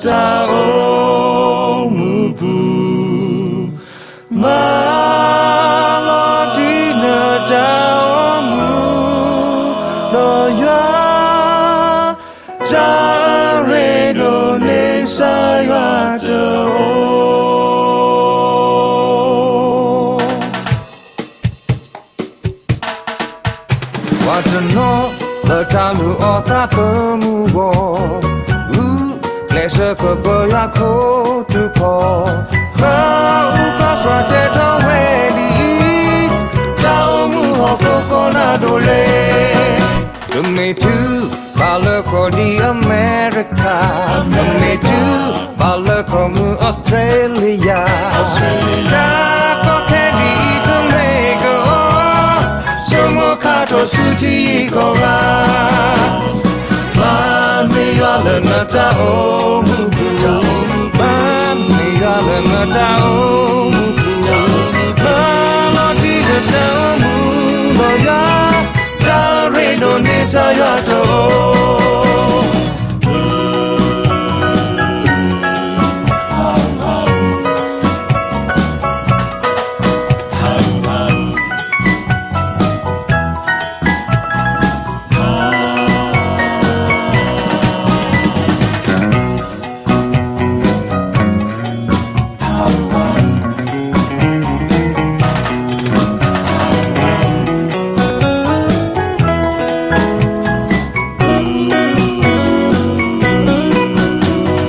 တၢ်အိၣ်မူပူၤ, မၤလီၤတံၢ်နတၢ်အိၣ်မူ, ဒီးယွၤ တၢ်ရ့ဒိၣ်န့ၣ် ကစၢ်ယွၤတအိၣ်. ပှၤတနီၤလၢတၢ်လုၢ်အီၣ်သးသမူအဂီၢ်, ဂုာ်ကျဲးစၢးကပၢယွၤခိၣ်ထူခီၣ်, ပအုၣ်ကီၢ်စှၤတဲထီၣ်ဝဲဒ်အံၤ, တၢ်အိၣ်မူဟီၣ်ခိၣ်ကီးနၢ်ဒိၣ်လဲၣ်. တမ့ၢ်တုၤဘၣ်လၢကီၢ်ဒ်အမဲရကၤ, တမ့ၢ်တုၤဘၣ်လၢကီၢ်မုၢ်အီစထြ့လယါ, တၢ်ကီခဲဒ်အံၤတမ့ၢ်ကအီၤ, ဆိကမိၣ်ခါထီၣ်ဆူထံဂုၤကီၢ်ဂၤ, မၤန့ၢ်ယွၤလၢနတၢ်အိၣ်မူပူၤ, မၤန့ၢ်ယွၤလၢနတၢ်အိၣ်မူပူၤ, မၤလီၤတံၢ်နတၢ်အိၣ်မူဒီးယွၤ, တၢ်ရ့ဒိၣ်န့ၣ် ကစၢ်ယွၤတအိၣ်.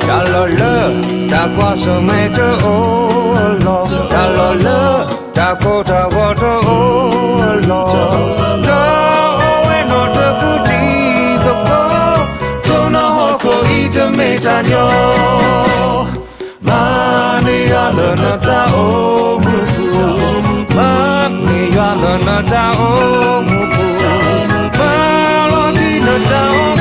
တၢ်လီၢ်လၢတၢ်ကွၢ်ဆၢၣ်မဲာ်တအိၣ်အလီၢ်, တၢ်လီၢ်လၢတၢ်ကိၢ်တၢ်ဂီၤတအိၣ်အလီၢ်, ဒီးအိၣ်ဝဲနီၢ်တကူၣ်တံၤသကိး, တိၢ်နီၣ်ဟီၣ်ခိၣ်အံၤတမ့ၢ်တၢ်ညီ မၤန့ၢ်ယွၤလၢနတၢ်အိၣ်မူပူၤ, မၤန့ၢ်ယွၤလၢနတၢ်အိၣ်မူပူၤ, မၤလီၤတံၢ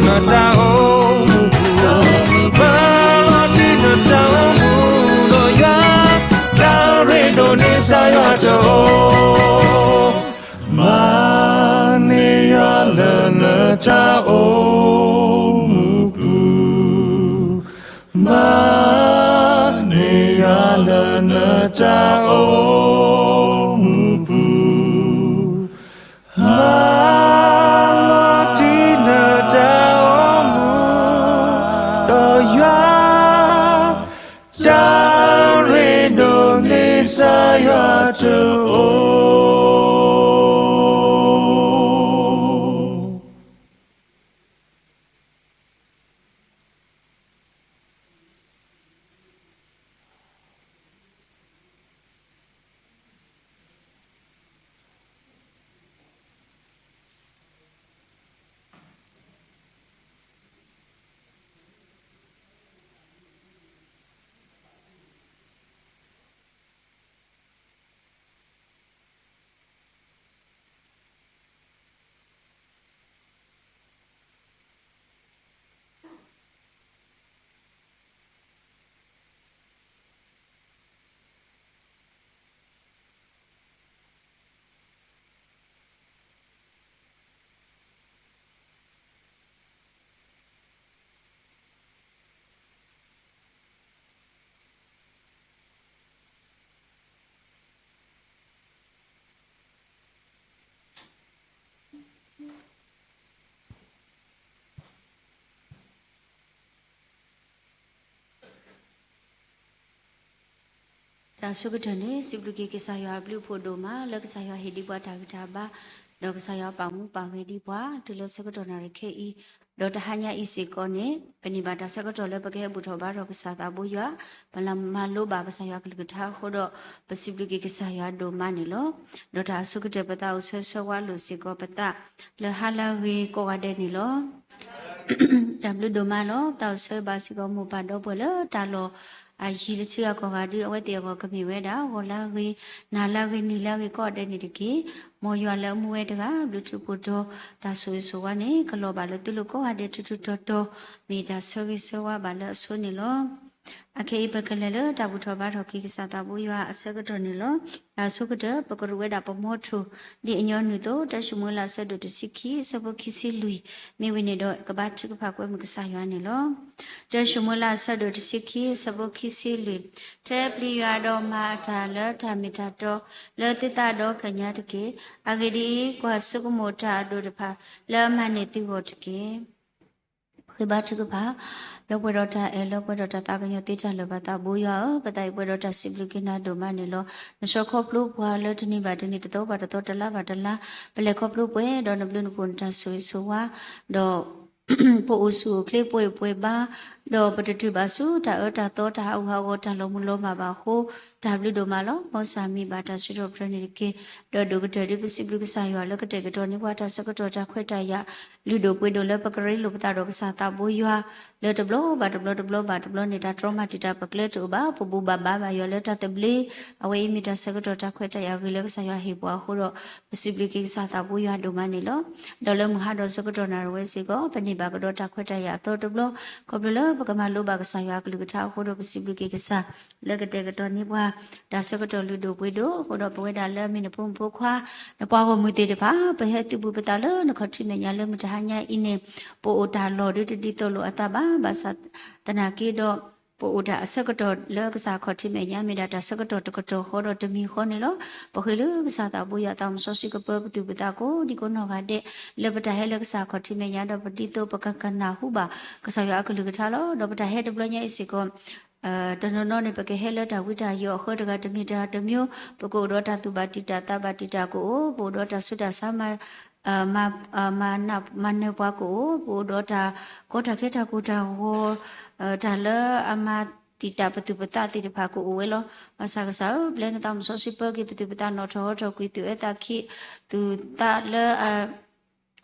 ်နတၢ်အိၣ်မူဒီးယွၤ, တၢ်ရ့ဒိၣ်န့ၣ် ကစၢ်ယွၤတအိၣ်. မၤန့ၢ်ယွၤလၢနတၢ်အိၣ်မူပူၤ, မၤန့ၢ်ယွၤလၢနတၢ်အိၣ်မူပူၤ, မၤလီၤတံၢ်နတၢ်အိၣ်မူဒီးယွၤ, တၢ်ရ့ဒိၣ်န့ၣ် ကစၢ်ယွၤတအိၣ်. မၤန့ၢ်ယွၤလၢနတၢ်အိၣ်မူပူၤ, မၤန့ၢ်ယွၤလၢနတၢ်အိၣ်မူပူၤ, မၤလီၤတံၢ်နတၢ်အိၣ်မူဒီးယွၤ, တၢ်ရ့ဒိၣ်န့ၣ် ကစၢ်ယွၤတအိၣ်. တၢ်ဆိကတၢၢ်န့ၣ် စံးဘျုးက့ၤကစၢ်ယွၤအဘျုးအဖှိၣ်ဒိၣ်မး လၢကစၢ်ယွၤဟ့ၣ်ဒံးပှၤတၢ်ဂံၢ်တၢ်ဘါ, ဒီးကစၢ်ယွၤပာ်မူပာ်ဂဲၤဒံးပှၤ တုၤလၢဆၢကတီၢ်နၣ်ရံၣ်ခဲအံၤ, ဒီးတဟါညါအံၤစ့ၢ်ကီးန့ၣ် ပန့ၢ်ဘၣ်တၢ်ဆၢကတီၢ်လၢပကဟဲဘူၣ်ထီၣ်ဘါထီၣ်ကစၢ်သးဘိယွၤ, ပလၢမၤလိဘၣ်ကစၢ်ယွၤကလုၢ်ကထါအဃိဒီး ပစံးဘျုးက့ၤကစၢ်ယွၤဒိၣ်မးန့ၣ်လီၤ. ဒီးတၢ်အဆိကတၢၢ် ပသးအိၣ်ဆၢဆၢဝါလိာ်စ့ၢ်ကီးပသး လၢဟါလၢအဂ့ၤကိးဂၤဒဲးန့ၣ်လီၤ. တၢ်ဘျုးဒိၣ်မးလီၤ. သးအိၣ်ဆၢဘၣ်စ့ၢ်ကီးမိၢ်ပၢ်ဒီပုၢ်ဝဲၢ်လၢတၢ်လီၢ်အယံၤလၢထံဂၤကီၢ်ဂၤဒု အဝဲသ့ၣ်အဂီၢ်ကမ့ၢ်ဝဲဒၣ် ဂီၤလၢအဂ့ၤ, နၤလၢအဂ့ၤ, နံၤလၢအဂ့ၤကိးဂၤဒဲးန့ၣ်တက့ၢ်. မ်ယွၤလၢအမူဝဲတဂၤ ဘျုးထူးဖှိၣ်တီၤ တၢ်ဆိၣ်ဂ့ၤဆိၣ်ဝါန့ၣ် ကလီၤဘၣ်လၢသုလိၤကိးဂၤဒဲးထူးထူးတီၤတီၤ, မ့ၢ်တၢ်ဆၢဂ့ၤဆၢဝါဘၣ်လၢအဆိန့ၣ်လီၤ. အခဲအံၤပကလဲၤလၢတၢ်ဘူၣ်ထီၣ်ဘါထီၣ်က့ၤကစၢ်သးဘိယွၤအဆၢကတီၢ်န့ၣ်လီၤ. တၢ်ဆိကတၢၢ် ပကရူးဝဲဒၣ်ပမီထိၣ် ဒ်အညီနုၢ်အသိး တၢၡမူၤအ့လး အဆၢဒိၣ်တဆံခံ အဆၢဖိခံဆံလွံၢ်, မ့ၢ်ဝံၤန့ၣ်ဒီး ကဘါထုကဖၣ်ကွဲမုာ်ကစၢ်ယွၤန့ၣ်လီၤ. တၢၡမူၤအ့လး အဆၢဒိၣ်တဆံခံ အဆၢဖိခံဆံလွံၢ်, ထဲပျံၤယွၤဒီးမၤအတၢ်လၢတၢ်မ့ၢ်တၢ်တီ လၢသုသးဒီဖျၢၣ်ညါတက့ၢ်. အဂ့ၢ်ဒ်အံၤ, ကွၢ်ဆိကမိၣ်တၢ်အဒိၣ်တဖၣ် လၢအမၤန့ၢ်သုဂီၢ်တက့ၢ်. ဃ့ဘါထုကဖၣ်, လၢပှဲၤဒီးတၢ်အဲၣ် လၢပှဲၤဒီးတၢ်သးကညီၤသ့တၢ်လၢာ်ဘၣ်သးဘိယွၤဧၢ, ပသးအံၤပှဲၤဒီးတၢ်စံးဘျုးက့ၤနၤဒိၣ်မးန့ၣ်လီၤ. နဆှၢခီဖျိပှၤလၢတနံၤဘၣ်တနံၤ တသီဘၣ်တသီ တလါဘၣ်တလါ, ပလဲၤခီဖျိပှဲၤဒီးနဘျုးနဖှိၣ်နတၢ်ဆိၣ်ဂ့ၤဆိၣ်ဝါ, ဒီး ပအိၣ်ဆူၣ်အိၣ်ချ့ပှဲၤပှဲၤဘါ, ဒီးပတတုၤဘၣ်ဆူတၢ်အၢတၢ်သီတၢ်ဟးဂူာ်ဟးဂီၤတၢ်လီၤမုၢ်လီၤမၢ်ဘၣ်အဃိ, တၢ်ဘျုးဒိၣ်မးလီၤ. မ်စၢ်မံၤဘၣ်တၢ်စံးထီၣ်ပတြၢၤန့ၣ်တက့ၢ်. ဒီးဒိၣ်ကတၢၢ်ဒ်ပစံးဘျုးကစၢ်ယွၤလၢကတဲာ်ကတီၤန့ၢ်ပှၤတၢ်ဆၢကတီၢ်တၢ်ခွဲးတၢ်ယာ် လုၢ်ဒိၣ်ပှ့ၤဒိၣ်လၢပကရ့လိာ်ပသးဒီးကစၢ်သးဘိယွၤ လၢတဘျီဘၣ်တဘျီတဘျီဘၣ်တဘျီန့ၣ် တၢ်တြီမၤတံာ်တာ်ပကျဲတအိၣ်ဘၣ်, ပဘူၣ်ဘၣ်ဘါဘၣ်ယွၤလၢတၢ်သဘျ့, အဝဲအံၤမ့ၢ်တၢ်ဆၢကတီၢ်တၢ်ခွဲးတၢ်ယာ်ဂ့ၤလၢကစၢ်ယွၤဟ့ၣ်ပှၤအဃိဒီး ပစံးဘျုးက့ၤကစၢ်သးဘိယွၤဒိၣ်မးန့ၣ်လီၤ. ဒီးလၢမုၢ်ဟါဒီးဆၢကတီၢ်နၣ်ရံၣ်ဝဲစ့ၢ်ကီး ပန့ၢ်ဘၣ်ကဒီးတၢ်ခွဲးတၢ်ယာ်အသီတဘျီ, ခီဖျိလၢပကမၤလိဘၣ်ကစၢ်ယွၤအကလုၢ်ကထါအဃိဒီး ပစံးဘျုးက့ၤကစၢ် လၢကတဲာ်ကတီၤန့ၢ်ပှၤ တၢ်ဆၢကတီၢ်လုၢ်ဒိၣ်ပှ့ၤဒိၣ်အဃိဒီး ပဝဲဒၣ်လၢအမ့ၢ်နဖိမုၣ်ဖိခွါ နပှၤဂီၢ်မုၢ်သ့ၣ်တဖၣ် ပဟဲသုးဘူးပသးလၢနခီၣ်ထံးမဲာ်ညါလၢမုၢ်တဟါညါအံၤန့ၣ် ပအိၣ်တၢ်လီၢ်ဒ်တဒ်သိးလိာ်အသးဘၣ်, ဘၣ်ဆၣ်သနာ်က့ဒီး ပအိၣ်တၢ်အဆၢကတီၢ်လၢကစၢ်ခီၣ်ထံးမဲာ်ညါ မ့ၢ်ဒၣ်တၢ်ဆၢကတီၢ်တကတီၢ်ဃီဒီးတမံၤဃီန့ၣ်လီၤ. ပဃ့လၢကစၢ်သးဘိယွၤသးစီဆှံကပၢပသူၣ်ပသးကိးဒံကိးနီၢ်ဂၤဒဲး လၢပတၢ်ဟဲလၢကစၢ်ခီၣ်ထံးမဲာ်ညါဒီး ပဒ်သိးပကကနၢ်ဟူဘၣ် ကစၢ်ယွၤအကလုၢ်ကထါလီၤ. ဒီးပတၢ်ဟဲတဘျီညါအံၤစ့ၢ်ကီး တနီၤနီၤန့ၣ် ပကဟဲလၢတၢ်ဝံတၢ်ယိးအဃၢတဂၤတမံၤတဂၤတမံၤ, ပကအိၣ်ဒီးတၢ်သူၣ်ဘၣ်တံာ်တာ်သးဘၣ်တံာ်တာ်ကအိၣ်, ပအိၣ်ဒီးတၢ်ဆူးတၢ်ဆါ မၤ မၤနၢၤပှၤကအိၣ်, ပအိၣ်ဒီးတၢ်ကီတၢ်ခဲတၢ်ကိၢ်တၢ်ဂီၤ, တၢ်လၢအမၤတံာ်တာ်ပသူၣ်ပသးသ့ၣ်တဖၣ်ကအိၣ်ဝဲလီၤ. ဘၣ်ဆၣ်ကစၢ်ဧၢ, ပျဲနသးစီဆှံပၢက့ၤပသူၣ်ပသးနီၣ်ထီၣ်ဟီထီၣ်ကွံာ် သူၣ်အၢသးခံ သူၣ်သးလၢ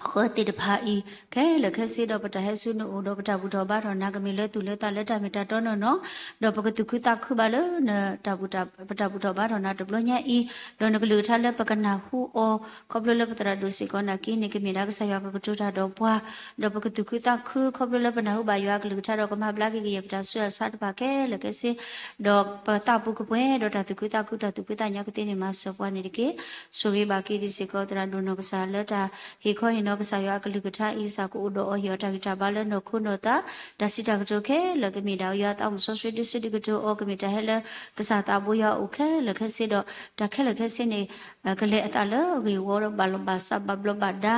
ဃၢသ့ၣ်တဖၣ်အံၤ ခဲလၢာ်ခဲဆ့ဒီး ပတၢ်ဟဲဆူနအိၣ်ဒီး ပတၢ်ဘူၣ်ထီၣ်ဘါထီၣ်နၤ ကမ့ၢ်လၢသူၣ်လၢသးလၢတၢ်မ့ၢ်တၢ်တီနီၢ်နီၢ်, ဒီးပကသူၣ်ခုသးခုဘၣ်လၢ ပတၢ်ဘူၣ်ထီၣ်ဘါထီၣ်နၤတဘျီညါအံၤ, ဒီးနကလုၢ်ကထါလၢပကနၢ်ဟူအီၤ ခီဖျိလၢပသရၣ်ဒိၣ်စ့ၢ်ကီးနာ်က့န့ၣ် ကမ့ၢ်ဒၣ်ကစၢ်ယွၤကကတိၤတၢ်ဒီးပှၤ, ဒီးပကသူၣ်ခုသးခု ခီဖျိလၢပနၢ်ဟူဘၣ်ယွၤအကလုၢ်ကထါဒီး ကမၤဘျါက့ၤကယဲၢ်ပတၢ်ဆူးအဆါတဖၣ်ခဲလၢာ်ခဲဆ့ ဒီးပသးပူၤကပှဲၤဒီးတၢ်သူၣ်ခုသးခု တၢ်သူၣ်ဖှံသးညီကသ့န့ၣ် မၤစၢၤပှၤန့ၣ်တက့ၢ်. ဆိၣ်ဂ့ၤဘၣ်က့ၤဒံးစ့ၢ်ကီး သရၣ်ဒိၣ်နီၢ်ကစၢ်လၢတၢ်ဟ့ၣ်ခီဟ့ၣ်နီၤ ကစၢ်ယွၤအကလုၢ်ကထါအံၤ စ့ၢ်ကီးအိၣ်ဒီးအီၤ ဟ့ၣ်အီၤတၢ်ဂံၢ်တၢ်ဘါလၢနီၢ်ခိနီၢ်သး, တၢ်စံးတၢ်ကတိၤခဲလၢာ် ကမ့ၢ်ဒၣ်ယွၤသးစီဆှံဒုးဆူၣ်ဒုးကတိၤအီၤ ကမ့ၢ်တၢ်ဟဲလၢကစၢ်သးဘိယွၤအအိၣ်ခဲလၢာ်ခဲဆ့ဒီး တၢ်ခဲလၢာ်ခဲဆ့န့ၣ် ကလဲၤအသးလၢအဂ့ၢ်အဝီဒီး ဘၣ်လီၤဘၣ်စး ဘၣ်ဘျီးဘၣ်ဒါ,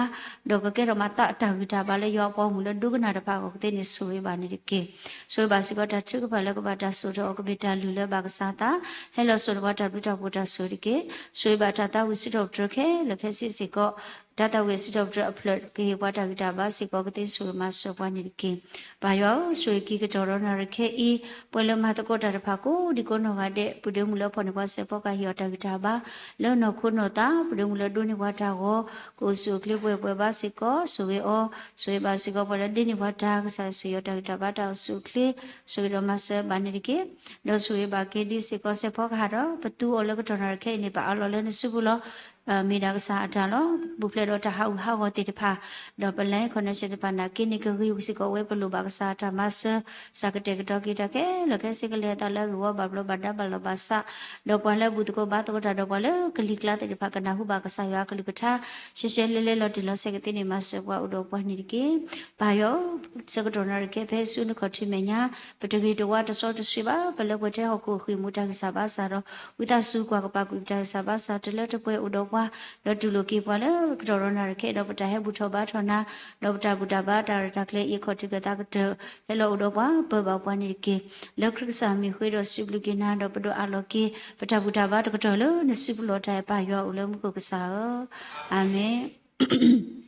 ဒီးကကဲထီၣ်မၤသးတၢ်ဂံၢ်တၢ်ဘါလၢယွၤအပှၤဂီၢ်မုၢ်လၢဒိကနၣ်တဖၣ်အဂီၢ်ကသ့န့ၣ် ဆိၣ်ဂ့ၤဘၣ်န့ၣ်တက့ၢ်. ဆိၣ်ဂ့ၤဘၣ်စ့ၢ်ကီး တၢ်ထုကဖၣ်လၢကဘၣ်တၢ်စိာ်ထီၣ်အီၤ ကမ့ၢ်တၢ်လုၢ်လၢဘၣ်ကစၢ်သး, ဟဲလီၤစိာ်န့ၢ်ပှၤတၢ်ဘျုးတၢ်ဖှိၣ်တၢ်ဆိၣ်ဂ့ၤတက့ၢ်. ဆိၣ်ဂ့ၤဘၣ်တၢ်သးဝံၣ်စံးထီၣ်ပတြၢၤခဲလၢာ်ခဲဆ့စ့ၢ်ကီး တၢ်သးဝံၣ်စံးထီၣ်ပတြၢၤအဖျၢၣ် ကဟ့ၣ်ပှၤတၢ်ဂံၢ်တၢ်ဘါစ့ၢ်ကီး ကသ့ဆိၣ်ဂ့ၤမၤစၢၤပှၤန့ၣ်တက့ၢ်. ပၢ်ယွၤဧၢ, ဆိၣ်ဂ့ၤက့ၤကတီၢ်ဒီးနၣ်ရံၣ်ခဲအံၤ ပှၤလၢမၤသကိးတၢ်တဖၣ်ကိးဒံကိးနီၢ်ဂၤဒဲး, ပုၢ်ဒ့မုၣ်လၢဖီၣ်န့ၢ်ပှၤစဲးဖီကဟ့ၣ်အီၤတၢ်ဂံၢ်တၢ်ဘါ လၢနီၢ်ခိနီၢ်သး, ပုၢ်ဒ့မုၣ်လၢဒိးန့ၢ်ပှၤတၢ်ဂီၤ ကအိၣ်ဆူၣ်အိၣ်ချ့ပှဲၤပှဲၤဘါစ့ၢ်ကီး ဆိၣ်ဂ့ၤအီၤ, ဆိၣ်ဂ့ၤဘၣ်စ့ၢ်ကီး ပှၤလၢဒ့န့ၢ်ပှၤတၢ် ကစၢ်ယွၤဆိၣ်ဂ့ၤအီၤတၢ်ဂံၢ်တၢ်ဘါတၢ်အိၣ်ဆူၣ်အိၣ်ချ့ ဆိၣ်ဂ့ၤဒီးမၤစၢၤဘၣ်န့ၣ်တက့ၢ်. ဒီးဆိၣ်ဂ့ၤဘၣ်က့ၤဒံးစ့ၢ်ကီး စဲးဖီကဟၣ်ဒီး ပသူအီၤလၢကတီၢ်နၣ်ရံၣ်ခဲအံၤန့ၣ် ပအးလီၤလၢနစုပူၤလီၤ. မ့ၢ်ဒၣ်ကစၢ်အတၢ်လီၤ. ပူၤဖျဲးဒီးတၢ်ဟးဂူာ်ဟးဂီၤသ့ၣ်တဖၣ်, ဒီးပ line connection သ့ၣ်တဖၣ်နာ်က့န့ၣ် ကဂ့ၤစ့ၢ်ကီးဝဲ ပလိၣ်ဘၣ်ကစၢ်အတၢ်မၤစၢၤ, ကစၢ်ကတဲာ်ကတီၤက့ၤတၢ်ခဲလၢာ်ခဲဆ့ ကလဲၤအသးလၢအဂ့ၢ်ဝီ ဘၣ်ဘျီးဘၣ်ဒါ ဘၣ်လီၤဘၣ်စး, ဒီးပှၤလၢအဘူၣ်သကိးဘါသကိးတၢ်ဒီး ပှၤလၢကလံၤကျါသ့ၣ်တဖၣ် ကနၢ်ဟူဘၣ်ကစၢ်ယွၤအကလုၢ်ကထါ ရှဲရှဲလဲလဲ လီၤတံၢ်လီၤဆဲးကသ့န့ၣ် မၤစၢၤပှၤအိၣ်ဒီးပှၤန့ၣ်တက့ၢ်. ပၢ်ယွၤဧၢ, ဆၢကတီၢ်နၣ်ရံၣ်ခဲ ဖဲဆူနခီၣ်ထံးမဲာ်ညါ ပတဂ့ၤတဝါတစီတဆှံဘၣ်, ပလၢပှဲၤထဲဟီၣ်ခိၣ်ဃံၢ်မူတၢ်ဂံၢ်စၢ်ဘါစၢ်ဒီး ဝံသးစူၤကွၢ်ကပၤကွံာ်ပတၢ်ဂံၢ်စၢ်ဘါစၢ် တလၢတပှဲၤအိၣ်ဒီးပှၤ, ဒီးတူၢ်လိာ်က့ၤပှၤလၢကတီၢ်ဒီးနၣ်ရံၣ်ခဲအံၤဒီး ပတၢ်ဟဲဘူၣ်ထီၣ်ဘါထီၣ်နၤ, ဒီးပတၢ်ဘူၣ်တၢ်ဘါတၢ်ရဲၣ်တၢ်ကျဲၤအံၤ အခီၣ်ထံးကသးကတၢၢ် ဟဲလီၤအိၣ်ဒီးပှၤ ပၢဘၣ်ပှၤန့ၣ်တက့ၢ်. လၢခရံာ်ကစၢ်မံၤဃ့ဒီးစံးဘျုးက့ၤနၤ ဒီးပဒိးအးလီၤက့ၤ ပတၢ်ဘူၣ်တၢ်ဘါတကတီၢ်လၢနစုပူၤလီၤတၢ်အဲၣ်ပၢ်ယွၤအိၣ်လၢမူခိၣ်ကစၢ်ဧၢ, အၤမ့ၣ်.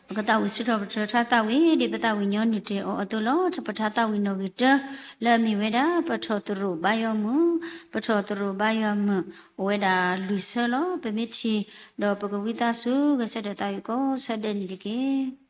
ပကသးဝံၣ်စံးထီၣ်ပတြၢၤထါသးဝံၣ် ဒ်ပသးဝံၣ်ညီနုၢ်တ့ၢ်အီၤအသိးလီၤ. ပထါသးဝံၣ်နီၣ်ဂံၢ်တၢ လၢအမ့ၢ်ဝဲဒၣ် ပထီၣ်သရိာ်ဘါယွၤမုၢ်, ပထီၣ်သရိာ်ဘါယွၤမုၢ် အိၣ်ဝဲဒၣ်လွံၢ်ဆၢလီၤ. ပမ့ၢ်ထံၣ်ဒီးပကဝံသးစူၤ ဂဲၤဆၢထၢၣ်သးဝံၣ်ကိးဆၢဒဲးန့ၣ်တက့ၢ်.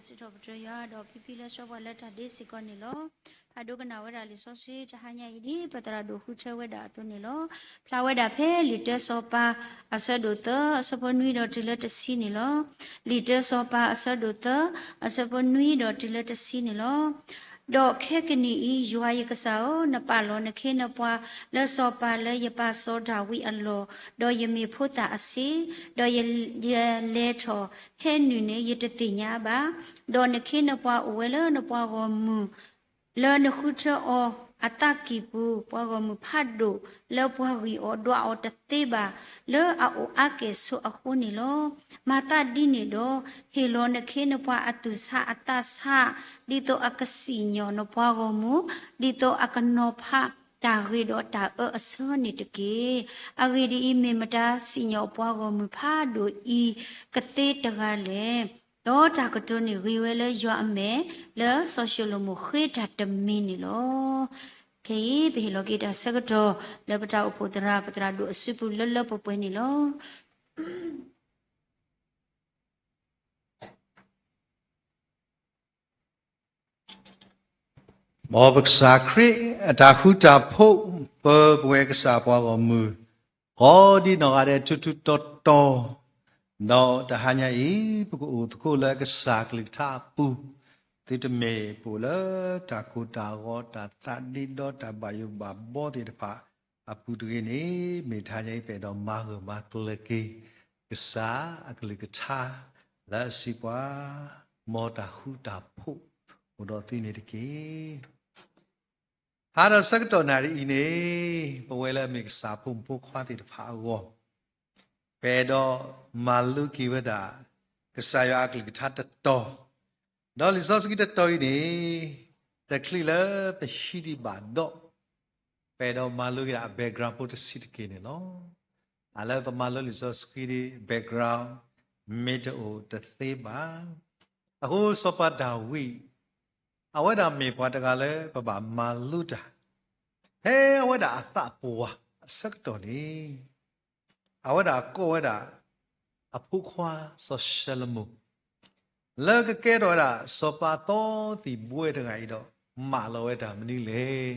စံးထီၣ်ပတြၢၤယွၤဒီးဖံဖံလၢဆှၢပှၤလၢတၢ်ဒ့စ့ၢ်ကီးန့ၣ်လီၤ. ဖးဒိကနၣ်ဝဲဒၣ်လံာ်စီဆှံတဟါညါအံၤဒ် ပသရၣ်ဒိၣ်ဃုထၢဝဲဒၣ်အသိးန့ၣ်လီၤ. ဖျါဝဲဒၣ်ဖဲလံာ်တၢစီၤပၤ အဆၢဒိၣ်သၢ အဆၢဖိနွံဒီးတုၤလၢတဆံန့ၣ်လီၤ. လံာ်တၢစီၤပၤအဆၢဒိၣ်သၢ အဆၢဖိနွံဒီးတုၤလၢတဆံန့ၣ်လီၤ. ဒီးခဲကနံၣ်အံၤ ယွၤယကစၢ်ဧၢ, နပာ်လီၤနခ့နပှၤလၢစီၤပၤလၢယပၢ်စီၤဒၤဝံးအလီၢ်, ဒီးယမ့ၢ်ဖိသၣ်အဆ့, ဒီးယလဲၤထီၣ်ဖဲနုာ်န့ၣ် ယတသ့ၣ်ညါဘၣ်. ဒီးနခ့နပှၤအိၣ်ဝဲလၢနပှၤဂီၢ်မုၢ် လၢနဃုထၢအီၤအသးကံၢ်ပူၤ, ပှၤဂီၢ်မုၢ်ဖးဒိၣ်လၢပှၤဂံၢ်အီၤဒွးအီၤတသ့ဘၣ်, လၢအအိၣ်အါကဲၣ်ဆိးအဃိန့ၣ်လီၤ. မၤသးဒ်န့ၣ်ဒီး, ဟ့ၣ်လီၤနခ့နပှၤအသူၣ်ဆါအသးဆါ, ဒ်သိးအကစံၣ်ညီၣ်နပှၤဂီၢ်မုၢ်, ဒ်သိးအကနီၤဖးတၢ်ဂ့ၤဒီးတၢ်အၢအဆၢန့ၣ်တက့ၢ်. အဂ့ၢ်ဒ်အံၤ, မ့ၢ်မတၤစံၣ်ညီၣ်ပှၤဂီၢ်မုၢ်ဖးဒိၣ်အံၤကသ့တဂၤလဲၣ်. ဒီးတၢ်ကတိၤန့ၣ်ဂ့ၤဝဲလၢယွၤအမဲာ်, လၢစီၤၡလိၤမိၣ်ဃ့တၢ်တမံၤန့ၣ်လီၤ. ခဲအံၤ ပဟ့ၣ်လီၤက့ၤတၢ်ဆၢကတီၢ် လၢပတၢ်အိၣ်ဖှိၣ်သရၣ် ပသရၣ်ဒိၣ်အစုပူၤလၢလၢပှဲၤပှဲၤန့ၣ်လီၤ. မ်ပကစၢ်ခရံာ်အတၢ်ဃူတၢ်ဖိး ပၢပဝဲကစၢ်ပှၤဂီၢ်မုၢ် ကိးဒံနီၢ်ဂၤဒဲးထူထူတီတီ, ဒီးတဟါညါအံၤ ပကအိၣ်သကိးလၢကစၢ်ကလုၢ်ကထါအပူၤ, သုတမ့ၢ်ပအိၣ်လၢတၢ်ကိၢ်တၢ်ဂီၤ တၢ်သးဒ့ဒီတၢ်ဘၣ်ယိၣ်ဘၣ်ဘီသ့ၣ်တဖၣ်အပူၤတဂ့ၤန့ၣ်, မ့ၢ်တဟါညါအံၤ ပအဲၣ်ဒိးမၤဂၢၢ်မၤကျၢၤက့ၤ ကစၢ်အကလုၢ်ကထါ လၢအစံးပှၤ, မ်တၢ်ဃူတၢ်ဖိးအိၣ်ဒီးသုန့ၣ်တက့ၢ်. ဟါဒီးဆၢကတီၢ်နၣ်ရံၣ်အံၤန့ၣ်, ပဝဲလၢအမ့ၢ်ကစၢ်ဖိမုၣ်ဖိခွါသ့ၣ်တဖၣ်အဂီၢ်, ပအဲၣ်ဒိးမၤလိက့ၤဝဲဒၣ် ကစၢ်ယွၤအကလုၢ်ကထါတတီၤ, ဒီးလံာ်စီဆှံတတီၤအံၤန့ၣ်, တချုးလၢပဟံးဒံးဘၣ်ဒီး, ပအဲၣ်ဒိးမၤလိက့ၤဒၣ်အ background ဖိတဆံးတက့ၢ်န့ၣ်လီၤ. တၢ်လၢပမၤလိလံာ်စီဆှံဒ် background မ့ၢ်တအိၣ်တသ့ဘၣ်. အဃိစီၤပၤဒၤဝံး အဝဲဒၣ်မ့ၢ်ပှၤတဂၤလၢပဘၣ်မၤလိတၢ်, ဖဲအဝဲဒၣ်အသးပှၢ်အဆၢကတီၢ်န့ၣ်, အဝဲဒၣ်ကိးဝဲဒၣ် အဖိခွါစီၤၡလိၤမိၣ် လၢကကဲထီၣ်ဝဲဒၣ်စီၤပၤအသီသံၣ်ဘှဲတဂၤအံၤဒီး မၢလီၤဝဲတၢ်မနုၤလဲၣ်.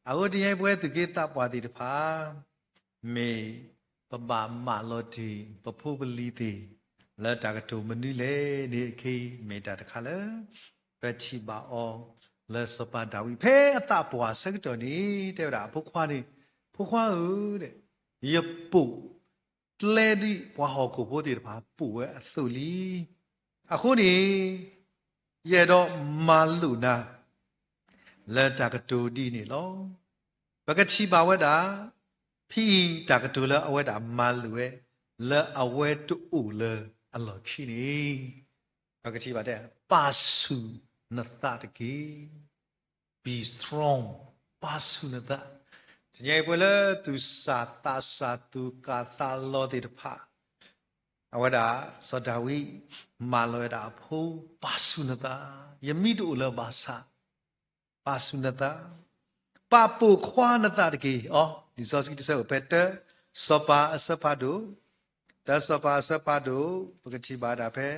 အဃိတနံၤအံၤ ပဝဲသူၣ်က့သးပှၢ်သ့ၣ်တဖၣ် မ့ၢ်ပဘၣ်မၢလီၤတ့ၢ်ပဖိပလံၤသ့ၣ် လၢတၢ်ကတိၤမနုၤလဲၣ်န့ၣ်အခံ မ့ၢ်တၢ်တခါလၢ ပထံၣ်ဘၣ်အီၤလၢစီၤပၤဒၤဝံး ဖဲအသးပှၢ်ဆၢကတီၢ်န့ၣ် တဲဝဲဒၣ်အဖိခွါန့ၣ်, ဖိခွါဧၢ, ယပိာ်ကျဲဒ်ပှၤဟီၣ်ခိၣ်ဖိသ့ၣ်တဖၣ်ပိာ်ဝဲအသိးလံ. အဃိန့ၣ် ယအဲၣ်ဒိးမၤလိာ်နၤ လၢတၢ်ကတိၤဒ်န့ၣ်လီၤ. ပကထံၣ်ဘၣ်ဝဲဒၣ် ဖဲအံၤတၢ်ကတိၤလၢအဝဲဒၣ်မၤလိာ်ဝဲ လၢအဝဲတအိၣ်လၢအလီၢ်ခံန့ၣ်, ပကထံၣ်ဘၣ်တဲ ပာ်ဆူၣ်နသးတက့ၢ်. Be strong, ပာ်ဆူၣ်နသး. တနံၤအံၤပဝဲလၢသူၣ်စၢ်သးစၢ်သူၣ်ကၢ်သးလီၤသ့ၣ်တဖၣ် အဝဲဒၣ် စီၤဒၤဝံး မၢလီၤဝဲဒၣ်အဖိ ပာ်ဆူၣ်နသး, ယမံတအိၣ်လၢၤဘၣ်ဆၣ် ပာ်ဆူၣ်နသး, ပာ်ပိာ်ခွါနသးတက့ၢ်. အီၤ လံာ်စီဆှံတဆၢအိၣ်ဖဲတၢ စီၤပၤအဆၢဖးဒိၣ်, တၢစီၤပၤအဆၢဖးဒိၣ် ပကထံၣ်ဘၣ်ဒၣ်ဖဲ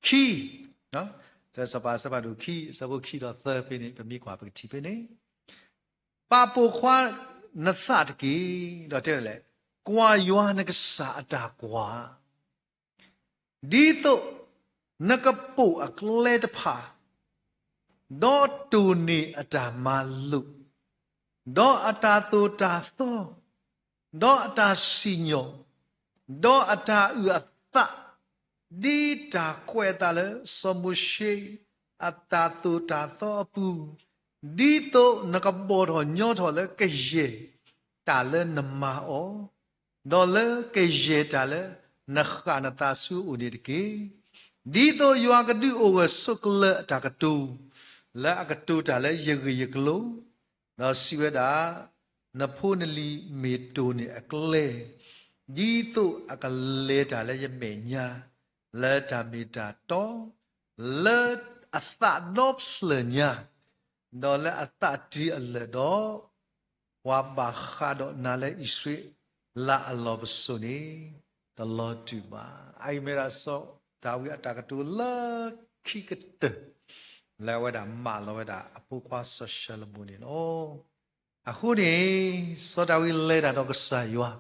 ခံ, တၢစီၤပၤအဆၢဖးဒိၣ်ခံ အဆၢဖိခံဒီးသၢဖဲန့ၣ် ပမ့ၢ်ကွၢ်ပကထံၣ်ဖဲန့ၣ် ပာ်ပိာ်ခွါနသးတက့ၢ်. ဒီးတဲလဲၣ်, ကွၢ်ယွၤနကစၢ်အတၢ်ကွၢ် ဒ်သိးနကပိာ်အကျဲတဖၣ်, ဒီးတိၢ်န့ၢ်အတၢ်မၤလိာ်, ဒီးအတၢ်သိၣ်တၢ်သီ, ဒီးအတၢ်စံၣ်ညီၣ်, ဒီးအတၢ်အုၣ်အသး, ဒ်တၢ်ကွဲးအသးလၢစီၤမိၤၡ့ အတၢ်သိၣ်တၢ်သီအပူၤ, ဒ်သိးနကဘီၣ်ထီၣ်ညီထီၣ်လၢကယဲၢ်တၢ်လၢနမၤအီၤ, ဒီးလၢကယဲၢ်တၢ်လၢနဃၣ်နသးဆူအအိၣ်န့ၣ်တက့ၢ်. ဒ်သိးယွၤကဒုးအိၣ်ဂၢၢ်ဆိးကျၢၤအတၢ်ကတိၤ, လၢအကတိၤတၢ်လၢယဂ့ၢ်ယကျိၤ, ဒီးစံးဝဲဒၣ်, နဖိနလံၤမ့ၢ်တိၢ်န့ၢ်အကျဲ, ဒ်သိးအကလဲၤတၢ်လၢယမဲာ်ညါ, လၢတၢ်မ့ၢ်တၢ်တီ, လၢအသးဒီဖျၢၣ်ညါ, ဒီးလၢအသးတ့အလၢာ်ဒီး, ပှၤဘၣ်ဃးဒီးနၤလၢအံၣ်စရ့လးအလီၢ်ပစိာ်န့ၣ် တလီၤတူာ်ဘၣ်. အအံၤမ့ၢ်ဒၣ်စီၤဒၤဝံးအတၢ်ကတိၤလၢ ခံကတၢၢ် လၢအဝဲဒၣ်မၢလီၤဝဲဒၣ်အဖိခွါစီၤၡလိၤမိၤန့ၣ်လီၤ. အဃိန့ၣ် စီၤဒၤဝံးလဲၤတၢ်ဒီးကစၢ်ယွၤ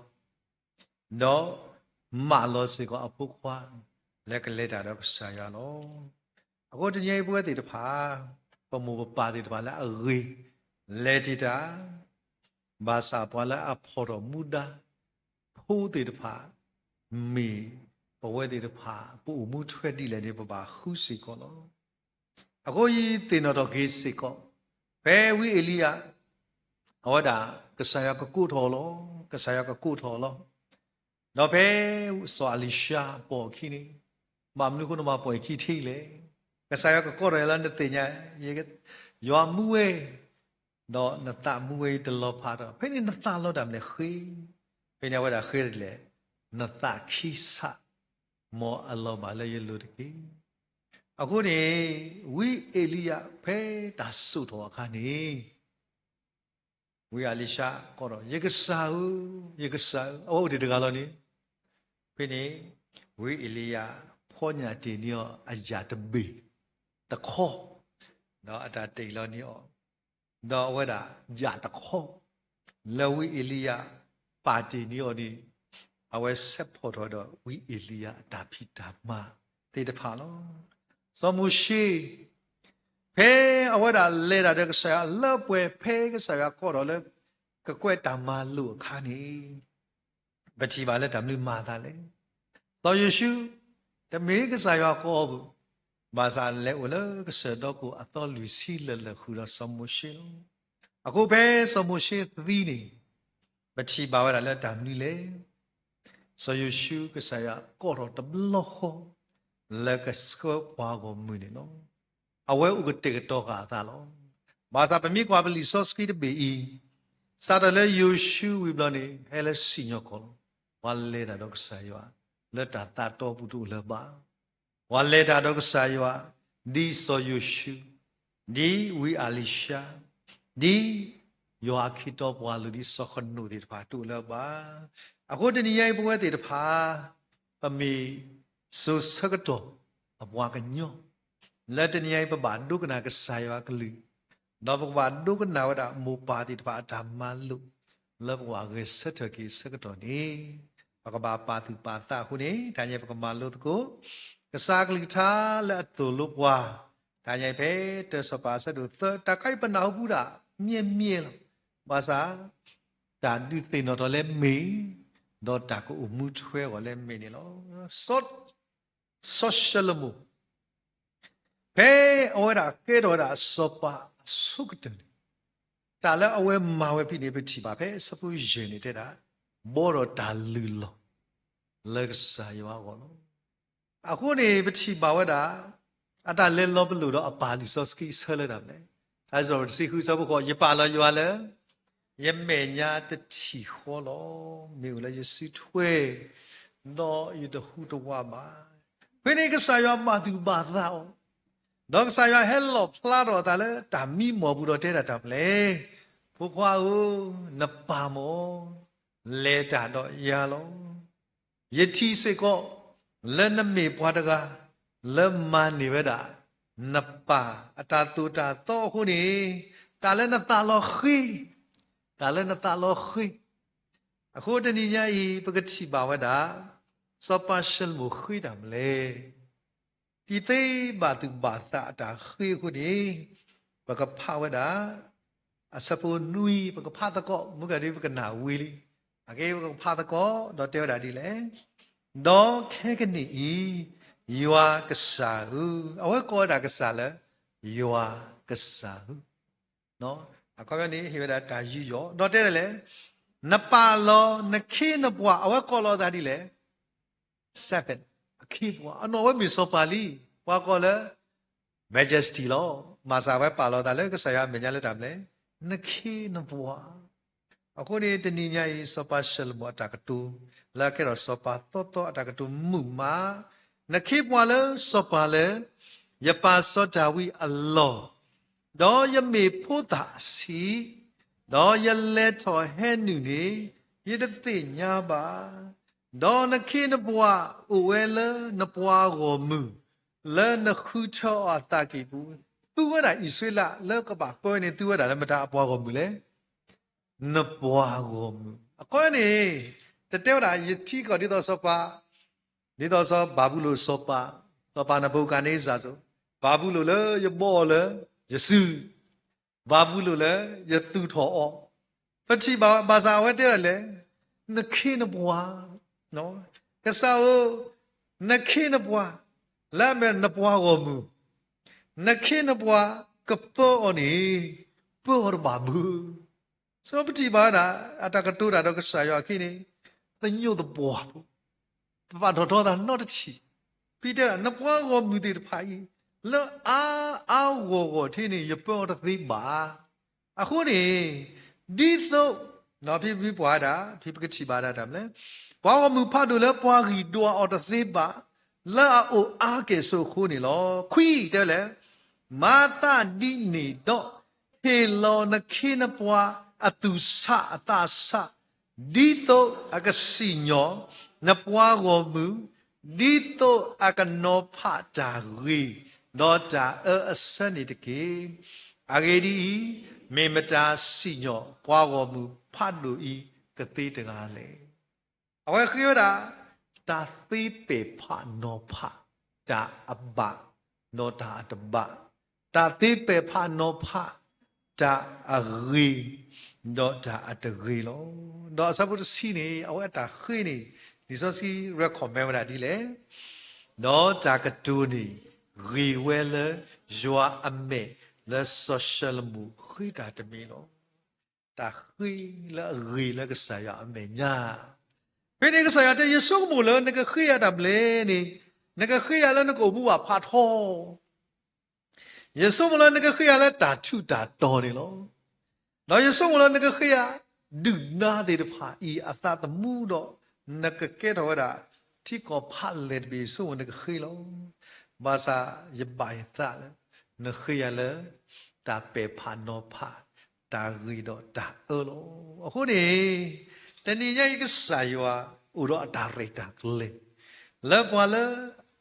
ဒီးမၢလီၤစ့ၢ်ကီးအဖိခွါ လၢကလဲၤတၢ်ဒီးကစၢ်ယွၤလီၤ. အဃိတနံၤအံၤပဝဲသ့ၣ်တဖၣ် ပမိၢ်ပပၢ်သ့ၣ်တဖၣ်လၢအဂ့ၤ လဲၤတ့ၢ်တၢ် ဘၣ်ဆၣ်ပှၤလၢအဖီၣ်ထီၣ်မူဒါ ဖိသ့ၣ်တဖၣ် မ့ၢ်ပဝဲသ့ၣ်တဖၣ် ပအိၣ်မူထွဲဒ်လဲၣ်န့ၣ် ပဘၣ်ဃုစ့ၢ်ကီးလီၤ. အဃိယသ့ၣ်နီၣ်ထီၣ်က့ၤစ့ၢ်ကီး ဖဲဝံအ့လံယၤ အဝဲဒၣ် ကစၢ်ယွၤကကိးထီၣ်အီၤလီၤ. ကစၢ်ယွၤကကိးထီၣ်အီၤလီၤ. ဒီးဖဲစီၤအ့လံၡါပိာ်အခံန့ၣ် ဘၣ်မနုၤအဃိနမၤပိာ်ယခံထံလဲၣ်. ကစၢ်ယွၤကကိးထီၣ်အီၤလၢနသ့ၣ်ညါ ယွၤမူဝဲ ဒီးနသးမူဝဲအံၤတလီၤဖးဒီး ဖဲန့ၣ်နသးလီတၢ်မနုၤလဲၣ်ဃ့. ဖဲန့ၣ်အဝဲဒၣ်ဃ့ဒ်လဲၣ်, နသးခံဆး မ်အလီၤဘၣ်လၢယလိၤတက့ၢ်. အဃိန့ၣ် ဝံအ့လံယၤဖဲတၢ်စိာ်ထီၣ်အခါန့ၣ် ဝံအ့လံၡါကိးဒီး ယကစၢ်ဧၢ, ယကစၢ်ဧၢ, အဝဲအိၣ်တ့ၢ်တဂၤလီၤန့ၣ်, ဖဲန့ၣ် ဝံအ့လံယၤဖီညၣ်တ့ၢ်န့ၢ်အီၤအယၣ်တဘ့ၣ်တခီ, ဒီးအတၢ်တ့ၢ်လီၤန့ၢ်အီၤ, ဒီးအဝဲဒၣ်ယၣ်တခီ လၢဝံအ့လံယၤပာ်တ့ၢ်န့ၢ်အီၤန့ၣ်, အဝဲဆဲးဖီၣ်ထီၣ်ဒီးဝံအ့လံယၤအတၢ်ဖံးတၢ်မၤသ့ၣ်တဖၣ်လီၤ. စီၤမိၤၡ့ ဖဲအဝဲဒၣ်လဲၤတၢ်ဒီးကစၢ်ယွၤလၢပှဲၤ ဖဲကစၢ်ယွၤကိးထီၣ်လၢ ကကွဲးတၢ်မၤလိာ်အခါန့ၣ် ပထံၣ်ဘၣ်လၢတၢ်မနုၤမၤအသးလဲၣ်. စီၤယိၤၡူ တမ့ၢ်ကစၢ်ယွၤကိးအီၤဘၣ်, ဘၣ်ဆၣ်လဲၤအိၣ်လၢကစၢၢ်ဒီးကိၣ်အသီလွံၢ်ဆံလၢာ်လၢာ်ဃုာ်ဒီးစီၤမိၤၡ့လီၤ. အဃိဖဲစီၤမိၤၡ့သံန့ၣ် ပထံၣ်ဘၣ်ဝဲဒၣ်လၢတၢ်မနုၤလဲၣ်. စီၤယိၤၡူကစၢ်ယွၤကိးထီၣ်တဘျီဃီ လၢကဆှၢပှၤဂီၢ်မုၢ်န့ၣ်လီၤ. အဝဲအိၣ်ကတဲာ်ကတီၤဃာ်အသးလီၤ. ဘၣ်ဆၣ်ပမ့ၢ်ကွၢ်ပလံာ်စီဆှံတဘ့ၣ်အံၤ, စးထီၣ်လၢယိၤၡူဝံၤဘျီန့ၣ် ဟဲလၢစံၣ်ညီၣ်ကွီၢ်လီၤ. ပှၤလဲၤတၢ်ဒီးကစၢ်ယွၤ လၢတၢ်သးတီပူၤတအိၣ်လၢၤဘၣ်. ပှၤလဲၤတၢ်ဒီးကစၢ်ယွၤ ဒ်စီၤယိၤၡူ, ဒ်ဝံအလံၤၡါ, ဒ်ယွၤအခ့တီပှၤလိၤ ဒ်စီၤဃနိၣ်သ့ၣ်တဖၣ်တအိၣ်လၢၤဘၣ်. အဃိတနံၤညါအံၤ ပဝဲသ့ၣ်တဖၣ် ပမ့ၢ်စိၤဆၢကတီၢ် အပှၤကညီ လၢတနံၤညါအံၤ ပဘၣ်ဒိကနၣ်ကစၢ်ယွၤအကလုၢ်, ဒီးပကဘၣ်ဒိကနၣ်ဝဲဒၣ်မိၢ်ပၢ်သ့ၣ်တဖၣ်အတၢ်မၤလိာ် လၢပကဘၣ်ဂဲၤဆၢထၢၣ်က့ၤအဆၢကတီၢ်န့ၣ်, ပကဘၣ်ပာ်သူၣ်ပာ်သးအဃိန့ၣ် တနံၤညါအံၤ ပကမၤလိသကိး ကစၢ်အကလုၢ်ကထါလၢအသိၣ်လိပှၤ, တနံၤညါအံၤဖဲတၢစီၤပၤအဆၢဒိၣ်သၢ, တၢ်ခါအံၤပနၢ်ဟူဘူးဒၣ် မ့ၢ်မ့ၢ်လီၤ. ဘၣ်ဆၣ် တၢ်ဒုးသ့ၣ်နီၣ်ထီၣ်လၢမ့ၢ်, ဒီးတၢ်ကအိၣ်မူထွဲအဂီၢ်လၢမ့ၢ်န့ၣ်လီၤ. စီၤ, စီၤၡလိၤမိၤ ဖဲအဝဲဒၣ်ကဲထီၣ်ဝဲဒၣ်စီၤပၤအဆိကတၢၢ်န့ၣ်, တၢ်လၢအဝဲမၤဝဲဖဲန့ၣ် ပထံၣ်ဘၣ်ဖဲအဆၢဖိယဲၢ်န့ၣ်တဲဒၣ်, ဘှီဒီးတၢ်လုၢ်လီၢ် လၢကစၢ်ယွၤအဂီၢ်လီၤ. အဃိန့ၣ် ပထံၣ်ဘၣ်ဝဲဒၣ် အတၢ်လဲၤလီၤပလိာ်ဒီးအပၢ်လံာ်စီဆှံဆၢလၢတၢ်မနုၤလဲၣ်. ထါစံးပတြၢၤတဆံဃုဆၢဖိဃိး, ယပာ်လီၤယွၤလၢ ယမဲာ်ညါတထံၣ်ဃီလီၤ. မ့ၢ်အိၣ်လၢယစုထွဲ ဒီးယတဟူးတဝးဘၣ်. ဖဲန့ၣ်ကစၢ်ယွၤမၤသူၣ်ဘၣ်သးအီၤ, ဒီးကစၢ်ယွၤဟဲလီၣ်ဖျါထီၣ်အသးလၢတၢ်မံမီၢ်ပူၤဒီးတဲဒၣ်တၢ်မနုၤလဲၣ်. ဖိခွါဧၢ, နပၢ်မ့ၢ်လဲၤတၢ်ဒီးယၤလီၤ. ယထံၣ်စ့ၢ်ကီး လၢနမ့ၢ်ပှၤတဂၤ လၢမၤန့ၢ်ဝဲဒၣ် နပၢ်အတၢ်သိၣ်တၢ်သီအဃိန့ၣ်, တၢ်လၢနသးလီၤဃ့, တၢ်လၢနသးလီၤဃ့. အဃိတနံၤညါအံၤ ပကထံၣ်ဘၣ်ဝဲဒၣ် စီၤပၤၡလိၤမိၤဃ့တၢ်မနုၤလဲၣ်. ဒ်သိးဘၣ်သူၣ်ဘၣ်သးအတၢ်ဃ့အဃိန့ၣ်, ပကဖးဝဲဒၣ် အဆၢဖိနွံ ပကဖးသကိး, မုၢ်ကဒုပကနၣ်ဝံၤလံ, အကဲ ပကဖးသကိး ဒီးတဲဝဲဒၣ်ဒ်လဲၣ်. ဒီးခဲကနံၣ်အံၤ ယွၤကစၢ်ဧၢ, အဝဲကိးဝဲဒၣ်ကစၢ်လၢ ယွၤကစၢ်ဧၢ. အခီပညီန့ၣ် ဟ့ၣ်ဝဲဒၣ်တၢ်ယူးယီၣ်, ဒီးတဲဒ်လဲၣ်, နပၢ်လီၤ နခ့နပှၤ, အဝဲကိးလီၤအသးဒ်လဲၣ်. Seven, အခ့ပှၤ, အနီၢ်ဝဲမ့ၢ်စီၤပၤလံ, ပှၤကိးလၢ Majesty လီၤ. ဘၣ်ဆၣ်အဝဲပာ်လီၤအသးလၢကစၢ်ယွၤအမဲာ်ညါလၢတၢ်မနုၤလဲၣ်, နခ့နပှၤ. အဃိန့ၣ် တနံၤညါအံၤ စီၤပၤၡလိၤမိၤအတၢ်ကတိၤ လၢအကဲထီၣ်စီၤပၤသီသီအတၢ်ကတိၤမုာ်မး, နခ့ပှၤလၢစီၤပၤလၢ ယပၢ်စီၤဒၤဝံးအလီၢ်, ဒီးယမ့ၢ်ဖိသၣ်အဆံး, ဒီးယလဲၤထီၣ်ဟဲနုာ်န့ၣ် ယတသ့ၣ်ညါဘၣ်. ဒီးနခ့နပှၤအိၣ်ဝဲလၢနပှၤဂီၢ်မုၢ်, လၢနဃုထၢအီၤအသးကံၢ်ပူၤ, သူဝဲဒၣ်အံၣ်စရ့လးလၢကဘၣ်ပၢန့ၣ် သူဝဲဒၣ်လၢမတၤအပှၤဂီၢ်မုၢ်လဲၣ်. နပှၤဂီၢ်မုၢ်. အဃိန့ၣ် တတဲဝဲဒၣ် ယထံကီၢ်ဒ်သိးစီၤပၤ, ဒ်သိးစီၤဘၤဘူလိၣ်စီၤပၤ, စီၤပၤနၤဘူၤခၣ်နံစၢ်အသိး, ဘၤဘူလိၣ်လၢယဘီအီၤလၢယစု, ဘၤဘူလိၣ်လၢယသူၣ်ထီၣ်အီၤ. ပထံၣ်ဘၣ်ဘၣ်ဆၣ်အဝဲတဲဒၣ်လဲၣ်, နခ့နပှၤ, ကစၢ်ဧၢ, နခ့နပှၤ, လၢအမ့ၢ်နပှၤဂီၢ်မုၢ်, နခ့နပှၤကပၢအီၤန့ၣ်, ပၢအီၤတဘၣ်ဘၣ်. ဆိပထံၣ်ဘၣ်ဝဲဒၣ် အတၢ်ကတိၤတၢ်ဒီးကစၢ်ယွၤအခံန့ၣ်, သညိးသပှၢ်ဖိ တဘၣ်ထီၣ်ထီသးနီတထံၣ်. ဖဲတဲဒၣ် နပှၤဂီၢ်မုၢ်သ့ၣ်တဖၣ်အံၤ, လၢအါအါဂီၢ်ဂီၢ်ထဲန့ၣ် ယပၢအီၤတသ့ဘၣ်. အဃိန့ၣ် ဒ်သိး, ဖဲမ့ၢ်ပှၤဒၣ် ဖဲပကထံၣ်ဘၣ်ဒၣ်တၢ်မနုၤလဲၣ်, ပှၤဂီၢ်မုၢ်ဖးဒိၣ်လၢပှၤဂံၢ်ဒွးအီၤတသ့ဘၣ်, လၢအအိၣ်အါကဲၣ်ဆိးအဃိန့ၣ်လီၤ. ခွံတဲလဲၣ်, မၤသးဒ်န့ၣ်ဒီး, ဟ့ၣ်လီၤနခ့နပှၤအသူၣ်ဆးအသးဆး, ဒ်သိးအကစံၣ်ညီၣ်နပှၤဂီၢ်မုၢ်, ဒ်သိးအကနီၤဖးတၢ်ဂ့ၤ, ဒီးတၢ်အၢအဆၢန့ၣ်တက့ၢ်. အဂ့ၢ်ဒ်အံၤ, မ့ၢ်မတၤစံၣ်ညီၣ်ပှၤဂီၢ်မုၢ်ဖးဒိၣ်အံၤကသ့တဂၤလဲၣ်. အဝဲဃ့ဝဲဒၣ် တၢ်သ့ပဲာ်ဖးနီၤဖး တၢ်အဘၣ် ဒီးတၢ်အတဘၣ်, တၢ်သ့ပဲာ်ဖးနီၤဖး တၢ်အဂ့ၤ ဒီးတၢ်အတဂ့ၤလီၤ. ဒီးအဆၢဖိတဆံန့ၣ် အဝဲအတၢ်ဃ့န့ၣ် လံာ်စီဆှံ recommend ဝဲဒၣ်ဒ်လဲၣ်. ဒီးတၢ်ကတိၤန့ၣ် ဂ့ၤဝဲလၢယွၤအမဲာ် လၢစီၤၡလိၤမိၣ်ဃ့တၢ်တမံၤလီၤ. တၢ်ဃ့လၢအဂ့ၤလၢကစၢ်ယွၤအမဲာ်ညါ. ဖဲန့ၣ်ကစၢ်ယွၤတဲ ယဆိကမိၣ်လၢနကဃ့ယၤတၢ်ဘျဲၣ်န့ၣ်, နကဃ့ယၤလၢနကအိၣ်မူဘၣ်ဖးထီ, ယဆိကမိၣ်လၢနကဃ့ယၤလၢတၢ်ထူးတၢ်တီၤန့ၣ်လီၤ. ဒီးယဆိကမိၣ်လၢနကဃ့ယၤ ဒုၣ်ဒါသ့ၣ်တဖၣ်အံၤအသးသမူဒီး နကကဲထီၣ်ဝဲဒၣ် ထံကီၢ်ဖးလဲၢ်တဘ့ၣ် ယဆိကမိၣ်နကဃ့လီၤ. ဘၣ်ဆၣ်ယဘၣ်ယသးလၢ နဃ့ယၤလၢ တၢ်ပဲာ်ဖးနီၤဖး တၢ်ဂ့ၤဒီးတၢ်အၢလီၤ. အဃိန့ၣ် တနံၤညါအံၤကစၢ်ယွၤအိၣ်ဒီးအတၢ်ရဲၣ်တၢ်ကျဲၤ လၢပှၤလၢ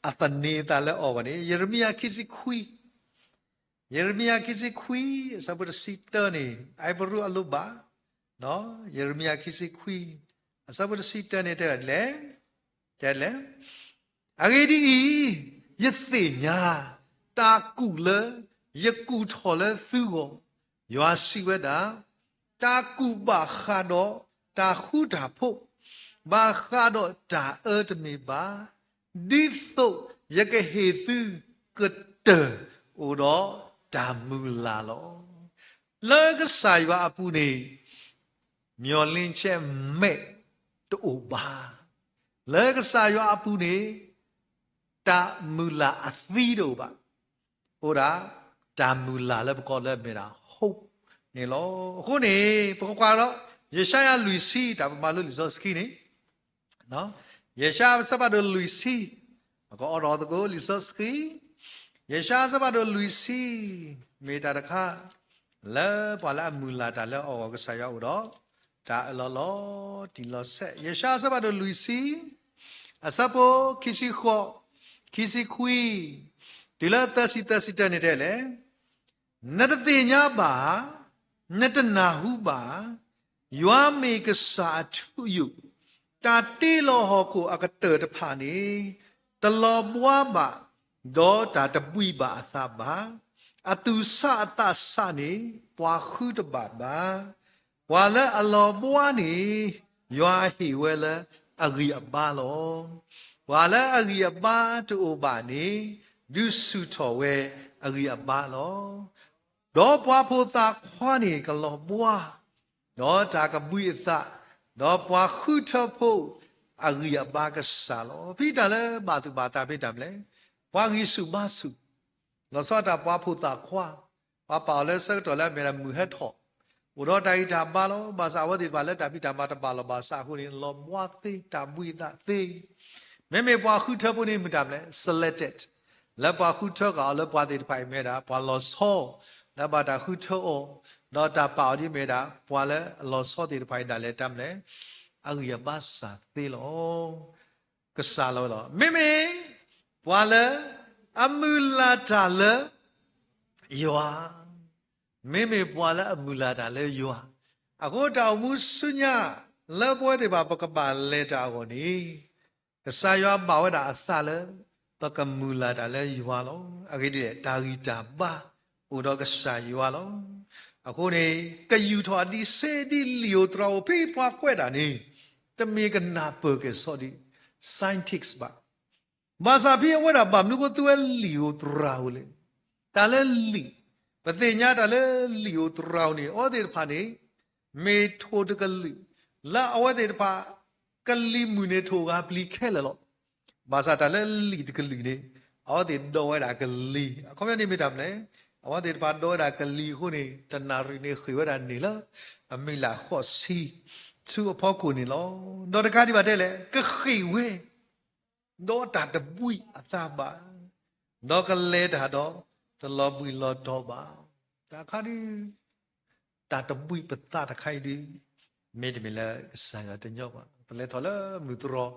အသန့ၤအသးလၢအီၤဘၣ်န့ၣ် ယံးရမံယၤခံဆံခွံ, ယံးရမံယၤခံဆံခွံ အဆၢဖိတဆံတၢန့ၣ် အအဲၣ်ပရူအလိၣ်ဘၣ်, ယံးရမံယၤခံဆံခွံ အဆၢဖိတဆံတၢန့ၣ်တဲဒ်လဲၣ်, တဲဒ်လဲၣ်. အဂ့ၢ်ဒ်အံၤ, ယသ့ၣ်ညါ တၢ်ကူၣ်လၢယကူၣ်ထီၣ်လၢသုဂီၢ်, ယွၤစံးဝဲဒၣ်, တၢ်ကူၣ်ဘၣ်ဃးဒီးတၢ်ဃူတၢ်ဖိး, ဘၣ်ဃးဒီးတၢ်အၢတမ့ၢ်ဘၣ်, ဒ်သိးယကဟ့ၣ်သုကတၢၢ်အိၣ်ဒီးတၢ်မုၢ်လၢ်လီၤ. လၢကစၢ်ယွၤအပူၤန့ၣ် မျှော်လင့်ချက်မဲ့ တအိၣ်ဘၣ်. လၢကစၢ်ယွၤအပူၤန့ၣ် တၢ်မုၢ်လၢ်အသံတအိၣ်ဘၣ်. အိၣ်ဒၣ် တၢ်မုၢ်လၢ်လၢပကိးလၢအမ့ၢ်ဒၣ် hope န့ၣ်လီၤ. အဃိန့ၣ် ပကကွၢ်ဒီး ယၡါယၤလွံၢ်ဆံ တၢ်ပမၤလိလံာ်စီဆှံန့ၣ် ယၡါယၤအဆၢဖးဒိၣ်လွံၢ်ဆံ, ပကအိးထီၣ်သကိးလံာ်စီဆှံ, ယၡါယၤအဆၢဖးဒိၣ်လွံၢ်ဆံ, မ့ၢ်တၢ်တခါ လၢပှၤလၢအမုၢ်လၢ်တၢ်လၢအဂီၢ် ကစၢ်ယွၤအိၣ်ဒီး တၢ်အၢၣ်လီၤလီၤတံၢ်လီၤဆဲး. ယၡါယၤအဆၢဖးဒိၣ်လွံၢ်ဆံ, အဆၢဖိခံဆံဃိး, ခံဆံခွံ, တုၤလၢသၢဆံသၢဆံတၢန့ၣ်တဲလဲၣ် နတသ့ၣ်ညါဘၣ်ဧါ, နတနၢ်ဟူဘၣ်ဧါ, ယွၤမ့ၢ်ကစၢ်အထူအယိာ်, တၢ်တ့လီၤဟီၣ်ခိၣ်အကတၢၢ်တဖၣ်န့ၣ် တလီၤဘှါဘၣ်, ဒီးတၢ်တဘှံးဘၣ်အသးဘၣ်. အသူၣ်ဆးအသးဆးန့ၣ် ပှၤဃုတဘၣ်ဘၣ်. ပှၤလၢအလီၤဘှါန့ၣ် ယွၤဟ့ၣ်ဝဲလၢအဂံၢ်အဘါလီၤ. ပှၤလၢအဂံၢ်အဘါတအိၣ်ဘၣ်န့ၣ် ဒုးဆူၣ်ထီၣ်ဝဲအဂံၢ်အဘါလီၤ. ဒီးပှၤဖိသၣ်ခွါန့ၣ်ကလီၤဘှါ, ဒီးတၢ်ကဘှံးအသး, ဒီးပှၤဃုထၢဖိအဂံၢ်အဘါကစၢ်လီၤ. ဖဲတၢ်လၢဘၣ်သူၣ်ဘၣ်သးဖဲတၢ်မနုၤလဲၣ်, ပှၤဂံၢ်ဆူၣ်ဘါဆူၣ် လီၤဆီဒၣ်တၢ်ပှၤဖိသၣ်ခွါ, ပှၤပာ်အီၤလၢဆၢကတီၢ်လၢအမ့ၢ်ဒၣ်မုၢ်ဟဲထီၣ်, အိၣ်ဒီးတၢ်ဂံၢ်တၢ်ဘါလီၤ. ဘၣ်ဆၣ်အဝဲသ့ၣ်တဖၣ်လၢတၢ်ဖံးတၢ်မၤတဘၣ်လီၢ်ဘၣ်စးအဃိန့ၣ် လီၤဘှါသ့ တၢ်ဘှံးအသးသ့. မ့မ့ၢ်ပှၤဃုထၢဖိန့ၣ်မ့ၢ်တၢ်မနုၤလဲၣ်, selected, လၢပှၤဃုထၢဃာ်အီၤလၢပှၤသ့ၣ်တဖၣ်အံၤမ့ၢ်ဝဲဒၣ် ပှၤလီၤဆီ လၢဘၣ်တၢ်ဃုထၢအီၤ, ဒီးတၢ်ပာ်အီၤဒ်မ့ၢ်ဝဲဒၣ် ပှၤလၢအလီၤဆီသ့ၣ်တဖၣ်အံၤဒၣ်လဲာ်တၢ်မနုၤလဲၣ်, အဂံၢ်အဘါစၢ်သ့လီၤ. ကစၢ်လီၤဝဲလီၤ. မ့မ့ၢ် ပှၤလၢ အမုၢ်လၢ်တၢ်လၢယွၤ, မ့မ့ၢ်ပှၤလၢအမုၢ်လၢ်တၢ်လၢယွၤ, အဃိတၢ်အိၣ်မူဆူညါ လၢပဝဲသ့ၣ်တဖၣ် ပကဘၣ်လဲၤတၢ်အဂီၢ်န့ၣ်, ကစၢ်ယွၤဘၣ်ဝဲဒၣ်အသးလၢ ပကမုၢ်လၢ်တၢ်လၢယွၤလီၤ. အဂ့ၢ်ဒ်လဲၣ်, တၢ်ဂံၢ်တၢ်ဘါအိၣ်ဒီးကစၢ်ယွၤလီၤ. အဃိန့ၣ် ကယူာ်ထီၣ်ဒ်စ့ဒ်လံာ်ဧိၤသရၣ်ဧိၤ ဖဲပှၤကွဲးတၢ်န့ၣ် တမ့ၢ်ကနၢ်ပၢၢ်ကဲၣ်ဆိးဒ် scientist ဘၣ်. ဘၣ်ဆၣ်ဖဲအဝဲဒၣ်ဘၣ်မနုၤဃိသုဝဲလံာ်ဧိၤသရၣ်ဧိၤလဲၣ်. တၢ်လၢလံာ်, ပသ့ၣ်ညါတၢ်လၢလံာ်ဧိၤသရၣ်ဧိၤန့ၣ် အဝဲသ့ၣ်တဖၣ်န့ၣ် မ့ၢ်ထိၣ်တကလုာ် လၢအဝဲသ့ၣ်တဖၣ် ကလံၤမုၢ်န့ၣ်ထိၣ်ဂၤပျံၤခဲလၢာ်လီၤ. ဘၣ်ဆၣ်တၢ်လၢလံာ်တကလုာ်န့ၣ် အဝဲသ့ၣ်ဒီးဝဲဒၣ်ကလံၤ, အခီပညီန့ၣ်မ့ၢ်တၢ်မနုၤလဲၣ်, အဝဲသ့ၣ်တဖၣ်ဒီးဝဲဒၣ်ကလံၤအဃိန့ၣ် တနၣ်ရံၣ်န့ၣ်ဃ့ၢ်ဝဲဒၣ်န့ၣ်လၢ အမံၤလၢ်ဃိးဆံ ဆူအဖီခိၣ်န့ၣ်လီၤ. ဒီးတကးဒံးဘၣ်တဲလဲၣ်, ကဃ့ၢ်ဝဲ ဒီးတၢ်တဘှံးအသးဘၣ်, ဒီးကလဲၤတၢ်ဒီး တလီၤဘှံးလီၤတီၤဘၣ်. တၢ်ခါဒုး တၢ်တဘှံးပသးတခါအံၤဒုး မ့တမ့ၢ်လၢကစၢ်ယွၤတညီဘၣ်. ပလဲၤထီၣ်လၢမုၢ်တြီၤ,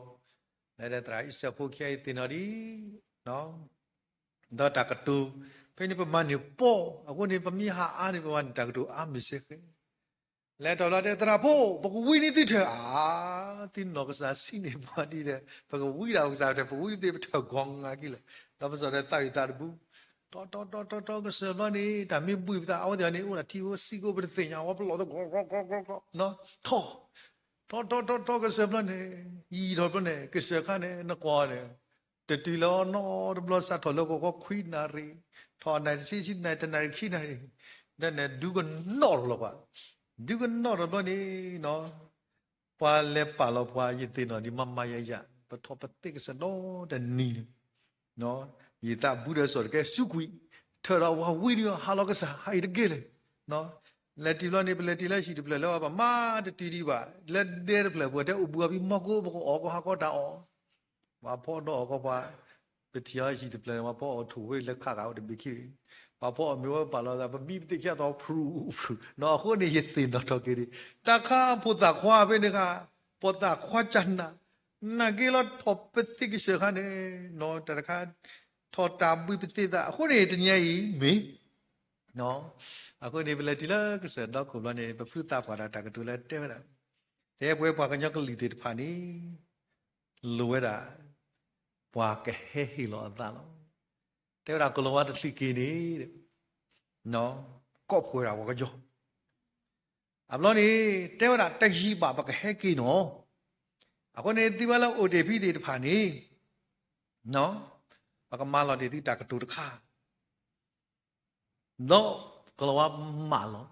လၢသရၣ်အံၣ်စၢၣ်ဖိခံဂၤအံၤသ့ၣ်နီၣ်ဒံး ဒီးတၢ်ကတိၤ, ဖဲန့ၣ်ပမၤန့ၢ်ပီၢ်, အဃိန့ၣ် ပမ့ၢ်ဟးအါန့ၣ် ပမၤန့ၢ်တၢ်ကတိၤအါမ့ၢ်စ့ၢ်ကီး လဲၤထီၣ်ဘျီတဲ သရၣ်ဖိ, ပကဝံနံၣ်သုထၢၣ်ဧါ, သုနီၢ်ကစၢ်ဆံးန့ၢ်ပှၤဒ်ဒီး ပကဝံဒၣ်ပကစၢ်ထၢၣ်, ပဝံပသ့ၣ်ပထၢၣ်ဂီၤငါက့ၤလဲၣ်. ဒီးပစီၣ်ဒီးသးဝံၣ်သးတဘျုး, တီတီတီတီတီကစၢၢ်ဘျီန့ၣ် တၢ်မ့ၢ်ဘှံးပသး အဝဲသ့ၣ်န့ၣ် အိၣ်ဒၣ်ထံဖိစံးကိၣ် ပတသ့ၣ်ညါ, ဝဲပလီၢ်သဂီၤဂီၤဂီၤဂီၤဂီၤ, ထီၣ်, ထီၣ်ထီၣ်ထီၣ်ထီၣ်ကစၢၢ်ဘျီန့ၣ်, ယံာ်ထီၣ်ဘျီန့ၣ် ကစၢၢ်ခါန့ၣ် နကွၢ်န့ၣ် တတုၤလၢအီၤနီတဘျီ စးထီၣ်လၢဂီၤဂီၤခွံနၣ်ရံၣ်, ထီၣ်နၣ်ရံၣ်တဆံ ဆံနၣ်ရံၣ် တနၣ်ရံၣ်ခံနၣ်ရံၣ်, ဒီးန့ၣ် ဒုးကနီၣ်ထီၣ်လီၤပှၤ, ဒုးကနီၣ်ထီၣ်ဘျီန့ၣ် ပှၤလဲၤပာ်လီၤပှၤ ယသ့ၣ်နီၣ်ဒံးမၤမၤယၤယၤ, ပထီၣ်ပသ့ကစၢၢ်ဒီတနံၤန့ၣ်, ယသးဘူးဒီးစီၣ်တကဲစူးကွံာ်, ထၢၣ်ဒီးဝၤဝံဒံး ဟးလီၤကစၢ် ဟးအံၤတက့ၢ်လဲၣ်. လဲၤတုၤဘျီန့ၣ် ပလဲၤတုၤလၢဟံၣ်တဖျၢၣ်လၢပမၤတတုၤဒံးဘၣ်, လၢဒဲတဖျၢၣ်ပှဲၤတဲအိၣ်ဘူးအီၤဖဲမီၢ်ကိၣ် ပကအီၣ်ကီၢ်ဟးကီၢ်တၢ်အီၣ် ပှၤဖီဒီးအီၣ်ကီၢ်ပှၤ, ပထံၣ်အီၤဟံၣ်တဖျၢၣ်န့ၣ် ပှၤဖီအီၣ်ထူၣ်ဝဲလၢခးဂၤအိၣ်တဘ့ၣ်ခံ, ပှၤဖီအီၣ်မ့ၢ်ဝဲပာ်လီၤသး ပမံပသ့ၣ်ခံသီဖရူဖရူ, နီၢ်အဃိန့ၣ် ယသ့ၣ်နီၣ်ထီၣ်က့ၤဒံး, တၢ်ခါဖိသၣ်ခွါဖဲန့ၣ်ခါ, ဖိသၣ်ခွါကနၣ်, နာ်က့ၤလီၤထီၣ်ပသ့ကစၢၢ်ခါန့ၣ်, နီၢ်တၢ်တခါ, ထီၣ်တၢ်ဘှံးပသ့သး အဃိန့ၣ် တနံၤအံၤမ့ၢ် အဃိန့ၣ် ပလဲၤတုၤလၢကစၢၢ်ဒီခိၣ်ဘျီန့ၣ် ပဖုသးပှၢ်ဒီးတၢ်ကတိၤလၢတဲဝဲဒၣ်, တဲပဝဲပှၤကညီကလုာ်သ့ၣ်တဖၣ်န့ၣ် လိၣ်ဝဲဒၣ် ပှၤကဟဲဟ့ၣ်လီၤအသးလီၤ. တဲဝဲဒၣ်ကိၤလၤဝါတချုးက့ၤန့ၣ် ကိးပှဲၤဒၣ်ပှၤကညီ, အဘျီန့ၣ် တဲဝဲဒၣ်တယံာ်ဘၣ်ပကဟဲက့ၤနီၤ, အဃိန့ၣ် သုဝဲလၢအိၣ်တ့ၢ်ဖဲသ့ၣ်တဖၣ်န့ၣ် ပကမၤလီၤတ့ၢ်သုတၢ်ကတိၤတခါ ဒီးကိၤလၤဝါမၢလီၤ,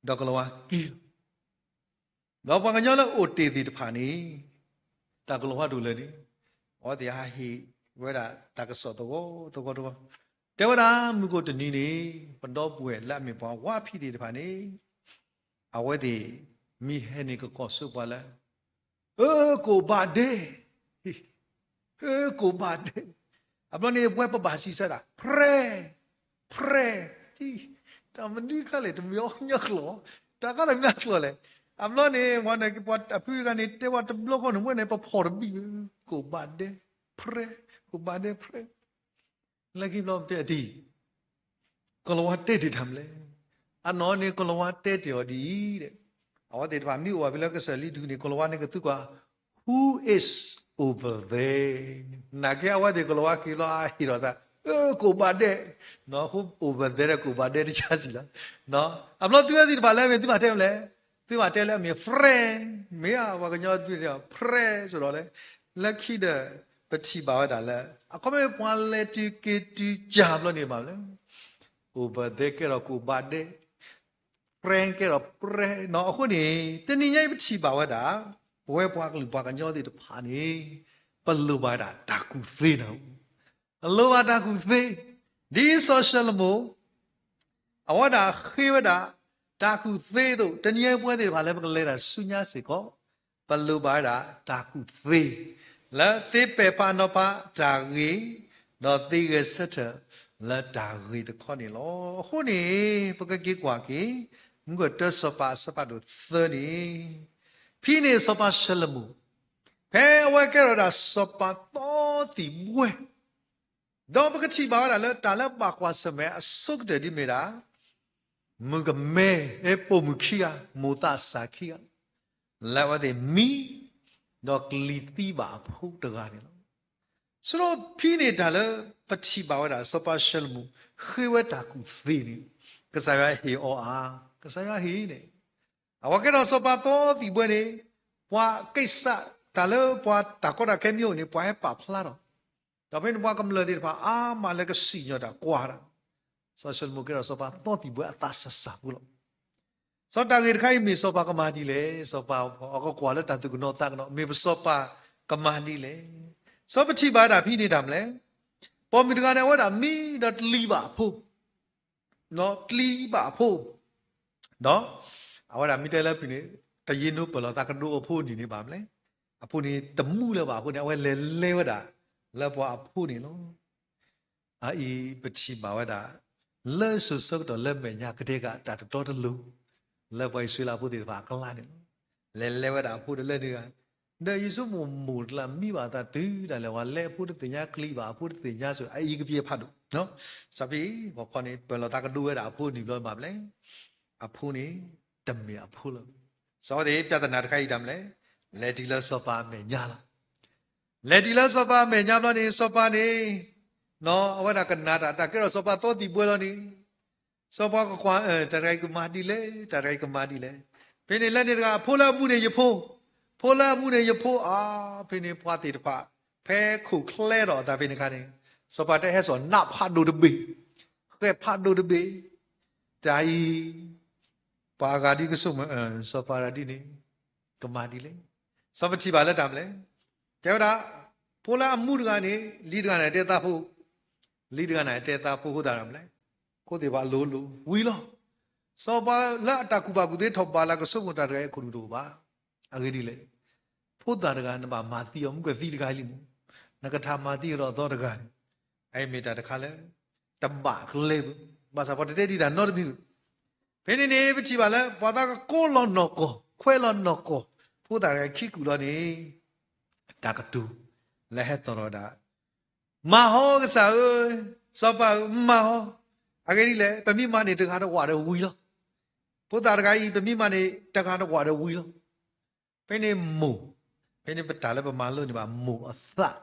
ဒီးကိၤလၤဝါက့ၤလီၤ, ဒီးပှၤကညီလၢအိၣ်တ့ၢ်သ့ၣ်တဖၣ်န့ၣ် တၢ်ကိၤလၤဝါဒိၣ်လဲၣ်န့ၣ် အဝဲသ့ၣ်ဟးဟ့ၣ်ဝဲဒၣ်တၢ်ကစီၣ်သဝီသဝီတဝီ, တဲဝဲဒၣ်မုၢ်ကိၣ်တနံၤန့ၣ် ပဒီပုၢ်ဝဲၢ်လၢအမ့ၢ်ပှၤဝါဖံးသ့ၣ်တဖၣ်န့ၣ် အဝဲသ့ၣ်မ့ၢ်ဟဲန့ၣ်ကကိးဆိပှၤလၢ ဧၢ ကိးဘးဒဲး, ဧၢ ကိးဘးဒဲး, အဘျီန့ၣ် ပဝဲပဘၣ်စံးဆၢဒၣ် prayer, prayer, တၢ်မနုၤခါလဲၣ် တမ့ၢ်အီၤကညီကျိာ်, တၢ်ခါတမ့ၢ်ကျိာ်လဲၣ်, အဘျီန့ၣ် ပှၤဖုဂၤန့ၣ် တဲဝဲတဘျီဃီန့ၣ် ဝဲန့ၣ် ပဖီၣ်တဘံၣ်, ကိးဘးဒဲး, prayer, ကိးဘးဒဲး prayer လၢခံဘျီပတဲအတံၢ် ကိၤလၤဝါတဲတ့ၢ်တၢ်မနုၤလဲၣ်, အနီၢ်န့ၣ် ကိၤလၤဝါတဲတ့ၢ်အီၤဒ်အံၤ, အဝဲသ့ၣ်တဖၣ်မ့ၢ်အိၣ်ဝဲဖဲလၢကစၢၢ်လံဒူၣ်န့ၣ် ကိၤလၤဝါန့ၣ်ကသံကွၢ် who is over there, နာ်က့အဝဲသ့ၣ်ကိၤလၤဝါက့ၤဘျီအဟ့ၣ်ဒီးသး ကိးဘးဒဲး, who over there ဒီးကိးဘးဒဲးတဆါစံးလီၤ, အဘျီသုဝဲသ့ၣ်တဖၣ်လၢအမ့ၢ်သုဘၣ်တဲမနုၤလဲၣ်, သုဘၣ်တဲလၢအမ့ၢ် friend, မ့ၢ်ဧါ ပှၤကညီတဖၣ် prayer စ့ၢ်ဒီးလဲၣ်, လၢခံဒီး ပထံၣ်ဘၣ်ဝဲဒၣ်လၢ အခီပညီပှၤလဲၤတုၤက့ၤတုၤကၢ်ဘျီန့ၣ်ဘၣ်မနုၤလဲၣ် over there ကဲထီၣ်ကိးဘးဒဲး, friend ကဲထီၣ် prayer နီၢ်အဃိန့ၣ် တနံၤညါအံၤပထံၣ်ဘၣ်ဝဲဒၣ် ပဝဲပှၤကလုာ်ပှၤကညီသ့ၣ်တဖၣ်န့ၣ် ပလိၣ်ဘၣ်ဝဲဒၣ်တၢ်ကူၣ်သ့နၤ, ပလိၣ်ဘၣ်တၢ်ကူၣ်သ့, ဒ်စီၤၡလိၤမိၣ် အဝဲဒၣ်ဃ့ဝဲဒၣ် တၢ်ကူၣ်သ့အသိး တနံၤညါအံၤပဝဲသ့ၣ်တဖၣ်လၢပကလဲၤတၢ်ဆူညါစ့ၢ်ကီး ပလိၣ်ဘၣ်ဝဲဒၣ်တၢ်ကူၣ်သ့ လၢသ့ပဲာ်ဖးနီၤဖးတၢ်ဂ့ၤ, ဒီးသ့ဂဲၤဆၢထၢၣ်လၢတၢ်ဂ့ၤတခီန့ၣ်လီၤ. အဃိန့ၣ် ပကက့ၤကွၢ်က့ၤ မုၢ်ကတၢၢ်စီၤပၤအဆၢဖးဒိၣ်သၢန့ၣ်, ဖဲန့ၣ်စီၤပၤၡလိၤမိၣ် ဖဲအဝဲကဲထီၣ်ဒၣ်စီၤပၤသီသံၣ်ဘှဲ ဒီးပကထံၣ်ဘၣ်ဝဲဒၣ်လၢတၢ်လၢဘၣ်ကွၢ်ဆၢၣ်မဲာ်အဆိကတၢၢ်ဒ်မ့ၢ်ဒၣ် မုၣ်ကမဲ ပိာ်မုၣ်ခံဂၤ မိၢ်သးစၢ်ခံဂၤ လၢအဝဲသ့ၣ်မံ ဒီးကျံၤသံဘၣ်အဖိတဂၤန့ၣ်လီၤ. ဆိဒီးဖဲန့ၣ်တၢ်လၢပထံၣ်ဘၣ်ဝဲဒၣ် စီၤပၤၡလိၤမိၣ် ဃ့ဝဲတၢ်ကူၣ်သ့န့ၣ် ကစၢ်ယွၤဟ့ၣ်အီၤဧါ, ကစၢ်ယွၤဟ့ၣ်န့ၣ် အဝဲကဲထီၣ်စီၤပၤသီသံၣ်ဘှဲန့ၣ် ပှၤကံၣ်စး တၢ်လၢပှၤတၢ်ကီတၢ်ခဲမ့ၢ်အိၣ်န့ၣ် ပှၤဟဲပာ်ဖျါထီၣ်, ဒီးဖဲန့ၣ်ပှၤကမျၢၢ်သ့ၣ်တဖၣ်အါမးလၢကစံၣ်ညီၣ်တၢ်ကွၢ်တၢ်, စီၤၡလိၤမိၣ်ကဲထီၣ်စီၤပၤသီသံၣ်ဘှဲအသးစၢ်စၢ်ဖိလီၤ. စီၤတၢ်ဂ့ၢ်တခါအံၤမ့ၢ်စီၤပၤကမၤဒ်လဲၣ်, စီၤပၤအကကွၢ်လၢတၢ်သူၣ်ကနိးသးကနိး မ့ၢ်ပစီၤပၤကမၤဒ်လဲၣ်. စီၤပထံၣ်ဘၣ်တၢ်ဖဲန့ၣ်တၢ်မနုၤလဲၣ်, ပိာ်မုၣ်တဂၤန့ၣ် အဝဲဒၣ်မံဒီးကျံၤဘၣ်အဖိ ကျံၤဘၣ်အဖိ, ဒီးအဝဲဒၣ်မ့ၢ်တဲလၢဖဲန့ၣ် တယ့နိပၢၢ်လီၤသးကဒိအဖိန့ၣ်န့ၣ်ဘၣ်မနုၤလဲၣ်, အဖိန့ၣ်တမူလၢၤဘၣ်အဃိန့ၣ် အဝဲလဲၤလဲဝဲဒၣ်လၢပှၤအဖိန့ၣ်လီၤ. အအံၤပထံၣ်ဘၣ်ဝဲဒၣ် လၢစိၤဆၢကတီၢ်လၢမဲာ်ညါကတဲာ်ကတီၤတၢ်တတီတလိၤ လၢပှၤအံၣ်စရ့လးဖိသ့ၣ်တဖၣ်အကျါန့ၣ်လီၤ. လဲၤလဲၤဝဲဒၣ်အဖိတလဲၤန့ၣ်ဂၤ, ဒီးယဆိကမိၣ်မိၢ်တလၢမံဘၣ်သးတုၤဒၣ်လဲာ်ဝဲလဲၤအဖိတသ့ၣ်ညါကျံၤဘၣ်အဖိတသ့ၣ်ညါဆိ အအံၤကပျဲၢ်ဖးဒိၣ်, စီၤဖံး ပှၤခီန့ၣ် ပၢၢ်လီၤသးကဒိဝဲဒၣ်အဖိန့ၣ်ဘျီဘၣ်မနုၤလဲၣ်, အဖိန့ၣ် တမ့ၢ်အဖိလၢၤ. စီၤဝဲသ့ၣ် ပြဿနာတခါအံၤတၢ်မနုၤလဲၣ်, လဲၤတုၤလၢစီၤပၤအမဲာ်ညါလီၤ. လဲၤတုၤလၢစီၤပၤအမဲာ်ညါဘျီန့ၣ် စီၤပၤန့ၣ် အဝဲဒၣ်ကနၣ်တၢ် တၢ်ကဲထီၣ်စီၤပၤသီသံၣ်ဘှဲလီၤန့ၣ်, စီၤပၤကကွၢ် တၢ်တဂၤအံၤကမၤဒ်လဲၣ်, တၢ်တဂၤအံၤကမၤဒ်လဲၣ်. ဖဲန့ၣ်လၢန့ၣ်တဂၤ အဖိလၢအမူန့ၣ်ယဖိ, ဖိလၢအမူန့ၣ်ယဖိဧါ. ဖဲန့ၣ်ပှၤသ့ၣ်တဖၣ် ဖဲခိၣ်ချၢထီၣ်အသးဖဲန့ၣ်အခါန့ၣ် စီၤပၤတဟဲစိာ်နးဖးဒိၣ်တဘ့ၣ်, ဃဲးဖးဒိၣ်တဘ့ၣ်, တၢ်အံၤ ပှၤအဂၤဒ်ကဆိကမိၣ် စီၤပၤတဂၤဒ်န့ၣ် ကမၤဒ်လဲၣ်. စီၤပထံၣ်ဘၣ်လၢတၢ်မနုၤလဲၣ်, တဲဝဲဒၣ် ဖိလၢအမူတဂၤန့ၣ် လံၤတဂၤန့ၣ်တဲသးဖိ, လံၤတဂၤန့ၣ်တဲသးဖိအဃိသတးမနုၤလဲၣ်, အဃိသ့ၣ်တဖၣ်လိၤလိၤဝံၤလီၤ. စီၤပၤလၢအတၢ်ကူၣ်ဘၣ်ကူၣ်သ့ထီၣ်ဘးလၢကဆိကမိၣ်တၢ်တဂၤအံၤအခိၣ်ဒူၣ်တအိၣ်ဘၣ်. အဂ့ၢ်ဒ်လဲၣ်, ဖိသၣ်တဂၤနဘၣ်မၤသံအီၤ မူကသံတဂၤလံမး, နကထးမၤသံကဒီးအသီတဂၤန့ၣ်, အအံၤမ့ၢ်တၢ်တခါလၢ တဘၣ်ကျဲဘၣ်, ဘၣ်ဆၣ်ပှၤတတဲဒံးတၢ်နီတမံၤဘၣ်. ဖဲန့ၣ်န့ၣ် ပထံၣ်ဘၣ်လၢ ပှၤသးကကိးလီၤနီၢ်ကီၢ် ခွဲးလီၤနီၢ်ကီၢ် ဖိသၣ်တဂၤခံကူာ်လီၤန့ၣ်, တၢ်ကတိၤလၢဟဲသီၣ်ထီၣ်ဝဲဒၣ်, မၤဟီကစၢ်ဧၢ, စီၤပၤဧၢ မၤဟီ, အဂ့ၢ်ဒ်လဲၣ် ပမ့ၢ်မၤန့ၢ်တဂၤတဝာ်ဒီးဝံၤလီၤ. ဖိသၣ်တဂၤအံၤ ပမ့ၢ်မၤန့ၢ်တဂၤတဝာ်ဒီးဝံၤလီၤ. ဖဲန့ၣ်မိၢ်, ဖဲန့ၣ်ပတၢ်လၢပမၤလိန့ၢ်ဘၣ်မိၢ်အသး,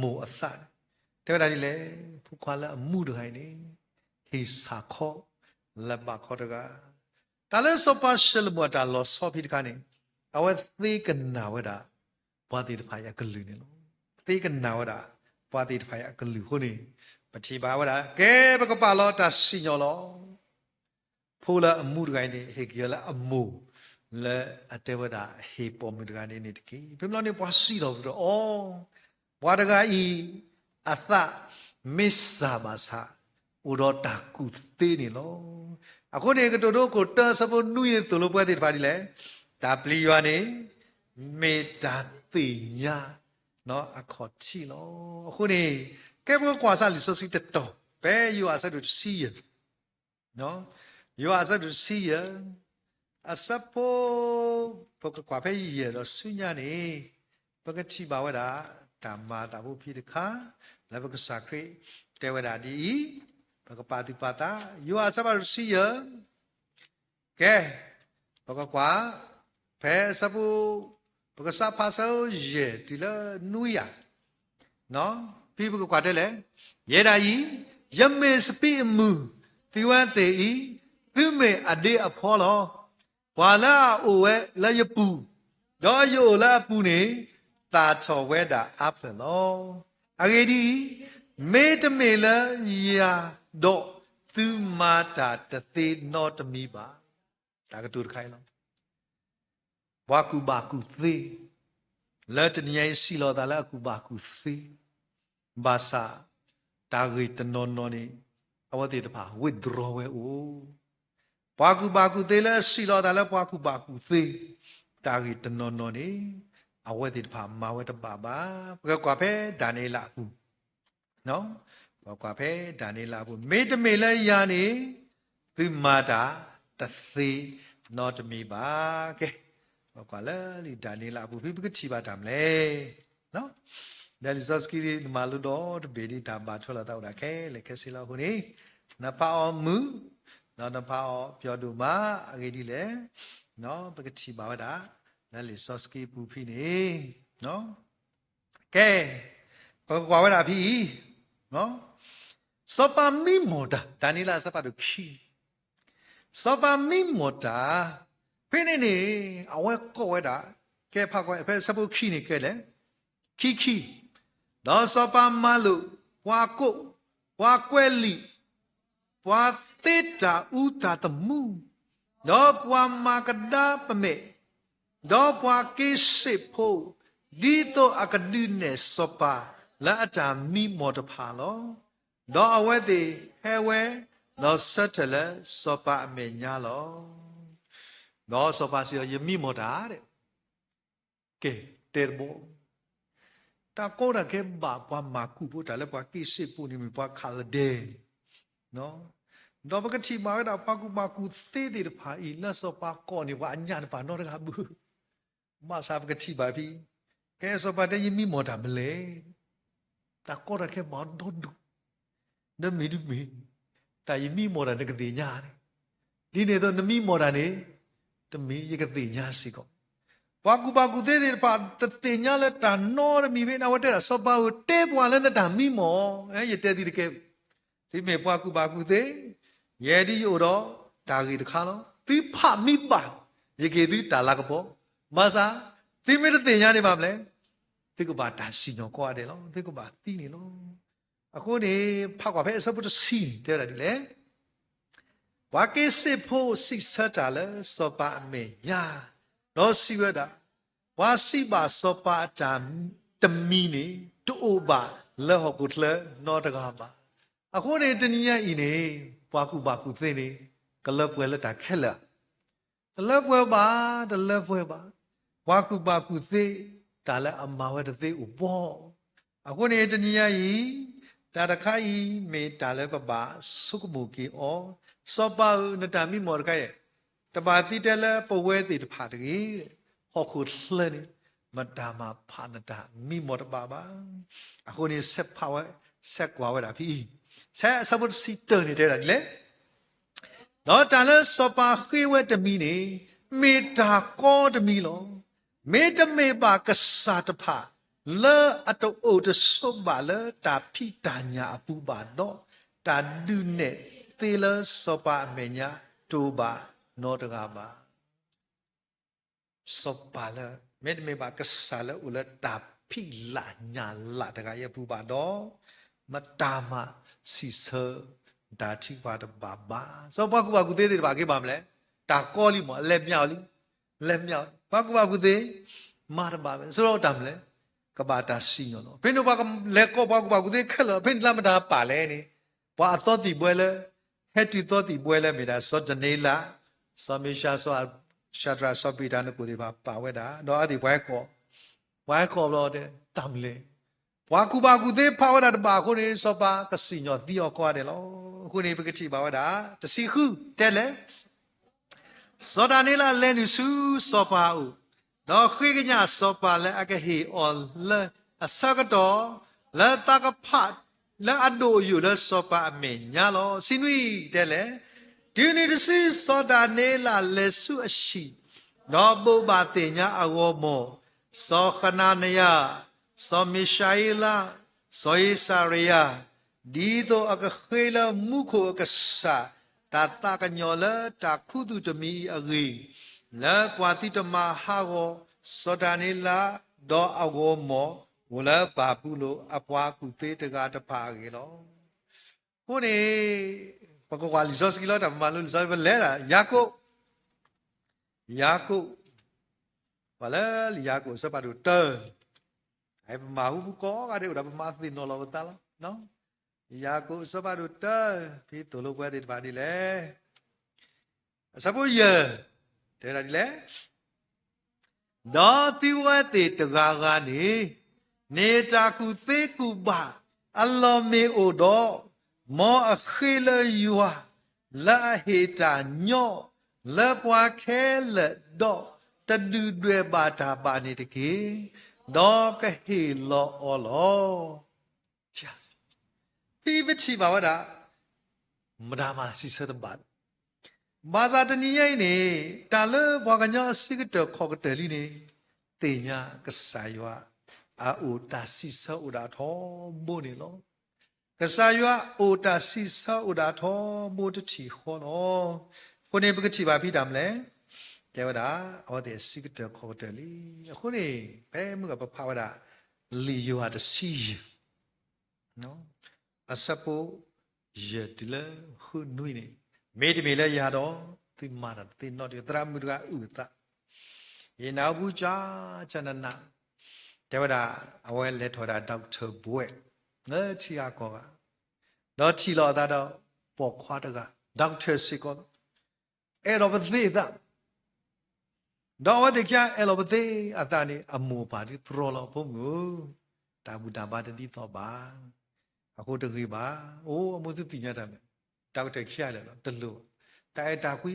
မိၢ်အသးန့ၣ် တဲဝဲဒၣ်ဒ်လဲၣ်, ဖိခွါလၢအမူတဂၤအံၤန့ၣ် ဟ့ၣ်ဆၣ်ခီလၢဘၣ်ခီတဂၤ. တၢ်လၢစီၤပၤၡလိၤမိၣ်အတၢ်လီၤဆီဖဲတခါန့ၣ် အဝဲသ့ကနၣ်ဝဲဒၣ် ပှၤသ့ၣ်တဖၣ်အံၤအကလုၢ်န့ၣ်လီၤ. သ့ကနၣ်ဝဲဒၣ် ပှၤသ့ၣ်တဖၣ်အံၤအကလုၢ်အဃိန့ၣ် ပထံၣ်ဘၣ်ဝဲဒၣ် ကဲပကပာ်လီၤတၢ်စံၣ်ညီၣ်လီၤ. ဖိလၢအမူတဂၤအံၤန့ၣ် ဟ့ၣ်က့ၤအီၤလၢအမိၢ် လၢအတဲဝဲဒၣ် ဟ့ၣ်ပိာ်မုၣ်တဂၤန့ၣ်န့ၣ်တက့ၢ်. ဖဲမ့ၢ်လီၤန့ၣ် ပှၤစံးထီၣ်ပတြၢၤအီၤ, ပှၤတဂၤအံၤ အသးမ့ၢ်စၢ်ဘၣ်ဆၣ် အိၣ်ဒီးတၢ်ကူၣ်သ့န့ၣ်လီၤ. အဃိန့ၣ် ကတိၤဒိခိၣ်တၢအဆၢဖိနွံန့ၣ်သိၣ်လိပဝဲသ့ၣ်တဖၣ်ဒ်လဲၣ်, တၢ်ပျံၤယွၤန့ၣ် မ့ၢ်တၢ်သ့ၣ်ညါ အခီၣ်ထံးလီၤ. အဃိန့ၣ် ကဲပကကွၢ်စၢ်လံာ်စီဆှံတတီၤ ဖဲယိၤဟၣ်အဆၢဒိၣ်တဆံယဲၢ် ယိၤဟၣ်အဆၢဒိၣ်တဆံယဲၢ် အဆၢဖိ ပကကွၢ်ဖဲယဲၢ်ဒီးဆူညါန့ၣ် ပကထံၣ်ဘၣ်ဝဲဒၣ် တၢ်မၤအသးဖိဖဲတခါ လၢပကစၢ်ခရံာ်တဲဝဲဒၣ်ဒ်အံၤ, ပကပာ်သူၣ်ပာ်သး ယိၤဟၣ်အဆၢဒိၣ်တဆံယဲၢ် ကဲ, ပကကွၢ် ဖဲအဆၢဖိ ပကစးဖးဆၢယဲၢ်တုၤလၢနွံယၤ, ဖဲပကကွၢ်တဲလဲၣ်, ယဲဒၣ်အံၤ ယမ့ၢ်စပံးအမုၢ်, သုဝဲသ့ၣ်အံၤ သုမ့ၢ်အဒ့အဖီလီၤ. ပှၤလၢအအိၣ်ဝဲလၢယပူၤ, ဒီးယအိၣ်လၢအပူၤန့ၣ် သၣ်ထီၣ်ဝဲဒၣ်အါဖျၢၣ်လီၤ. အဂ့ၢ်ဒ်အံၤ, မ့တမ့ၢ်လၢယၤဒီး သုမၤတၢ်တသ့နီတမံၤဘၣ်. တၢ်ကတိၤတခါအံၤလီၤ. ပှၤကူၣ်ဘၣ်ကူၣ်သ့ လၢတနံၤအံၤစံးလီၤသးလၢအကူၣ်ဘၣ်ကူၣ်သ့, ဘၣ်ဆၣ် တၢ်ဂ့ၢ်တနီၤနီၤန့ၣ် အဝဲသ့ၣ်တဖၣ် withdraw ဝဲအိၣ်. ပှၤကူၣ်ဘၣ်ကူၣ်သ့လၢအစံးလီၤသးလၢပှၤကူၣ်ဘၣ်ကူၣ်သ့ တၢ်ဂ့ၢ်တနီၤနီၤန့ၣ် အဝဲသ့ၣ်တဖၣ်မၤဝဲတဘၣ်ဘၣ်. ပကကွၢ်ဖဲဒၤနံးယ့လးအပူၤ ပကွၢ်ဖဲဒၤနံးယ့လးအပူၤ, မ့တမ့ၢ်လၢယၤန့ၣ် သုမၤတၢ်တသ့နီတမံၤဘၣ်. ကဲ, ပကွၢ်လၢလံာ်ဒၤနံးယ့လးအပူၤ ဖဲပကထံၣ်ဘၣ်တၢ်မနုၤလဲၣ်. ဒီးလံာ်စီဆှံနမၤလိဒီတဘ့ၣ်ဒ်တၢ်ဘၣ်ထွဲလိာ်သးအိၣ်ဒၣ်ခဲလၢာ်ခဲဆ့လီၤ. အဃိန့ၣ် နဖးအီၤမုာ်, ဒီးနဖးအီၤပျီဒိၣ်မးအဂ့ၢ်ဒ်လဲၣ်, ပကထံၣ်ဘၣ်ဝဲဒၣ် လၢလံာ်စီဆှံပူၤဖဲန့ၣ်, ကဲ, ပကကွၢ်ဝဲဒၣ်ဖဲအံၤ, စီၤပၤမံမီၢ်တၢ်, တၢ်န့ၣ်လၢအဆၢဖးဒိၣ်ခံ, စီၤပၤမံမီၢ်တၢ်, ဖဲန့ၣ်န့ၣ် အဝဲကိးဝဲဒၣ်, ကဲဖးကွၢ်ဖဲဆၢဖိခံန့ၣ်ကဲလဲၣ်, ခံခံ, ဒီးစီၤပၤမၤလိာ်, ပှၤကိး, ပှၤကွဲးလံာ်, ပှၤသ့တၢ်အူတၢ်သမူ, ဒီးပှၤမၤကဒါပမဲာ်, ဒီးပှၤက့စ့ၣ်ဖိ, ဒ်သိးအကဒုးနဲၣ်စီၤပၤလၢအတၢ်မံမီၢ်တဖၣ်လီၤ. ဒီးအဝဲသ့ၣ်ဟဲဝဲ, ဒီးဆၢထၢၣ်လၢစီၤပၤအမဲာ်ညါလီၤ. ဒီးစီၤပၤစံးအီၤ, ယမံမီၢ်တၢ်ဒဲး, ကဲ, တဲတဘီ တၢ်ကီတၢ်ခဲဘၣ်ပှၤမၤကူၣ်ဖိတၢ်လၢပှၤက့စ့ၣ်ဖိန့ၣ်မ့ၢ်ပှၤခးလဒဲန့ၣ်, ဒီးပကထံၣ်ဘၣ်ဝဲဒၣ်ပှၤကူၣ်ဘၣ်ကူၣ်သ့သ့ၣ်တဖၣ်အံၤ လၢစီၤပၤကိးန့ၣ်ပှၤအညၣ်တဖၣ်နီတဂၤဘၣ်. ဘၣ်ဆၣ်ပကထံၣ်ဘၣ်ဖဲ, ကဲစီၤပၤတဲယမံမီၢ်တၢ်မနုၤလဲၣ်, တၢ်ကီတၢ်ခဲဘၣ်ဒီဒူၣ်, ဒီးမ့ၢ်တမ့ၢ်, တၢ်ယမံမီၢ်တၢ်နကသ့ၣ်ညါန့ၣ်, ဒ်န့ၣ်အသိးနမံမီၢ်တၢ်န့ၣ်, တမ့ၢ်ယကသ့ၣ်ညါစ့ၢ်ကီး. ပှၤကူၣ်ဘၣ်ကူၣ်သ့သ့ၣ်တဖၣ်တသ့ၣ်ညါလၢတၢ်နီတမံၤဖဲန့ၣ် အဝဲတဲဒၣ်စီၤပၤဧၢ တဲပှၤလၢနတၢ်မံမီၢ်, ယတဲသုတကဲ, သုမ့ၢ်ပှၤကူၣ်ဘၣ်ကူၣ်သ့, ယဲဒၣ်ယအိၣ်ဒီးတၢ်ဂ့ၢ်တခါလီၤ. သုဖးမံဘၣ်, ယက့ၤသုတၢ်လၤကပီၤ, ဘၣ်ဆၣ်, သုမ့ၢ်တသ့ၣ်ညါန့ၣ်ဘၣ်မနုၤလဲၣ်, သုကဘၣ်တၢ်စံၣ်ညီၣ်ကိးဂၤဒဲးလီၤ, သုကဘၣ်သံန့ၣ်လီၤ. အဃိန့ၣ်, ဖးကွၢ်ဖဲအဆၢဖိတဆံန့ၣ် တဲဝဲဒၣ်ဒ်လဲၣ်. ပှၤက့စ့ၣ်ဖိစံးဆၢတၢ်လၢစီၤပၤအမဲာ်ညါ, ဒီးစံးဝဲဒၣ်, ပှၤစံးဘၣ်စီၤပၤအတၢ်တမံၤန့ၣ် တအိၣ်ဘၣ်လၢဟီၣ်ခိၣ်ချၢနီတဂၤဘၣ်. အဃိန့ၣ် တနံၤညါအံၤန့ၣ်, ပှၤကူၣ်ဘၣ်ကူၣ်သ့န့ၣ်, ကလၢပှဲၤလၢတၢ်ခဲလၢာ် တလၢပှဲၤဘၣ်, တလၢပှဲၤဘၣ်. ပှၤကူၣ်ဘၣ်ကူၣ်သ့, တၢ်လၢအမၤဝဲတသ့အိၣ်ဘီ. အဃိန့ၣ် တနံၤညါအံၤ, တၢ်တခါအံၤမ့ၢ်တၢ်လၢပဘၣ်ဆိကမိၣ်က့ၤအီၤ, စီၤပၤဧၢ နတၢ်မံမီၢ်တခါအံၤ, တဘၣ်သံတဲလၢပဝဲသ့ၣ်တဖၣ်တဂ့ၤ, ဟီၣ်ခိၣ်ချၢန့ၣ်, မတၤမၤဖးနတၢ်မံမီၢ်တဘၣ်ဘၣ်. အဃိန့ၣ် ဆဲးဖးဝဲ, ဆဲးကွၢ်ဝဲဒၣ်ဖဲအံၤ, ဆဲးအဆၢဖိတဆံတၢန့ၣ်တဲဝဲဒၣ်ဒ်လဲၣ်. ဒီးတၢ်လၢစီၤပၤဃ့ဝဲတမံၤန့ၣ်, မ့ၢ်တၢ်ကီတမံၤလီၤ. မ့တမ့ၢ်ဘၣ်ကစၢ်တဖၣ်, လၢအတအိၣ်တဆိးဘၣ်လၢတၢ်ဖံးတၢ်ညၣ်အပူၤဘၣ်ဒီး, တၢ်ဒုးနဲၣ်သ့လၢစီၤပၤအမဲာ်ညါတအိၣ်ဘၣ်နီတဂၤဘၣ်. စီၤပၤလၢ, မ့တမ့ၢ်ဘၣ်ကစၢ်လၢအိၣ်လၢတၢ်ဖံးလၢ်ညၣ်လၢ်တဂၤအံၤအပူၤဘၣ်ဒီး, မတၤမၤစံးဆၢတၢ်ထံပှၤတဘၣ်ဘၣ်. စီၤပၤကူၣ်ဘၣ်ကူၣ်သ့သ့ၣ်တဖၣ်က့ၤဘၣ်မနုၤလဲၣ်, တၢ်ကီလံမး လဲၤမၠးအီၤလံ, လဲၤမၠးအီၤ, ပှၤကူၣ်ဘၣ်ကူၣ်သ့, မၤတဘၣ်ဘၣ်, ဆိဒီးတၢ်မနုၤလဲၣ်, ကဘၣ်တၢ်စံၣ်ညီၣ်လီၤ. ဖဲန့ၣ်ပှၤလဲၤကိးပှၤကူၣ်ဘၣ်ကူၣ်သ့ခဲလၢာ်, ဖဲန့ၣ်လၢမတၤပာ်လဲၣ်န့ၣ်, ပှၤအသီသံၣ်ဘှဲလၢ, ဟဲတုၤသီသံၣ်ဘှဲလၢမ့ၢ်ဒၣ် စီၤဒၤနံးယ့လး, စီၤမ့ၡး, စီၤၡၤဒြး, စီၤပ့းတရူးန့ၣ်ကိးသ့ၣ်တဖၣ်ပာ်ဝဲဒၣ်, ဒီးအဝဲသ့ၣ်ပှၤဟဲကိး, ပှၤဟဲကိးဘျီတဲ, တၢ်မနုၤလဲၣ်, ပှၤကူၣ်ဘၣ်ကူၣ်သ့ဖးဝဲဒၣ်တဘၣ်အဃိန့ၣ် စီၤပၤကစံၣ်ညီၣ်သံအီၤကိးဂၤဒဲးလီၤ. အဃိန့ၣ် ပကထံၣ်ဘၣ်ဝဲဒၣ်, တဆံဃု, တဲလဲၣ် စီၤဒၤနံးယ့လးလဲၤနုာ်ဆူစီၤပၤအအိၣ်, ဒီးဃ့ကညးစီၤပၤလၢအကဟ့ၣ်အီၤလၢအဆၢကတီၢ်, လၢသးကဖးလၢအဒိၣ်အယိာ်လၢစီၤပၤအမဲာ်ညါလီၤ. ဆံနွံ, တဲလဲၣ်, တုၤနုၤတစုစီၤဒၤနံးယ့လးလဲၤဆူအဟံၣ်, ဒီးဘိးဘၣ်သ့ၣ်ညါအဂီၢ်မီၢ်, စီၤဟနၤနယၤ, စီၤမံၡၤအ့လး, စီၤအ့စၤရယၤ, ဒ်သိးအကဃ့လၢမူခိၣ်အကစၢ် တၢ်သးကညီၤလၢတၢ်ခူသူၣ်တမံၤအံၤအဂ့ၢ်, လၢပှၤသုတမၤဟးဂီၤစီၤဒၤနံးယ့လး, ဒီးအဂီၢ်မီၢ်အိၣ်လၢဘၤဘူလိၣ်အပှၤကူၣ်သ့တဂၤတဖၣ်အဂ့ၢ်လီၤ. အဃိန့ၣ်, ပကကွၢ်လံာ်စီဆှံလီၤ တၢ်ပမၤလိလံာ်စီဆှံ ပလဲၤဒၣ် ယၤကိာ်, ယၤကိာ်, ပှၤလၢလံာ်ယၤကိာ်အဆၢဖးဒိၣ်တၢ, ပမၤဟူကိးဂၤဒဲးအိၣ်ဒီး ပမၤသ့ၣ်နီၣ်လီၤပသးလီၤ. ယၤကိာ်အဆၢဖးဒိၣ်တၢ, ဖဲသိၣ်လိပှၤသ့ၣ်တဖၣ်ဒ်လဲၣ်. အဆၢဖိယဲၢ်, တဲဝဲဒၣ်ဒ်လဲၣ်. ဒီးသုဝဲသ့ၣ်တဂၤဂၤန့ၣ်, န့ၢ်တၢ်ကူၣ်သ့ကူၣ်ဘၣ်အလီၢ်မ့ၢ်အိၣ်ဒီး, မ်အဃ့လၢယွၤလၢအဟ့ၣ်တၢ်ညီလၢပှၤခဲလၢာ်ဒီး, တဒုၣ်ဒွဲၣ်ဘၣ်တၢ်ဘၣ်န့ၣ်တက့ၢ်. ဒီးကဟ့ၣ်လီၤအီၤလီၤ. ဖဲပထံၣ်ဘၣ်ဝဲဒၣ် မတၤမၤစံးဆၢတဘၣ်. ဘၣ်ဆၣ်တနံၤညါအံၤန့ၣ် တၢ်လၢပှၤကညီအဆံးကတၢၢ်ခီၣ်ကတၢၢ်လံန့ၣ် သ့ၣ်ညါကစၢ်ယွၤအအိၣ်တၢ်စံးဆၢအိၣ်ဒၣ်ထီဘိန့ၣ်လီၤ. ကစၢ်ယွၤအိၣ်တၢ်စံးဆၢအိၣ်ဒၣ်ထီဘိတထံၣ်ဃီလီၤ. အဃိန့ၣ် ပကထံၣ်ဘၣ်ဖဲတၢ်မနုၤလဲၣ်, တဲဝဲဒၣ် အဝဲသ့ၣ်အဆံးကတၢၢ်ခီၣ်ကတၢၢ်လံ. အဃိန့ၣ် ဖဲမုၢ်ဂီၤပဖးဝဲဒၣ် လံာ်ယိၤဟၣ်တဆံယဲၢ် အဆၢဖိ ယဲၢ်တုၤလၢဃုနွံန့ၣ်, မ့တမ့ၢ်လၢယၤဒီး သုမၤတၢ်တသ့နီတဂၤ. သရၣ်မုၣ်တဂၤအုၣ်အသး, ယနၢ်ဟူပူၤကၠၢ်ကၠၢ်နးနး, တဲဝဲဒၣ် အဝဲလဲၤထီၣ်ဝဲဒၣ် doctor ဘှဲၣ် လၢထံဂၤကီၢ်ဂၤ, ဒီးထံၣ်လိာ်အသးဒီးပိာ်ခွါတဂၤ doctor စ့ၢ်ကီးလီၤ. အဲၣ်ဒိးပသ့အသး ဒီးအဝဲသ့ၣ်ခံဂၤအဲၣ်လီၤပသ့အသးန့ၣ် အမိၢ်အပၢ်ဒ်တြီလီၤ ဖိမုၣ်ဧၢ, တၢ်ဘူၣ်တၢ်ဘါတဒ်သိးဘၣ်. အဃိတဂ့ၤဘၣ်. အိၣ် အမိၢ်သုသ့ၣ်ညါတၢ်မ့ၢ် doctor ခံဂၤလဲၣ်လီၤ တလိၣ်ဘၣ်. တၢ်အဲၣ်တၢ်ကွံ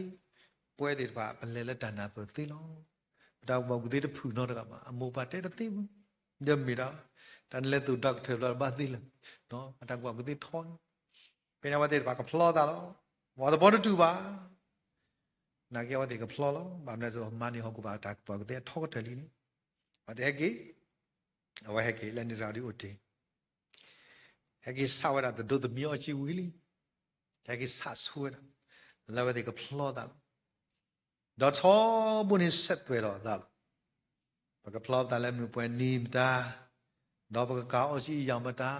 ပဝဲသ့ၣ်တဖၣ် ပလဲၤလၢတၢ်နၢ်ပၢၢ်သ့လီၤ. ပတၢ်ကူၣ်ဘၣ်ကူၣ်သ့တဖုၣ်နီတဂၤဘၣ်. အမိၢ်အပၢ်တဲတသ့ဘူး. ဒီးမ့ၢ်ဒီး တၢ်နလဲၤသိၣ် doctor ဘျီတဘၣ်သ့လၢၤ, အတၢ်ကူၣ်ဘၣ်ကူၣ်သ့ထီ, ဖဲန့ၣ်အဝဲသ့ၣ်တဖၣ်ကဖျီသးလီၤ. ပှၤသဘီတတူၣ်ဘၣ်. နာ်က့အဝဲသ့ၣ်ကဖျီလီၤ. ဘၣ်မနုၤလဲၣ် မၤန့ၢ်ဟီၣ်ခိၣ်ဘၣ်တၢ်ကူၣ်ဘၣ်ကူၣ်သ့အထီကတၢၢ်လံန့ၣ်, အဝဲသ့ၣ်ဟဲက့ၤ, အဝဲဟဲက့ၤ လၢန့ၣ်တဂၤဒ်အိၣ်တ့ၢ် ဟဲက့ၤဆးဝဲဒၣ် သဒိသမံအီကၠံဝံၤလံ. ဟဲက့ၤဆးဆိဝဲဒၣ် လၢအဝဲသ့ၣ်ကဖျီသးလီၤ. ဒီးထီဘိန့ၣ် ဆဲးသွဲၣ်ဒီးအသးလီၤ. ပကဖျီသးလၢမုၢ်ပှဲၤနံၤမတၤ, ဒီးပကကၤအီကၠံယၤမတၤ,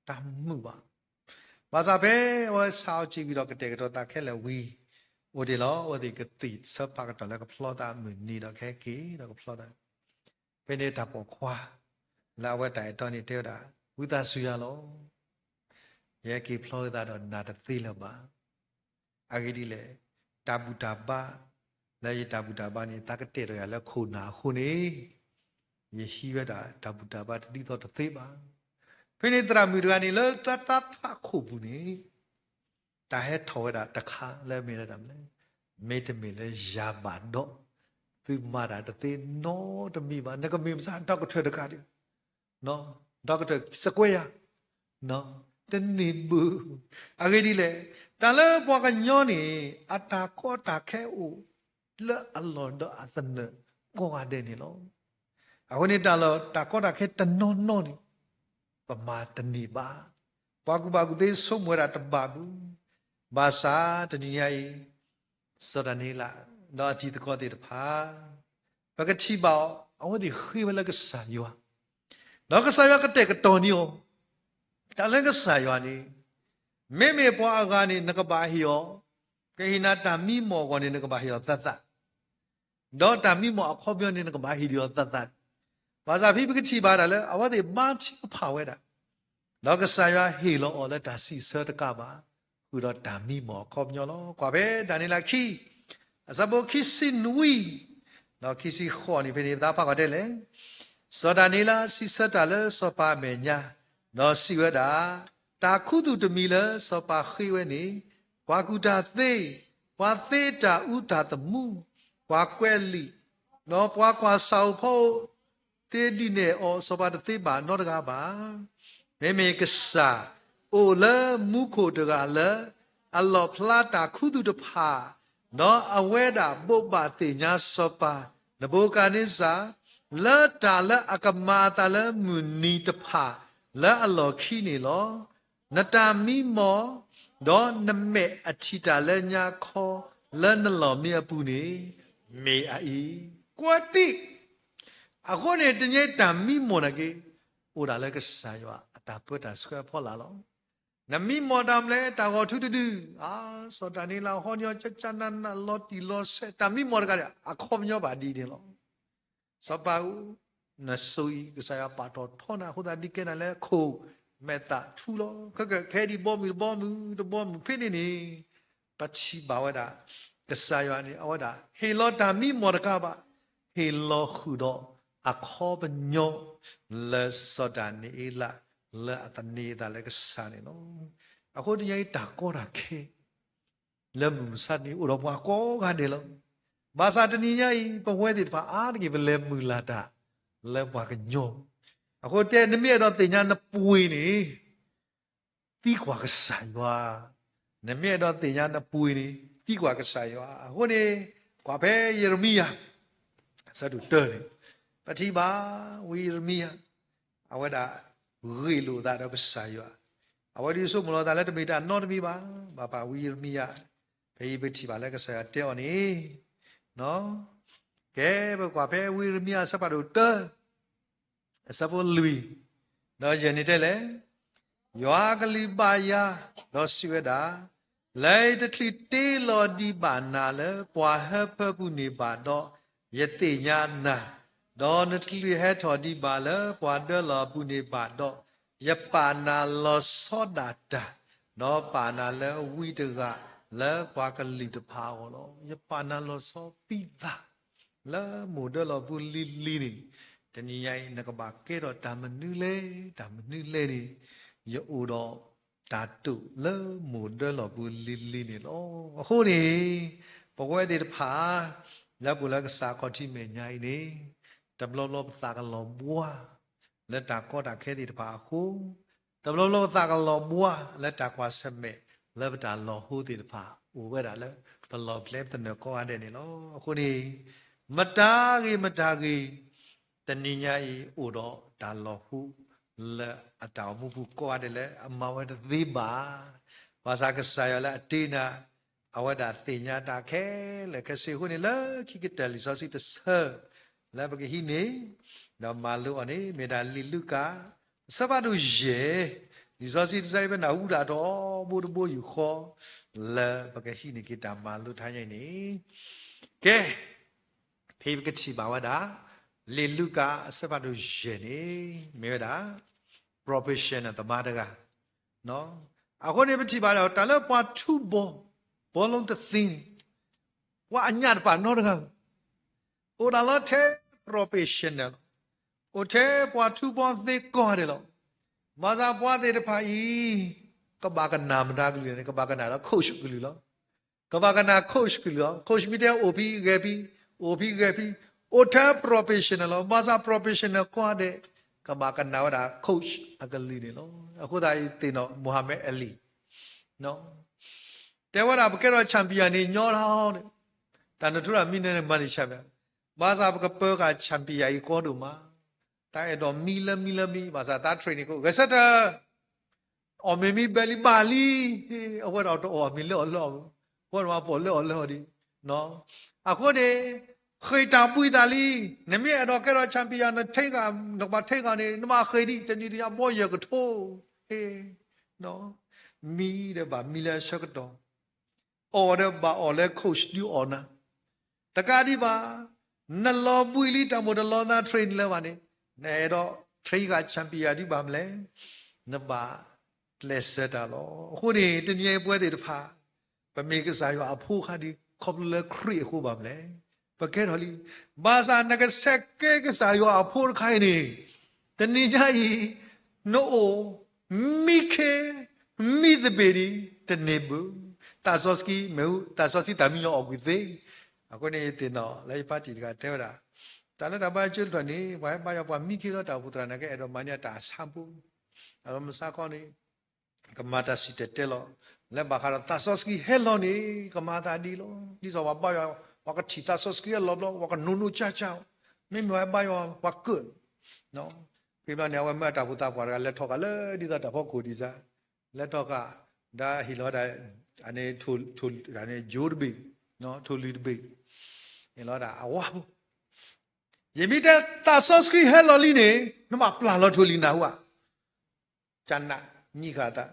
တၢ်မုာ်ဘၣ်. ဘၣ်ဆၣ်ဖဲအဝဲဆးအီကၠံဝံၤဒီး ကတဲာ်ကတီၤသးခဲလၢာ်ဝံၤ အိၣ်တ့ၢ်လီၤ. အဝဲသ့ၣ်ကသ့ၣ်ဆၢဖးကတီၢ်လၢကဖျီသးမုၢ်နံၤဒီး ကဟဲက့ၤဒီးကဖျီသး. ဖဲန့ၣ်တၢ်ပိာ်ခွါ လၢအဝဲတၢ်အဲၣ်တီန့ၣ်တဲဝဲဒၣ်, ဝံသးစူၤယၤလီၤ. ယဟဲက့ၤဖျီဝဲသးဒီးနၤတသ့လၢၤဘၣ်. အဂ့ၢ်ဒ်လဲၣ်, တၢ်ဘူၣ်တၢ်ဘါ, လၢယတၢ်ဘူၣ်တၢ်ဘါန့ၣ် သးကတဲာ်ဒီးယၤလၢခိၣ်နၢ်အဃိန့ၣ်, ယဟံးဝဲဒၣ်တၢ်ဘူၣ်တၢ်ဘါတဒ်သိးတသ့ဘၣ်. ဖဲန့ၣ်သရၣ်မုၣ်တဂၤန့ၣ် လၢသးသးထးခိၣ်ပူၤန့ၣ် တၢ်ဟဲထီၣ်ဝဲဒၣ်တခါလၢမ့ၢ်ဝဲဒၣ်မနုၤလဲၣ်, မ့တမ့ၢ်လၢယၤဘၣ်ဒီး သုမၤတၢ်တသ့နီတမံၤဘၣ်. နကမ့ၢ်မစး doctor တဂၤဒီး doctor စကွဲယၤ တန့ၢ်ဘၣ်. အဂ့ၢ်ဒ်လဲၣ်, တၢ်လၢပှၤကညီန့ၣ် အတၢ်ကီတၢ်ခဲအိၣ်လၢအလီၢ်ဒီးအသနၢၣ်ကိးဂၤဒဲးန့ၣ်လီၤ. အဃိန့ၣ် တၢ်လၢတၢ်ကီတၢ်ခဲတနီၤနီၤန့ၣ် ပမၤတန့ၢ်ဘၣ်. ပှၤကူၣ်ဘၣ်ကူၣ်သ့ဆိကမိၣ်ဝဲဒၣ်တဘၣ်ဘၣ်. ဘၣ်ဆၣ်တနံၤညါအံၤ စီၤဒၤနံးယ့လး ဒီးအတံၤသကိးသ့ၣ်တဖၣ် ပကထံၣ်ဘၣ်အီၤ အဝဲသ့ၣ်ဃ့ဝဲလၢကစၢ်ယွၤ, ဒီးကစၢ်ယွၤကတဲာ်ကတီၤန့ၢ်အီၤ တၢ်လၢကစၢ်ယွၤန့ၣ် မ့မ့ၢ်ပှၤအဂၤန့ၣ် နကဘၣ်ဟ့ၣ်အီၤ, ကဟ့ၣ်နၤတၢ်မံမီၢ်အဂီၢ်န့ၣ် နကဘၣ်ဟ့ၣ်အီၤသးသး ဒီးတၢ်မံမီၢ်အခီပညီန့ၣ် နကဘၣ်ဟ့ၣ်ဒံးအီၤသးသး. ဘၣ်ဆၣ်ဖဲပကထံၣ်ဘၣ်ဒၣ်လၢ အဝဲသ့ၣ်ဘါထုကဖၣ်ဝဲဒၣ်, ဒီးကစၢ်ယွၤဟ့ၣ်လီၤအီၤလၢတၢ်စံးဆၢတကးဘၣ်, ဃုာ်ဒီးတၢ်မံမီၢ်အခီပညီလီၤ. ကွၢ်ဖဲဒၤနံးယ့လးခံ အဆၢဖိခံဆံနွံ ဒီးခံဆံဃိးန့ၣ် ဖဲန့ၣ်သးဖးကွၢ်တဲလဲၣ်. စီၤဒၤနံးယ့လးစံးဆၢတၢ်လၢစီၤပၤအမဲာ်ညါ, ဒီးစံးဝဲဒၣ်, တၢ်ခူသူၣ်တမံၤလၢစီၤပၤဃ့ဝဲန့ၣ်, ပှၤကူၣ်တၢ်သ့, ပှၤသ့တၢ်အူတၢ်သမူ, ပှၤကွဲးလံာ်, ဒီးပှၤကွၢ်ဆၣ်ဧိၤဖီဧိၤ သ့ဒုးနဲၣ်အီၤစီၤပၤတသ့ဘၣ်နီတဂၤဘၣ်. မ့မ့ၢ်ကစၢ်အိၣ်လၢမူခိၣ်တဂၤလၢ အလီၣ်ဖျါတၢ်ခူသူၣ်တဖၣ်, ဒီးအဝဲဒၣ်ဘိးဘၣ်သ့ၣ်ညါစီၤပၤနဘူၤခၣ်နံစၢ် လၢတၢ်လၢအကမၤအသးလၢမုၢ်နံၤတဖၣ်လၢအလီၢ်ခံန့ၣ်လီၤ. နတၢ်မံမီၢ်, ဒီးနမဲာ်အထံၣ်တၢ်လၢညါခီလၢနလီၢ်မံအပူၤန့ၣ် မ့ၢ်အအံၤ, ကွၢ်တံၢ်. အဃိန့ၣ် တနံၤအံၤတၢ်မံမီၢ်နာ်က့ အိၣ်ဒၣ်လၢကစၢ်ယွၤအတၢ်ပၢတၢ်ဆှၢအဖီလာ်လီၤ. နမံမီၢ်တၢ်မနုၤလဲၣ် တၢ်ဂီၤထူတဒု, အါ, စီၤဒၤနံးယ့လးဟီန့ၢ်အီၤ ကကနန လီၤတံၢ်လီၤဆဲး တၢ်မံမီၢ်တဂၤဒီး အခီပညီဘၣ်ဒ်န့ၣ်လီၤ. စီၤပၤဧၢ, နဆိၣ်အံၤ ကစၢ်ယွၤပာ်ထီၣ်ထီနၤအဃိသတး ဒုးကဲနၤလၢခိၣ်မဲာ်သၣ်ထူလီၤ. ခဲကဲဒ်ဘီမုၢ်တဘီမုၢ်တဘီမုၢ်ဖဲန့ၣ်န့ၣ် ပထံၣ်ဘၣ်ဝဲဒၣ် ကစၢ်ယွၤန့ၣ် အဝဲဒၣ်ဟ့ၣ်လီၤတၢ်မံမီၢ်တကးဘၣ်, ဟ့ၣ်လီၤဃုာ်ဒီးအခီပညီ လၢစီၤဒၤနံးယ့လး လၢအသန့ၤအသးလၢကစၢ်န့ၣ်လီၤ. အဃိတနံၤအံၤတၢ်ကီတၢ်ခဲ လၢမုၢ်မဆါတနံၤအိၣ်ဒီးပှၤကိးဂၤဒဲးလီၤ. ဘၣ်ဆၣ်တနံၤညါအံၤ ပဝဲသ့ၣ်တဖၣ်အါတက့ၢ် ပလဲၤမုၢ်လၢ်တၢ် လၢပှၤကညီ. အဃိတဲ နမ့ၢ်အဲၣ်ဒိးသ့ၣ်ညါနပှ့ၤန့ၣ် သံကွၢ်ကစၢ်ယွၤ. နမ့ၢ်အဲၣ်ဒိးသ့ၣ်ညါနပှ့ၤန့ၣ် သံကွၢ်ကစၢ်ယွၤ. အဃိန့ၣ် ကွၢ်ဖဲယံးရမံယၤ အဆၢဒိၣ်တၢန့ၣ် ပထံၣ်ဘၣ် ဝံယံးရမံယၤ အဝဲဒၣ်ဂ့ၢ်လိာ်သးဒီးကစၢ်ယွၤ. အဝဲဒၣ်ဆိကမိၣ်လီၤသးလၢတမ့ၢ်တၢ်နီတမံၤဘၣ်, ဘၣ်ပာ်ဝံယံးရမံယၤ. ဖဲအံၤပထံၣ်ဘၣ်လၢကစၢ်ယွၤတဲအီၤန့ၣ် ကဲ ပကွၢ်ဖဲဝံယံးရမံယၤအဆၢဖးဒိၣ်တၢ အဆၢဖိလွံၢ်, ဒီးယဲၢ်န့ၣ်တဲလဲၣ်, ယွၤကလုၢ်ဘၣ်ယၤ, ဒီးစံးဝဲဒၣ်, လၢယတချုးတ့လီၤဒံးဘၣ်နၤလၢပှၤဟၢဖၢပူၤန့ၣ်ဘၣ်ဒီး, ယသ့ၣ်ညါနၤ, ဒီးနတချုးဟဲထီၣ်ဒံးဘၣ်လၢပှၤဒၢလီၤအပူၤန့ၣ်ဘၣ်ဒီး, ယပာ်နၤလီၤဆီဒၣ်တၢ်, ဒီးပာ်နၤလၢဝံတဂၤလၢပှၤကလုာ်တဖၣ်အဂီၢ်လီၤ. ယပာ်နၤလီၤဆီပံသး လၢမိၢ်ဒၢလီၤပူၤလံၤလံၤန့ၣ်, တနံၤညါအံၤ နကဘၣ်ကဲထီၣ်တၢ်မနုၤလဲၣ်, တၢ်မနုၤလဲၣ်န့ၣ်, ယအိၣ်ဒီးတၢ်တိာ်လၢမိၢ်ဒၢလီၤပူၤလံၤလံၤန့ၣ်လီၤ. အဃိန့ၣ်, ပဝဲသ့ၣ်တဖၣ် လၢပအိၣ်လၢကစၢ်အခီၣ်ထံးမဲာ်ညါအံၤန့ၣ်, တဘျီဘျီပသးကလီၤဘှါ လၢတၢ်ကီတၢ်ခဲသ့ၣ်တဖၣ်အဃိ, တဘျီဘျီပသးကလီၤဘှါလၢတၢ်ကွၢ်ဆၢၣ်မဲာ်လၢပတၢ်လီၤဟိသ့ၣ်တဖၣ် အိၣ်ဝဲဒၣ်လၢပလီၢ်ကျဲပသနၢၣ်ကိးဂၤဒဲးန့ၣ်လီၤ. အဃိန့ၣ်, မတၤဂ့ၤမတၤဂ့ၤ, တနံၤညါအံၤအိၣ်ဒီးတၢ်လီၤဟိ လၢအတၢ်အိၣ်မူပူၤကိးဂၤဒဲးလၢအမၤဝဲတသ့ဘၣ်. ဘၣ်ဆၣ်ကစၢ်ယွၤလၢအတ့နၤ အဝဲဒၣ်သ့ၣ်ညါတၢ်ခဲလၢာ်ခဲဆ့အဃိန့ၣ် လၢခံကတၢၢ်လံာ်စီဆှံတဆၢ လၢပကဟံးန့ၢ် ဒီးမၤလိအီၤန့ၣ် မ့ၢ်ဒၣ်လံာ်လူၤကၣ် အဆၢဖးဒိၣ်ယဲၢ်, လံာ်စီဆှံတဆၢအံၤ ပနၢ်ဟူတၢ်ထီဘိတဘိယူၢ်ဃီ လၢပကဟံးန့ၢ်က့ၤတၢ်မၤလိတဟါညါအံၤန့ၣ်, ကဲ ဖဲပကထံၣ်ဘၣ်ဝဲဒၣ် လံာ်လူၤကၣ်အဆၢဖးဒိၣ်ယဲၢ်န့ၣ် မ့ၢ်ဝဲဒၣ် professional သမားတဂၤ. အဃိန့ၣ် ပထံၣ်ဘၣ်ဒီး တၢ်လၢပှၤထူဘီ ဘီလုံးတသ့န့ၣ် ပှၤအညၣ်တပာ်နီတဂၤ, အိၣ်ဒၣ်လီၤထဲ professional လီၤ. အိၣ်ထဲပှၤထူဘီသ့ကိးဂၤဒဲးလီၤ. ဘၣ်ဆၣ်ပှၤသ့ၣ်တဖၣ်အံၤ ကဘၣ်ကနၣ်မတၤကလုၢ်န့ၣ် ကဘၣ်ကနၣ်ဒီး coach ကလုၢ်လီၤ. ကဘၣ်ကနၣ် coach ကလုၢ်လီၤ. coach မ့ၢ်တဲအိၣ်ဖဲဂဲၤဖဲ, အိၣ်ဖဲဂဲၤဖဲ, အိၣ်ထဲ professional လီၤ. ဘၣ်ဆၣ် professional ကိးဂၤဒဲး ကဘၣ်ကနၣ်ဝဲဒၣ် coach အကလုၢ်န့ၣ်လီၤ. အဃိသတးအံၤသ့ၣ်နီၣ် Muhammad Ali တဲဝဲဒၣ် ပကဲထီၣ် champion န့ၣ် ညီထီၣ်န့ၣ်, တၢ်နထိရၣ်မံန့ၣ်မၤန့ၢ် champion, ဘၣ်ဆၣ်ပကပၢဃာ် champion အံၤကီဒိၣ်မး, တၢ်အဲၣ်ဒိးမံလၢမံလၢမံ ဘၣ်ဆၣ်သး train န့ၣ်ကိး ဂဲၤဆၢထၢၣ် အီၣ်မ့ၤမံဘဲလံဘၣ်လံ, အဝဲဒၣ်တအီၣ်မ့ၤလၢအီၤလၢအီၤ, အဝဲဒၣ်မၤပိာ်လၢအီၤလၢအီၤဒံး. အဃိန့ၣ် ဃ့ၢ်တၢ်ဘှံးသးလံ, နမ့ၢ်အဲၣ်ဒိးကဲထီၣ် champion နထ့ဂၤ, နကဘၣ်ထ့ဂၤန့ၣ် နဘၣ်ဃ့ၢ်ဒံး တနံၤတယၤဘီယဲၢ်ကထိ, မံဒီးဘၣ်မံလၢအဆၢကတီၢ်, အီၣ်ဒီးဘၣ်အီၣ်လၢ coach ဒုးအီၣ်နၤ တကးဒံးဘၣ်, နလီၤဘှံးလံတၢ်မိၣ်တလီၤသး train လၢၤဘၣ်န့ၣ်, နအဲၣ်ဒိး train ဃာ် champion ဒံးဘၣ်မလဲၣ်, နဘၣ်ကျဲးစၢးတၢ်လီၤ. အဃိန့ၣ် တနံၤအံၤပဝဲသ့ၣ်တဖၣ် ပမ့ၢ်ကစၢ်ယွၤအဖိခါဒံး ခီဖျိလၢခရံာ်အဃိဘၣ်မလဲၣ်, ပကဲထီၣ်လံ. ဘၣ်ဆၣ်နကဆဲးကဲကစၢ်ယွၤအဖိတခါအံၤန့ၣ်, တနံၤညါအံၤ နအိၣ် မံခ့ မံသဘ့ၣ်ဒံး တန့ၢ်ဘၣ်. သးစီဆှံမ့ၢ် သးစီဆှံတၢ်မံညီအိၣ်ကွံာ်သ့. အဃိန့ၣ် ယသ့ၣ်နီၣ်လၢယဖါတံၢ်တဂၤတဲဝဲဒၣ်, တၢ်လၢတၢ်ဘါယွၤကၠိတဖျၢၣ်န့ၣ် ပှၤဟဲဘါယွၤပှၤမံခ့လီၤ တၢ်အိၣ်ဖှိၣ်သရၣ်န့ၣ် ကအဲၣ်ဒိးမၤန့ၢ်တၢ်အဆါဖိ, အမဆါခီန့ၣ် ကမၤတၢ်စံၣ်တဲၤတဲလီၤ. လၢဘၣ်ဃးဒီးသးစီဆှံဟဲလီၤန့ၣ် ကမၤသးဒ်လီၤ. ဒ်သိးပှၤဘါယွၤ ပှၤကထံၣ်သးစီဆှံဟဲလီၤဘျီ ပှၤကနိးနိးကၢ်ကၢ်, မ့မ့ၢ်ပှၤဟဲဘါယွၤပှၤကၢၣ် ဖဲဘျီန့ၣ် အဝဲမၢအတၢ်အိၣ်ဖှိၣ်သးပှၢ်တဂၤလဲၤထီၣ်ဃာ်လၢဒ်သိးတၢ်ဖီခိၣ်ဒံးစၢ်, လဲၤထီၣ်ဃာ် ဒီးဟ့ၣ်လီၤဝဲဒၣ် အန့ၣ် ယိၤတဘ့ၣ်, ထိၣ်လွံၢ်တဘ့ၣ်, ဟ့ၣ်လီၤဝဲဒၣ်အဝါဖိ, ယမ့ၢ်တဲသးစီဆှံဟဲလီၤလံန့ၣ် နဘၣ်ပျၢ်လီၤထိၣ်လွံၢ်နၢ်ဟူဧါ ကနၣ်ညံဃာ်သး,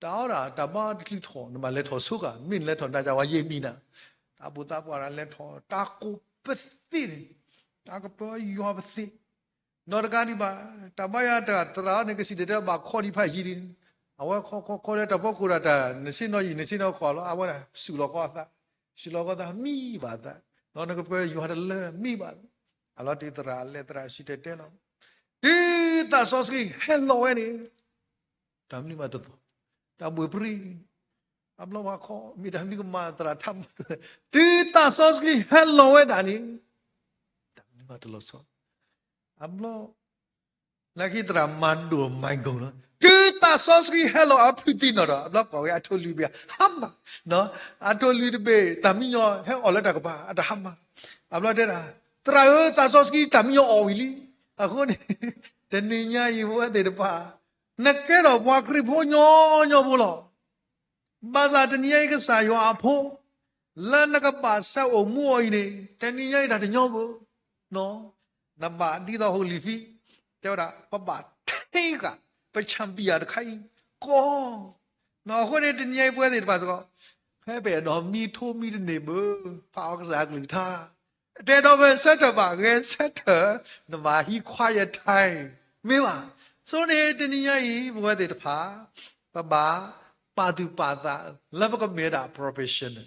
တၢ်အီၣ်ဒၣ်တၢ်ဘါတချုးထီၣ် နဘၣ်လဲၤထီၣ်ဆိကမိၣ် မ့ၢ်နလဲၤထီၣ်နတၢ်ကဝါယဲၢ်မံနၤ, တၢ်အိၣ်ဖှိၣ်သးပှၢ်တဂၤလဲၤထီၣ် တၢ်ကိးပသ့န့ၣ်, တၢ်ကပၢယွၤပသ့, နီၢ်တကးဒံးဘၣ်, တၢ်ဘါယွၤတၢ်သရၣ်န့ၣ် ကစံၣ်တဲၤတဲဘၣ်ခီဒံးဖးယံၤဒံး, အဝဲခီခီခီလၢတၢ်ဖီခိၣ်ဒီးတၢ် နဆ့ၣ်နီၤယံာ် နဆ့ၣ်နီၤခီလီၤ အဝဲဒၣ် စူၢ်လီၤကီအသး, စူၢ်လီၤကီသးမံဘၣ်သး, ဒီးနကပၢယွၤတလၢမံဘၣ်သး, အလီၤတံၢ်သရၣ်လဲၤသရၣ်စံၣ်တဲၤတဲလီၤ, တုၤသးစီဆှံဟဲလီၤဝဲန့ၣ် တၢ်မနုၤမးတသိး, တၢ်ဘှ့ၣ်ပြံ, အဘျီဝဲခီ မ့ၢ်တၢ်မနုၤကမၤသရၣ်ထးမး, တုၤသးစီဆှံဟဲလီၤဝဲဒၣ်န့ၣ်, တၢ်မနုၤမးတလီၤဆီ, အဘျီ လၢခံသရၣ်မၤဒိၣ်မၤဂီၢ်လီၤ, တုၤသးစီဆှံဟဲလီၤအဖုသံနီၣ်ဒီး အဘျီကွၢ်ဝဲအထိၣ်လွံၢ်ဘ့ၣ် ဟါမၢ်, အထိၣ်လွံၢ်တဘ့ၣ် တၢ်မံညီဟဲအီၣ်လၢတၢ်ကပၤ အတဟါမၢ်. အဘျီတဲဒၣ်, သရၣ်ဧၢ, သးစီဆှံတၢ်မံညီအီၣ်ဝံၤလံ. အဃိန့ၣ် တနံၤညါအံၤ ပဝဲသ့ၣ်တဖၣ် နကဲထီၣ်ပှၤခရံာ်ဖိညီညီဖိလီၤ. ဘၣ်ဆၣ်တနံၤညါအံၤ ကစၢ်ယွၤအဖိ လၢနကဘၣ်ဆဲးအိၣ်မူအီၤအံၤန့ၣ် တနံၤညါအံၤတၢ်တညီဘၣ်. နဘၣ်ဒ်သိး Holyfield တဲဝဲဒၣ် ပဘၣ်ထဲဂၤ ပ champion တခါအံၤ ကီ အဃိန့ၣ် တနံၤညါအံၤ ပဝဲသ့ၣ်တဖၣ်စ့ၢ်ကီး ဖဲပအဲၣ်ဒိးမံထိမံတန့ၢ်ဘၣ် ဖးအီကစၢ်အကလုၢ်ကထါ တအဲၣ်ဒိးဂဲၤဆၢထၢၣ်ဘၣ် ဂဲၤဆၢထၢၣ် နဘၣ်ဟံး quiet time မ့ၢ်ဘၣ်. ဆိန့ၣ် တနံၤညါအံၤ ပဝဲသ့ၣ်တဖၣ် ပဘၣ်ပာ်သူၣ်ပာ်သးလၢပကမ့ၢ်ဝဲဒၣ် professional,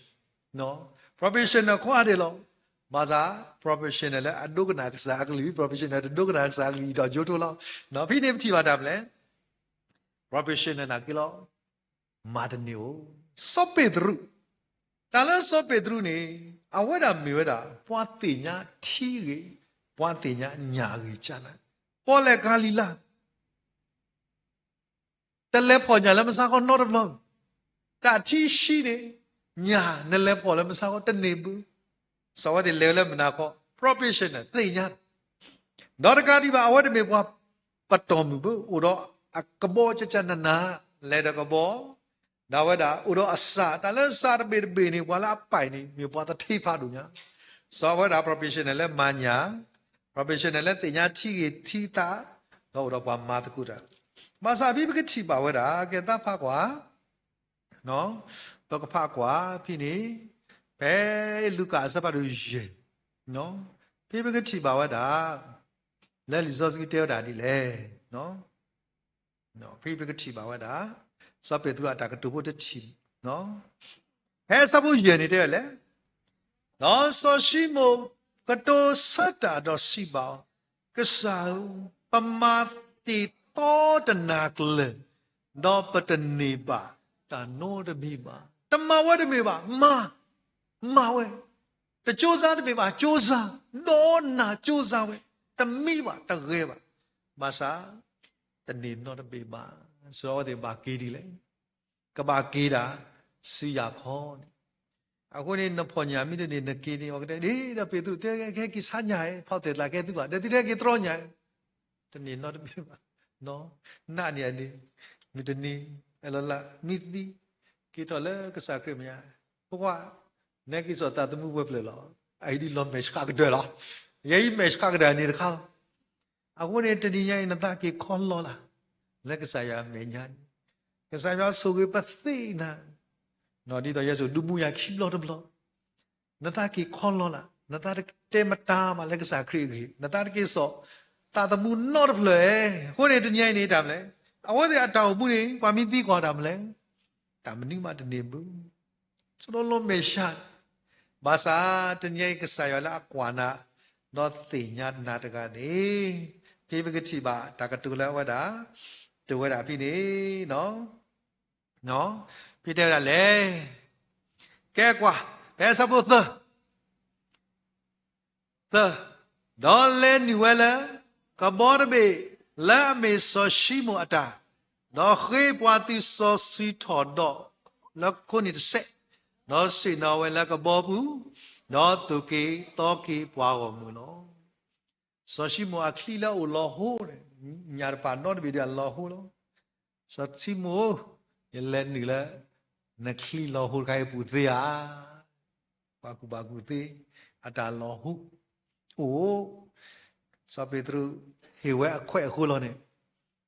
professional ခိၣ်အါဒဲးလီၤ. ဘၣ်ဆၣ် professional လၢအဒိကနၣ်ကစၢ်အကလုၢ် professional တဒိကနၣ်ကစၢ်အကလုၢ် ယံာ်ထီၣ်ယိာ်ထီၣ်လီၤ. ဖဲန့ၣ်ပထံၣ်ဘၣ်တၢ်မနုၤလဲၣ်, professional နာ်က့လီၤ မၤတန့ၢ်ဧိၤ. စီၤပ့းတရူး, တၢ်လၢစီၤပ့းတရူးန့ၣ် အဝဲဒၣ်မ့ၢ်ဝဲဒၣ် ပှၤသ့ၣ်ညါထံအဂ့ၢ်, ပှၤသ့ၣ်ညါညၣ်အဂ့ၢ်ကၢ်နၤ, ပီၣ်လဲၣ်ကၤလံၤလါ, တလဲၤဖီၣ်ညၣ်လၢမုၢ်ဆါခီနီတဘျီ, တၢ်ထံဆှံန့ၣ် ညၣ်နလဲၤဖီၣ်လၢမုၢ်ဆါခီတန့ၢ်ဘၣ်. စီၤဝဲသ့ၣ်လဲၤဝဲလၢမုၢ်နၤခီ professional သ့ၣ်ညါ ဒီးတကးဒံးဘၣ် အဝဲတမ့ၢ်ပှၤပတီၢ်မုၢ်ဘၣ်, အိၣ်ဒီးအကဘီကကနနၤ, လဲၤဒီးကဘီ, ဒီးအဝဲဒၣ်အိၣ်ဒီးအစၢ်, တၢ်လၢစၢ်တဘ့ၣ်တဘ့ၣ်န့ၣ် ပှၤလၢအပာ်န့ၣ် မ့ၢ်ပှၤသထ့ဖးဒိၣ်ညါ. စီၤဝဲဒၣ် professional လၢမၤညၣ်, professional လၢသ့ၣ်ညါထံဂ့ၢ်ထံသး, ဒီးအိၣ်ဒီးပှၤမၤသကိးတၢ်. ဘၣ်ဆၣ်ဖဲပကထံၣ်ဘၣ်ဝဲဒၣ် ကဲသးဖးကွၢ် ပကဖးကွၢ်ဖဲန့ၣ်, ဖဲလူၤကၣ်အဆၢဖးဒိၣ်ယဲၢ်, ဖဲပကထံၣ်ဘၣ်ဝဲဒၣ် လၢလံာ်စီဆှံတဲဝဲဒၣ်ဒ်လဲၣ်, ဖဲပကထံၣ်ဘၣ်ဝဲဒၣ် စီၤပ့းတရူးအတၢ်ကတိၤဖိတထံၣ်, ဖဲအဆၢဖိယဲၢ်န့ၣ်တဲဝဲလဲၣ်, ဒီးစီၤၡံမိၣ်ကတိၤဆၢတၢ်ဒီးစံးဘၣ်အီၤ, ကစၢ်ဧၢ, ပမၤသ့ၣ်သီတနၤကျၢၤ, ဒီးပတန့ၢ်ဘၣ်တၢ်နီတမံၤဘၣ်. တမၤဝဲတမ့ၢ်ဘၣ်, မၤ, မၤဝဲ, တကၠိစါတမ့ၢ်ဘၣ်, ကၠိစါ, ဒီးနၤကၠိစါဝဲ, တမံဘၣ်, တဂဲၤဘၣ်, ဘၣ်ဆၣ် တန့ၢ်နီတဘ့ၣ်ဘၣ်. စီၤဝဲသ့ၣ်ဘၣ်က့ၤဒ်လဲၣ်, ကဘၣ်က့ၤဒၣ်ဆူယၤခီန့ၣ်. အဃိန့ၣ် နဖီၣ်ညၣ်မ့ၢ်တန့ၢ် နက့ၤန့ၣ် အဝဲကတဲ ဒ်ဒီးပ့းတရူးတဲ ကဟဲက့ၤဆါညၣ်, ဖီၣ်သ့ၣ်သးကဟဲသုဘၣ်, ဒီးသုတဟဲက့ၤတြီညၣ်, တန့ၢ်နီတမံၤဘၣ်. နးန့ၣ်န့ၣ် မုၢ်တနံၤ အလီၤလး မံသံ က့ၤထီၣ်လၢကစၢ်ခရံာ်မဲာ်ညါ, ဖိခွါ, နဟဲက့ၤစိာ်သးသမူဝဲဖျၢၣ်လီၤ. အအံၤဒ်လီၤမဲာ်ဆှးကတၢၢ်လီၤ. ယဲအံၤမဲာ်ဆှးကတၢၢ်န့ၣ်တခါလီၤ. အဃိန့ၣ် တနံၤညါအံၤ နသးက့ၤခီလီၤလၢ် လၢကစၢ်ယွၤမဲာ်ညါန့ၣ်, ကစၢ်ယွၤဆိၣ်ဂ့ၤပသ့ၣ်နၤ, ဒ်သိးယဲစိာ်ဒုးမူယၤခံဘျီတဘျီ, နသးက့ၤခီလီၤလၢ်, နသးတတဲမတၤမးလၢကစၢ်ခရံာ်အဂ့ၢ်, နသးတက့ၤစိာ်သးသမူနီတဖျၢၣ်ဧါ. အဃိန့ၣ် တနံၤညါအံၤန့ၣ် တၢ်မနုၤလဲၣ်, အဝဲသ့ၣ်အတၢ်အိၣ်မူန့ၣ် ပှၤမံသံကွၢ်တၢ်မနုၤလဲၣ်, တၢ်မနုၤမးတန့ၢ်ဘၣ် ဆိဒီးလီၤမဲာ်ဆှး, ဘၣ်ဆၣ်တနံၤအံၤ ကစၢ်ယွၤလၢအကွၢ်နၤ ဒီးသ့ၣ်ညါနၤတဂၤန့ၣ်, ဖဲပကထံၣ်ဘၣ်တၢ်ကတိၤလၢအဝဲဒၣ် တဲဝဲဒၣ်ဖဲန့ၣ်, ဖဲတဲဝဲဒၣ်လဲၣ်, ကဲကွၢ်, ဖဲအဆၢဖိသၢ သၢ, ဒီးလဲၤနုာ်ဝဲလၢ ကဘီတဘ့ၣ်လၢအမ့ၢ်စီၤၡံမိၣ်အတၢ်, ဒီးဃ့ပှၤသုးစီဆှံထီၣ်ဒီးလၢခိန့ၣ်တစဲး, ဒီးဆ့ၣ်နီၤဝဲလၢကဘီပူၤ, ဒီးသိၣ်က့ၤသီက့ၤပှၤဂီၢ်မုၢ်လီၤ. စီၤၡံမိၣ်အချံလၢအအိၣ်လီၤဟိန့ၣ်, ညၣ်တဖၣ်နီတဘ့ၣ်ဒီးအလီၤဟိလီၤ. စီၤၡံမိၣ်ဧၢ, ယလဲၤနုာ်လၢ နချံလီၤဟိတခါအံၤပူၤသ့ဧါ. ပှၤကူၣ်ဘၣ်ကူၣ်သ့ အတၢ်လီၤဟိအိၣ်, စီၤပ့းတရူးဟ့ၣ်ဝဲအခွဲးအဃိလီၤန့ၣ်,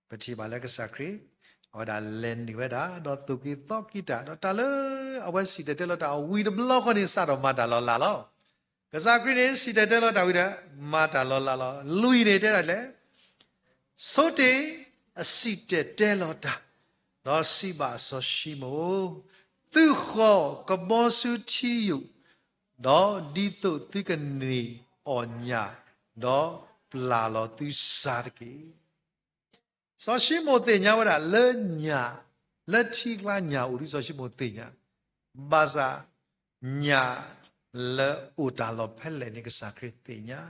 ပထံၣ်ဘၣ်လၢကစၢ်ခရံာ် အဝဲဒၣ်လဲၤနုာ်ဝဲဒၣ် ဒီးသိၣ်က့ၤသီက့ၤတၢ် ဒီးတၢ်လၢအဝဲစံၣ်တဲၤတဲလီၤတၢ်အဝံၤတဘျီဃီန့ၣ် စးထီၣ်မၤတၢ်လီၤလးလီၤ. ကစၢ်ခရံာ်န့ၣ် စံၣ်တဲၤတဲလီၤတၢ်ဝံၤဒီး မၤတၢ်လီၤလးလီၤ. လွံၢ်န့ၣ်တဲဒၣ်လဲၣ်, ဆိတ့ၢ်အစံၣ်တဲၤတဲလီၤတၢ်, ဒီးစံးဘၣ်စီၤၡံမိၣ်, သုဃီၤကဘီဆူထံယိာ်, ဒီးဒ်သိးသုကန့ၢ်အီၣ်ညၣ်, ဒီးပျၢ်လီၤသုစၢ်တက့ၢ်. စီၤၡံမိၣ်သ့ၣ်ညါဝဲဒၣ်လၢညၣ်, လၢထံကျါညၣ်အိၣ်ဒ်စီၤၡံမိၣ်သ့ၣ်ညါ, ဘၣ်ဆၣ်ညၣ်လၢအိၣ်တၢ်လီၢ်ဖဲလဲၣ်န့ၣ် ကစၢ်ခရံာ်သ့ၣ်ညါ,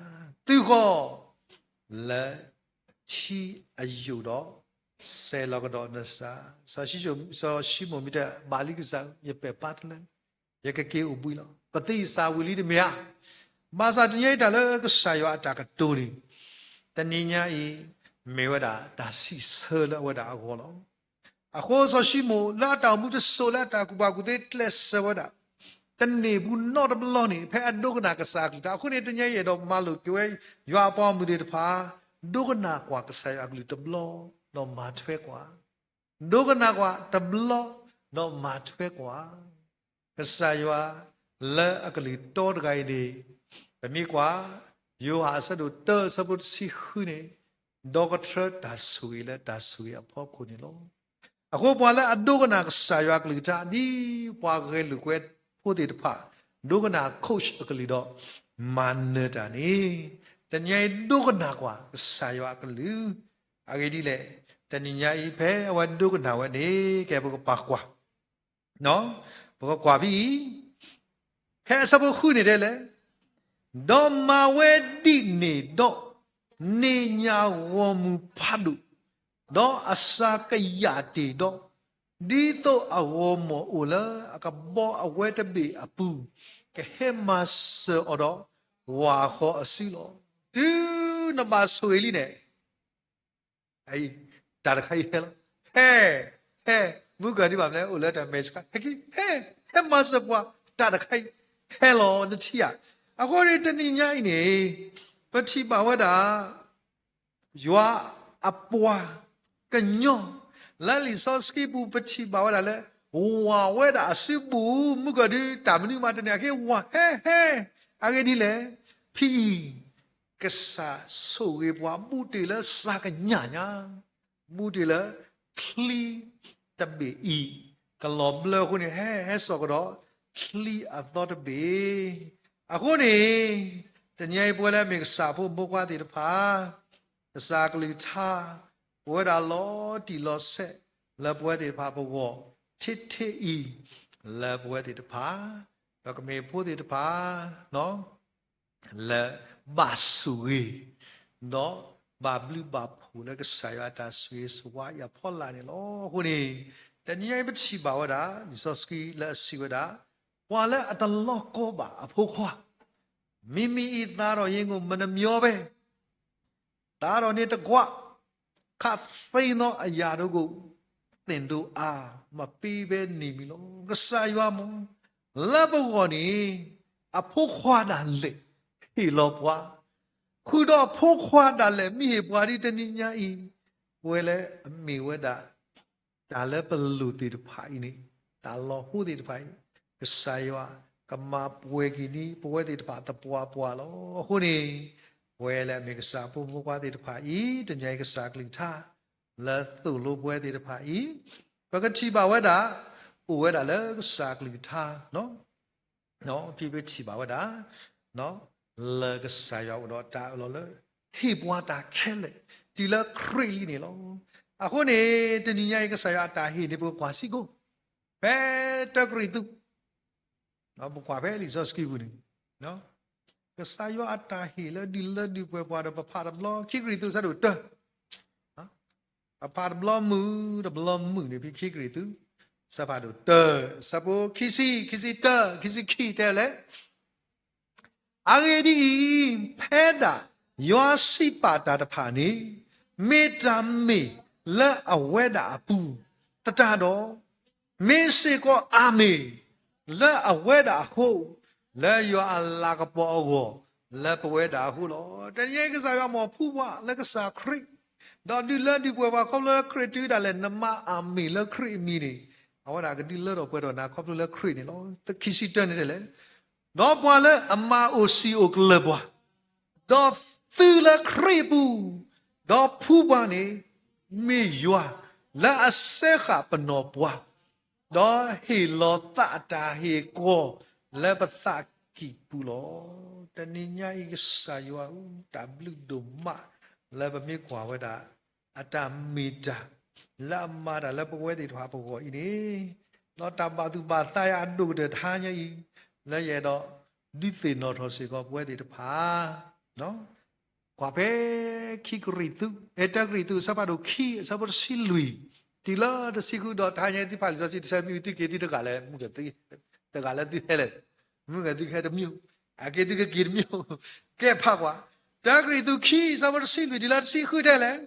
သုဃီၤ လၢထံအယိာ်ဒီး စဲးလီၤကဒီးနစၢ်, စီၤၡံမိၣ်မ့ၢ်တဲ ဘၣ်လံကစၢ်ဧၢ, ယပဲာ်ပါတလၢ, ယကက့ၤအိၣ်ဘှံးလီၤ. ပသံစၢ်ဝံၤလံတမ့ၢ်ဧါ. ဘၣ်ဆၣ်တနံၤအံၤတၢ်လၢကစၢ်ယွၤအတၢ်ကတိၤန့ၣ် တနံၤညါအံၤ မ့ၢ်ဝဲဒၣ်တၢ်စံးဆၢလၢအဝဲဒၣ်အဂီၢ်လီၤ. အဃိစီၤၡံမိၣ်လၢအတၢ်အိၣ်မူတစိၤလၢအတၢ်ကူၣ်ဘၣ်ကူၣ်သ့ကျဲးစၢးဝဲဒၣ် တန့ၢ်ဘူးနီတဘျီန့ၣ် ဖဲအဒိကနၣ်ကစၢ်အကလုၢ်ကထါအဃိန့ၣ် တနံၤအံၤအဲၣ်ဒိးမၤလိာ်က့ၤဝဲ ယွၤအပှၤဂီၢ်မုၢ်သ့ၣ်တဖၣ် ဒိကနၣ်ကွၢ်ကစၢ်ယွၤအကလုၢ်တဘျီ ဒီးမၤထွဲကွၢ်, ဒိကနၣ်ကွၢ်တဘျီ ဒီးမၤထွဲကွၢ် ကစၢ်ယွၤ လၢအကလုၢ်တီတဂၤအံၤန့ၣ် ပမ့ၢ်ကွၢ် ယိၤဟၣ်အဆၢဒိၣ်တၢအဆၢဖိတဆံဃုန့ၣ် ဒီကထြၢတၢ်ဆိၣ်ဂ့ၤလၢတၢ်ဆိၣ်ဂ့ၤအဖီခိၣ်န့ၣ်လီၤ. အဃိပှၤလၢအဒိကနၣ်ကစၢ်ယွၤအကလုၢ်ကထါ ဒ်ပှၤဂဲၤလိာ်ကွဲဖိသ့ၣ်တဖၣ် ဒိကနၣ် coach အကလုၢ်ဒီး မၤနၢၤတၢ်န့ၣ် တနံၤအံၤဒိကနၣ်ကွၢ် ကစၢ်ယွၤအကလုၢ် အဂ့ၢ်ဒ်လဲၣ်, တနံၤညါအံၤဖဲအဝဲဒိကနၣ်ဝဲန့ၣ် ကဲပကပာ်ကွၢ် ပကကွၢ်ဖဲအံၤ ဖဲအဆၢဖိဃုန့ၣ်တဲလဲၣ်, ဒီးမၤဝဲဒ်န့ၣ်ဒီး န့ၣ်ညၣ်ဂီၢ်မုၢ်ဖးဒိၣ်, ဒီးအစှၤကယာ်တ့ၢ်ဒီး, ဒ်သိးအဂီၢ်မီၢ်အိၣ်လၢအကဘီအဝဲတဘ့ၣ်အပူၤ, ကဟဲမၤစၢၤအီၤဒီး ဝၤဃီအစုလီၤ. တုၤနဘၣ်ဆိၣ်ဂ့ၤလံန့ၣ် တၢ်တခါအံၤဟဲလီၤ. ဟဲ, ဟဲ, မုၢ်ကၢၤဒံးဘၣ်မနုၤလဲၣ် အိၣ်လၢတၢ်မဲာ်ဆှး ဟဲက့ၤ, ဟဲ, ဟဲမၤစၢၤပှၤ တၢ်တခါအံၤ ဟဲလီၤ နထံၣ်ဧါ. အဃိန့ၣ်တနံၤညါအံၤန့ၣ် ပထံၣ်ဘၣ်ဝဲဒၣ် ယွၤအပှၤကညီ လၢလံာ်စီဆှံပူၤ ပထံၣ်ဘၣ်ဝဲဒၣ်လၢ ဝၤဝဲဒၣ်အစုပူၤ မုၢ်ကၢၤဒုး တၢ်မနုၤမးတန့ၢ် အက့ၤဝၤဟဲဟဲ, အဂ့ၢ်ဒ်လဲၣ်, ဖဲအံၤ ကစၢ်ဆိၣ်ဂ့ၤပှၤ ဘူးတ့ၢ်လၢစှၤကညးညါ, ဘူးတ့ၢ်လၢ ချံတဘ့ၣ်အံၤ ကလီၤဘျၢအဃိန့ၣ် ဟဲဟဲစိာ်ကဒီး ချံအသီတဘ့ၣ်. အဃိန့ၣ် တနံၤအံၤပဝဲလၢအမ့ၢ်ကစၢ်အဖိမုၣ်ဖိခွါသ့ၣ်တဖၣ် ကစၢ်အကလုၢ်ကထါ ပဝဲဒၣ်လီၤတံၢ်လီၤဆဲး လၢပဝဲသ့ၣ်တဖၣ်ပဂီၢ် ထဲထဲအံၤ လၢပဝဲသ့ၣ်တဖၣ် ပကမ့ၢ်ဖိသ့ၣ်တဖၣ် လၢဘၣ်ဆိၣ်ဂ့ၤ ဒီးဘၣ်ဘျုးဘၣ်ဖှိၣ်လၢကစၢ်ယွၤအတၢ်ဆိၣ်ဂ့ၤဆိၣ်ဝါအံၤအဖီလာ်န့ၣ်လီၤ. အဃိန့ၣ် တနံၤအံၤပထံၣ်ဘၣ်ဝဲဒၣ် လံာ်စီဆှံလၢအစံးဝဲဒၣ် ပှၤလၢအတလီၢ်ကီဘၣ်အဖိခွါ မ့မ့ၢ်အံၤသးဒီးယ့ငိၣ်မနမီၤဘဲ သးဒီးန့ၣ်တကွၢ် ခးသ့နီၣ်အယၤတကိး သ့ၣ်ဒိၣ်အါ မပ့ဘဲန့ၣ်မံၤလီၤ. ကစၢ်ယွၤမ့ၢ် လၢပဂီၢ်န့ၣ် အဖိခွါဒၣ်လဲာ် ဟ့ၣ်လီၤပှၤ ဃုာ်ဒီးအဖိခွါဒၣ်လဲာ် မ့ၢ်ဟ့ၣ်ပှၤဒ်တနံၤညါအံၤ ပဝဲလၢအမ့ၢ်ဝဲဒၣ် တၢ်လၢပလိၣ်သ့ၣ်တဖၣ်အံၤန့ၣ် တၢ်လီၤဟိသ့ၣ်တဖၣ်အံၤ ကစၢ်ယွၤကမၤပှဲၤက့ၤန့ၢ် ပဝဲသ့ၣ်တဖၣ်သပှၢ်ပှၢ်လီၤ. အဃိန့ၣ် ပဝဲလၢအမ့ၢ်ကစၢ်အဖိမုၣ်ဖိခွါသ့ၣ်တဖၣ်အံၤ တနံၤအံၤကစၢ်အကလုၢ်ကထါ လၢသိၣ်လိပဝဲသ့ၣ်တဖၣ်အံၤ ပကထံၣ်ဘၣ်ဝဲဒၣ် အိၣ်ဝဲဒၣ်လၢကစၢ်အကလုၢ်ကထါ ဖဲပထံၣ်ဘၣ်ဝဲဒၣ် လၢကစၢ်ယွၤအိၣ်ဒီးတၢ်အၢၣ်လီၤလၢ ဟ့ၣ်ပှၤတၢ်ခဲလၢာ် တုၤလၢခရံာ်လံန့ၣ်လီၤ. အဃိန့ၣ် တနံၤညါအံၤ ကစၢ်ယွၤအတၢ်ဟ့ၣ်န့ၣ် ပကကွၢ်စ့ၢ်ကီး ဖဲတၢကရံၣ်သူး ပကွၢ်ဖဲလံာ်စီဆှံပူၤန့ၣ် ကစၢ်ယွၤအတၢ်ဟ့ၣ်လၢဒုးလၢဒုးပှဲၤပှၤဒီးပဖးတဘျီ ခံကရံၣ်သူး ဆၢဒိၣ်တၢ ပဖးတဘျီမုၢ် တဘျီမုၢ်န့ၣ် ဖဲခံကရံၣ်သူး ဆၢဖးဒိၣ်တၢ ဆၢဖိခံဆံ ခံဆံတၢ ခံဆံခံတဲလဲၣ် အဂ့ၢ်ဒ်အံၤ, ဖဲဒၣ်ယွၤစံးပာ်တၢ်တဖၣ်န့ၣ် မ့ၢ်တၢ်မ့ၢ်လၢအဝဲဒၣ်အပူၤသတးဒီး, မ့ၢ်စ့ၢ်ကီးအၤမ့ၣ်လၢအဝဲဒၣ်အဃိ, လၢယွၤအလၤကပီၤအဂီၢ် လၢပဝဲဒၣ်အဃိလီၤ. တနံၤအံၤကစၢ်ယွၤမ့ၢ်ဖှူပှၤလၢကစၢ်ခရံာ်, ဒီးဒုးလၢဒုးပှဲၤပှၤခီဖျိလၢခရံာ်တုၤဒၣ်လဲာ် နမၤအၤမ့ၣ်လၢခရံာ်အမံၤန့ၣ်, အဝဲဒၣ်ကဒုးလၢထီၣ်ပှဲၤထီၣ်နၤခီဖျိလၢခရံာ်န့ၣ်လီၤ. ခံဆံတၢန့ၣ်တဲလဲၣ် ဒီးပှၤလၢအမၤအိၣ်စံာ်အိၣ်ကလၢၢ်ပှၤ, ဒီးသုလၢခရံာ်အပူၤ, ဒီးဖှူပှၤန့ၣ် မ့ၢ်ယွၤလၢအစဲဃာ်ပနီၢ်ပှၤ, ဒီးဟ့ၣ်လီၤသးအတၢ်ဟ့ၣ်ကီၤလၢပသးကံၢ်ပူၤလီၤ. တနံၤညါအံၤကစၢ်ယွၤဧၢ, တၢ်ဘျုးဒိၣ်မး လၢပမ့ၢ်ကွၢ်ဝဲဒၣ် အတၢ်မ့ၢ်တၢ် လၢအမၤတၢ်လၢပဝဲသ့ၣ်တဖၣ်ပဂီၢ်အံၤန့ၣ်, ဒီးတၢ်ဘၣ်သူၣ်ဘၣ်သးအဒိၣ်ကတၢၢ်တဟါညါအံၤ, လၢယအဲၣ်ဒိးဒုးသ့ၣ်နီၣ်ထီၣ်စ့ၢ်ကီးပဝဲသ့ၣ်တဖၣ်, ခိၣ် ပှၤဖဲခံကရံၣ်သူး, အဲ တၢကရံၣ်သူး အဆၢဖးဒိၣ်ခံ အဆၢဖိတဆံလွံၢ် တုၤလၢတဆံဃုဒီး တဟါညါအံၤသုဖးလံာ်စီဆှံတဆၢမ့ၢ်အုၣ်သုက့ၤသုတဂၤလၢမူကဲသု, တဂၤလၢသုဟဲလဲၣ်, မူကဲသုကဟဲတမံၤ, အက့ၤသုကက့ၤတမံၤ, ကဲဖးကွၢ်, တၢကရံၣ်သူးခံ အဆၢဖိတဆံလွံၢ် တုၤလၢတဆံဃုတဲလဲၣ်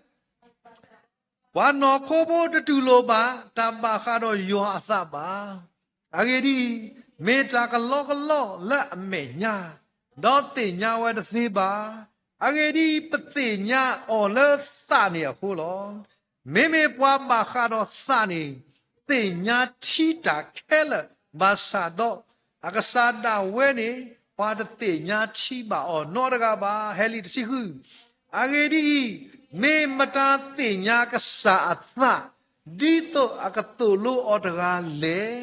ပှၤနီၢ်ခိဖိတတူၢ်လိာ်ဘၣ် တၢ်ဘၣ်ဃးဒီးယွၤအသးဘၣ်. အဂ့ၢ်ဒ်အံၤ, မ့ၢ်တၢ်ကလီကလီလၢအမဲာ်ညါ, ဒီးသ့ၣ်ညါဝဲတသ့ဘၣ်. အဂ့ၢ်ဒ်အံၤ, ပသ့ၣ်ညါအီၤလၢသးန့ၣ်အဃိလီၤ. မ့မ့ၢ်ပှၤဘၣ်ဃးဒီးသးန့ၣ် သ့ၣ်ညါထံတၢ်ခဲလၢာ်, ဘၣ်ဆၣ်ဒီး အကစၢ်ဒၣ်ဝဲန့ၣ် ပှၤတသ့ၣ်ညါထံဘၣ်အီၤနီတဂၤဘၣ်. ဟဲလံာ်တဆံဃု, အဂ့ၢ်ဒ်အံၤ, မ့ၢ်မတၤသ့ၣ်ညါကစၢ်အသး ဒ်သိးအကသိၣ်လိအီၤတဂၤလဲၣ်.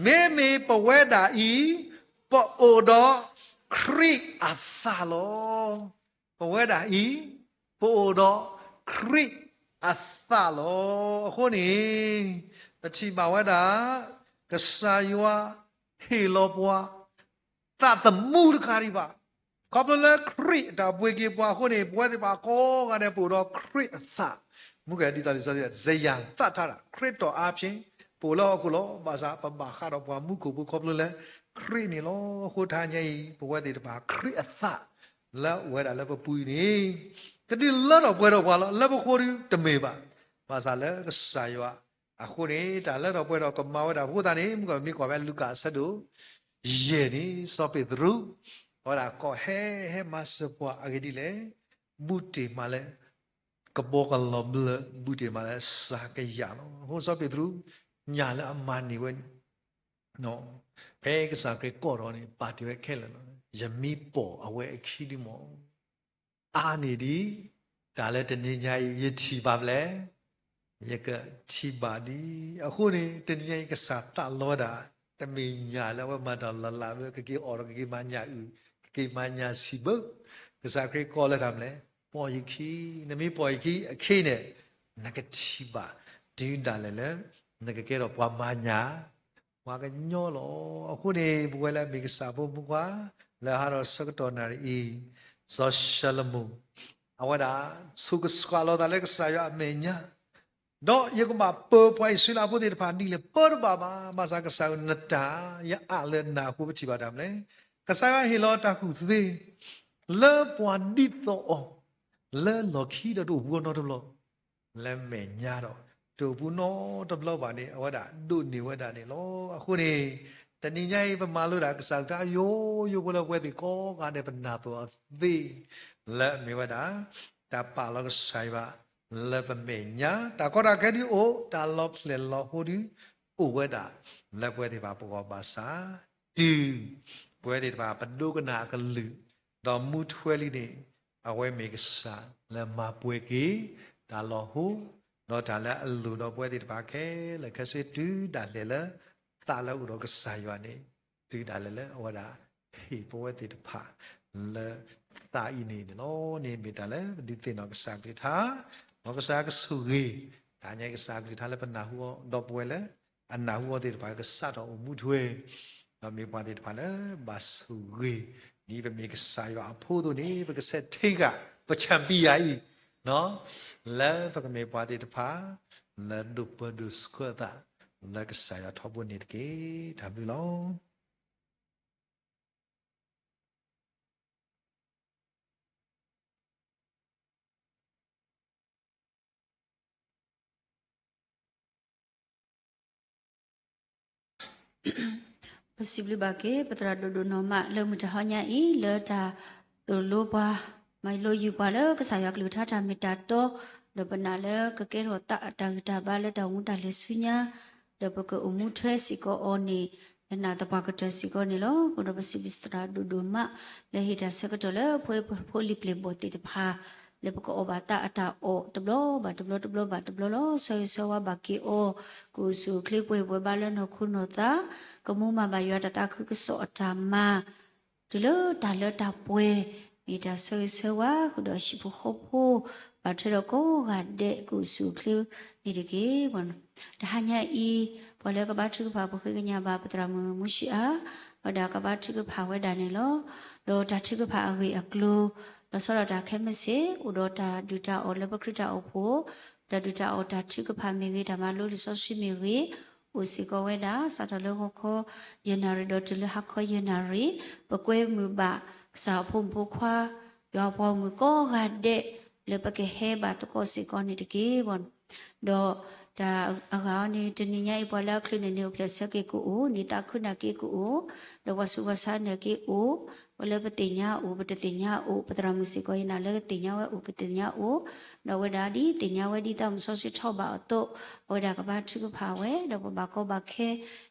မ့မ့ၢ်ပဝဲဒၣ်အံၤ ပအိၣ်ဒီးခရံာ်အသးလီၤ. ပဝဲဒၣ်အံၤ ပအိၣ်ဒီးခရံာ်အသးလီၤ. အဃိန့ၣ် ပထံၣ်ဘၣ်ဝဲဒၣ် ကစၢ်ယွၤဟ့ၣ်လီၤပှၤ သးသမူတခါဒံးဘၣ်. ခီဖျိလၢခရံာ်အတၢ်ပှ့ၤက့ၤပှၤအဃိန့ၣ် ပဝဲသ့ၣ်တဖၣ်ကိးဂၤဒဲးပအိၣ်ဒီးခရံာ်အသး, မူကဲဒ်သိးလံာ်စီဆှံ စယၤသၣ်ထါဒၣ် ခရံာ်တီၣ်အါဖျ့ ပအိၣ်လၢဟီၣ်ခိၣ်လီၤ. ဘၣ်ဆၣ်ပဘၣ်ဃးဒီးပှၤမူခိၣ်ဖိခီဖျိလၢခရံာ်န့ၣ်လီၤ. အဃိတဟါညါအံၤ ပဝဲသ့ၣ်တဖၣ် ခရံာ်အသး လၢအိၣ်ဝဲဒၣ်လၢပပူၤအံၤန့ၣ် ကဒုးလၢထီၣ်ပှဲၤထီၣ်ပှၤလီၤ. လၢပဃိဒုတမ့ၢ်ဘၣ်. ဘၣ်ဆၣ်လၢကစၢ်ယွၤအဃိန့ၣ် တၢ်လၢထီၣ်ပှဲၤထီၣ်ကမၤဝဲဒၣ်အဃိသတးန့ၣ် မုၢ်ကီၢ်မ့ၢ်ကွၢ်ဖဲလူၤကၣ်အဆၢဒိၣ် ယဲၢ်န့ၣ် စီၤပ့းတရူး အဝဲဒၣ်ကိးဟဲ ဟဲမၤစၢၤပှၤအဂ့ၢ်ဒ်လဲၣ်, ဘူးတ့ၢ်မးလၢ ကဘီကလီၤဘျၢ ဘူးတ့ၢ်မးလၢစှၤကယၤလီၤ. အဃိစီၤပ့းတရူး ညၣ်လၢအမၤန့ၢ်ဝဲန့ၣ် ဖဲကစၢ်ခရံာ်ကိးထီၣ်န့ၣ် ပာ်တ့ၢ်ဝဲခဲလၢာ်လီၤ. ယမ့ၢ်ပိာ်အဝဲအခံဒုမး အါန့ၢ်ဒံး တၢ်လၢတနံၤညါအံၤ ယထံၣ်ဘၣ်ဖဲလဲၣ်, ယကထံၣ်ဘၣ်ဒံး. အဃိန့ၣ် တနံၤညါအံၤ ကစၢ်သးလီဝဲဒၣ် တမ့ၢ်ညၣ်လၢအဝဲမၤတၢ်လီၤလးဘၣ် ကက့ၤအီၣ်ဒီးကက့ၤမၤညၣ်အုၣ် ကက့ၤမၤညၣ်ဆံးဘၣ်. ကစၢ်ခရံာ်ကိးလၢတၢ်မနုၤလဲၣ်, ပိာ်ယခံ, နမ့ၢ်ပိာ်ယခံအခံန့ၣ် နကထံၣ်ဘၣ် တုၤဒၣ်လဲာ်လၢ နကကဲထီၣ်ပှၤမၤညၣ် ပှၤကညီလီၤ. အဃိန့ၣ် ပဝဲလၢအမ့ၢ်ကစၢ်ဖိမုၣ်ခွါ လၢဟးထီၣ်ဆၢကတီၢ်နၣ်ရံၣ်အံၤ စီၤၡလိၤမိၣ် အဝဲဒၣ် ဆိးကဆှၣ်လီၤသးလၢကစၢ်ယွၤအမဲာ်ညါ, ဒီးယကဘၣ်ပၢၤပှၤအံၣ်စရ့လးဖိသ့ၣ်တဖၣ်ဒ်လဲၣ် ပၢတဘၣ်ဘၣ်. ဘၣ်ဆၣ်ကစၢ်ဧၢ နတၢ် ယအၢၣ်လီၤနၢ်ဟူပထံၣ်ဘၣ်တၢ်မနုၤလဲၣ်. ကစၢ်ယွၤဟ့ၣ်လီၤတၢ်ကူၣ်သ့ လၢပှၤဒ်သိးအီၤ လၢလီၢ်ခံဒီးတအိၣ်ဘူးအီၤနီတဘျီ လၢမဲာ်ညါဒီး တအိၣ်ဘူးနီတဘျီဘၣ်န့ၣ် အဝဲဒၣ်ဒိးန့ၢ်ဝဲဒၣ်န့ၣ်လီၤ. အဃိန့ၣ် တနံၤညါအံၤ ပမၤလိဒၣ်ကစၢ်ကလုၢ်ကထါယိယိဖိလၢပဝဲသ့ၣ်ကိးဂၤဒဲး ပနၢ်ပၢၢ်အီၤသ့ လၢအမ့ၢ်ဝဲဒၣ် တၢ်ပာ်လီၤကစၢ်ယွၤ လၢပမဲာ်ညါ တၢ်ကီတၢ်ခဲဒုအိၣ် တၢ်လီၤဖျဲၣ်လီၤဟိဒု အိၣ်ဝဲဒၣ် လၢပဝဲသ့ၣ်တဖၣ်ပဂီၢ်ဘၣ်ဆၣ် တုၤ ပဝဲသ့ၣ်တဖၣ်ပဒိကနၣ်အကလုၢ် ဒီးမူထွဲလံန့ၣ် အဝဲမ့ၢ်ကစၢ်လၢမၤပှဲၤက့ၤ တၢ်လီၤဟိ ဒီးတၢ်လၢအလိၣ်ဒီးပဝဲသ့ၣ်တဖၣ်ခဲလၢာ်ခဲဆ့ တုၤဒၣ်လဲာ်လၢ သးလၢအအိၣ်ဒီးကစၢ်ယွၤန့ၣ် တုၤဒၣ်လဲာ်လၢအဝဲဒၣ် ဟ့ၣ်ပဝဲသ့ၣ်တဖၣ် လၢသးအံၤန့ၣ်န့ၣ်လီၤ. န့ၣ်မ့ၢ်တၢ်လၢပဒုးသ့ၣ်နီၣ်ကစၢ်ကလုၢ်ကထါ ဒီးကစၢ်ကဆိၣ်ဂ့ၤ တၢ်ညါကစၢ်ကလုၢ်ကထါလၢပနၢ်ဟူအီၤ ဒီးပဝဲလၢ အနၢ်ဟူအီၤသ့ၣ်တဖၣ် ကစးထီၣ်အိၣ်မူထွဲ ဒီးမ့ၢ်ပှၤသ့ၣ်တဖၣ်လၢဘၣ်ဆိၣ်ဂ့ၤ ဒ်ပမ့ၢ်ကစၢ်ယွၤအဖိအသိးန့ၣ် ပကဆဲးထဲဂၤ ပဆၣ်ပံယၤအံၤ လၢပကမ့ၢ်ပှၤသ့ၣ်တဖၣ် လၢဒိၣ်ပၢဒိၣ်ဆှၢအသး လၢကစၢ်ယွၤထီဘိန့ၣ်တက့ၢ်. တၢ်ဘျုးလီၤ. ပစံးဘျုးဘၣ်က့ၤ ပသရၣ်ဒိၣ်ဒိၣ်နီၢ်မး လၢမုၢ်တဟါညါအံၤ လၢတၢ်သိၣ်လိပှၤ မၤလိယုာ်ပှၤလၢကစၢ်ယွၤကလုၢ်ကထါတၢ်မ့ၢ်တၢ်တီ ဒီးပနာ်လၢကကဲထီၣ်သးအတၢ်ဂံၢ်တၢ်ဘါလၢတၢ်အိၣ်မူတၢ်လဲၤဆူညါ ဒီးပကအိၣ်မူထွဲစ့ၢ်ကီးအီၤန့ၣ် လၢနၢ်သပှၢ်ကတၢၢ်စ့ၢ်ကီးန့ၣ်လီၤ. အဃိဒီးပစံးဘျုးသရၣ်ဒိၣ်ဒိၣ်မး လၢဟ့ၣ်တၢ်ဆၢကတီၢ်လၢပဝဲဖိလံၤပျဲၢ်ဘီၣ်သ့ၣ်တဖၣ် လၢပကအီၣ်ဘၣ်သးအတၢ်အီၣ်တဘျီဘၣ်တဘျီ တဘျီဘၣ်တဘျီလီၤ. ဆၢဂ့ၤဆၢဝါဘၣ်က့ၤအီၤ ကအိၣ်ဆူၣ်အိၣ်ချ့ပှဲၤပှဲၤဘါလၢနီၢ်ခိနီၢ်သး ကမူမၤဘၣ်ယွၤတၢ်သးခုကစီၣ်အတၢ်မၤ တုၤလၢတၢ်လၢတၢ်ပှဲၤ မ့ၢ်တၢ်ဆၢဂ့ၤဆၢဝါ ဃုာ်ဒီးဟံၣ်ဖိဃီဖိ ဘၣ်ထွဲဒီးကိးဂၤဒဲး ကအိၣ်ဆူၣ်အိၣ်ချ့န့ၣ်တက့ၢ်. တဟါညါအံၤ ပှၤလၢကဘါထုကဖၣ် ပဃ့ကညးဘၣ်ပသရၣ်မုၣ်မူၡံအၤ ဝဲဒၣ်ကဘါထုကဖၣ်ဝဲဒၣ်န့ၣ်လီၤ. ဒီးတၢ်ထုကဖၣ်အဂ့ၢ်အကျိၤ လီၤဆီဒၣ်တၢ်ခဲမုၢ်ဆ့ၣ် အိၣ်ဒီးတၢ်ဒုၣ်တၢ်အီၣ်လၢပခရံာ်တၢ်အိၣ်ဖှိၣ်, တၢ်ဒုၣ်တၢ်အီၣ်တၢ်ထုကဖၣ်မ့ၢ်ဂ့ၤ, တၢ်မၤလိလံာ်စီဆှံမ့ၢ်ဂ့ၤ, အိၣ်စ့ၢ်ကီးဝဲဒၣ် စးထီၣ်လၢဂီၤခီယဲၢ်နၣ်ရံၣ်ဒီးတုၤလၢဟါခီယဲၢ်နၣ်ရံၣ်, ပကွဲမုာ်ဘၣ်ကစၢ်အဖိမုၣ်ဖိခွါ, ယွၤအပှၤဂီၢ်မုၢ်ကိးဂၤဒဲး လၢပကဟဲဘၣ်သကိးစ့ၢ်ကီးန့ၣ်တက့ၢ်. ဒီးတၢ်အဂၤအီၤန့ၣ် တနံၤညါအံၤ ပှၤလၢအချုးန့ၢ်န့ၣ်အိၣ်ဖျဲၣ်ဆၢက့ၤကအိၣ်, န့ၢ်သးခုနာ်က့ၤကအိၣ်, ဒီးပှၤဆူးပှၤဆါနာ်က့ၤအိၣ်, ပှၤလၢပသ့ၣ်ညါအိၣ်, ပတသ့ၣ်ညါအိၣ်, ပသရၣ်မုၣ်စ့ၢ်ကီး ယနာ်လၢကသ့ၣ်ညါဝဲအိၣ်, ကသ့ၣ်ညါအိၣ်, ဒီးအဝဲဒၣ်ဒ်သ့ၣ်ညါဝဲဒ်တၢ်မုၢ်စီဆှံထီၣ်ဘၣ်အသိး, အဝဲဒၣ်ကဘၣ်ထုကဖၣ်ဝဲ, ဒီးပဘၣ်ကီဘၣ်ခဲ,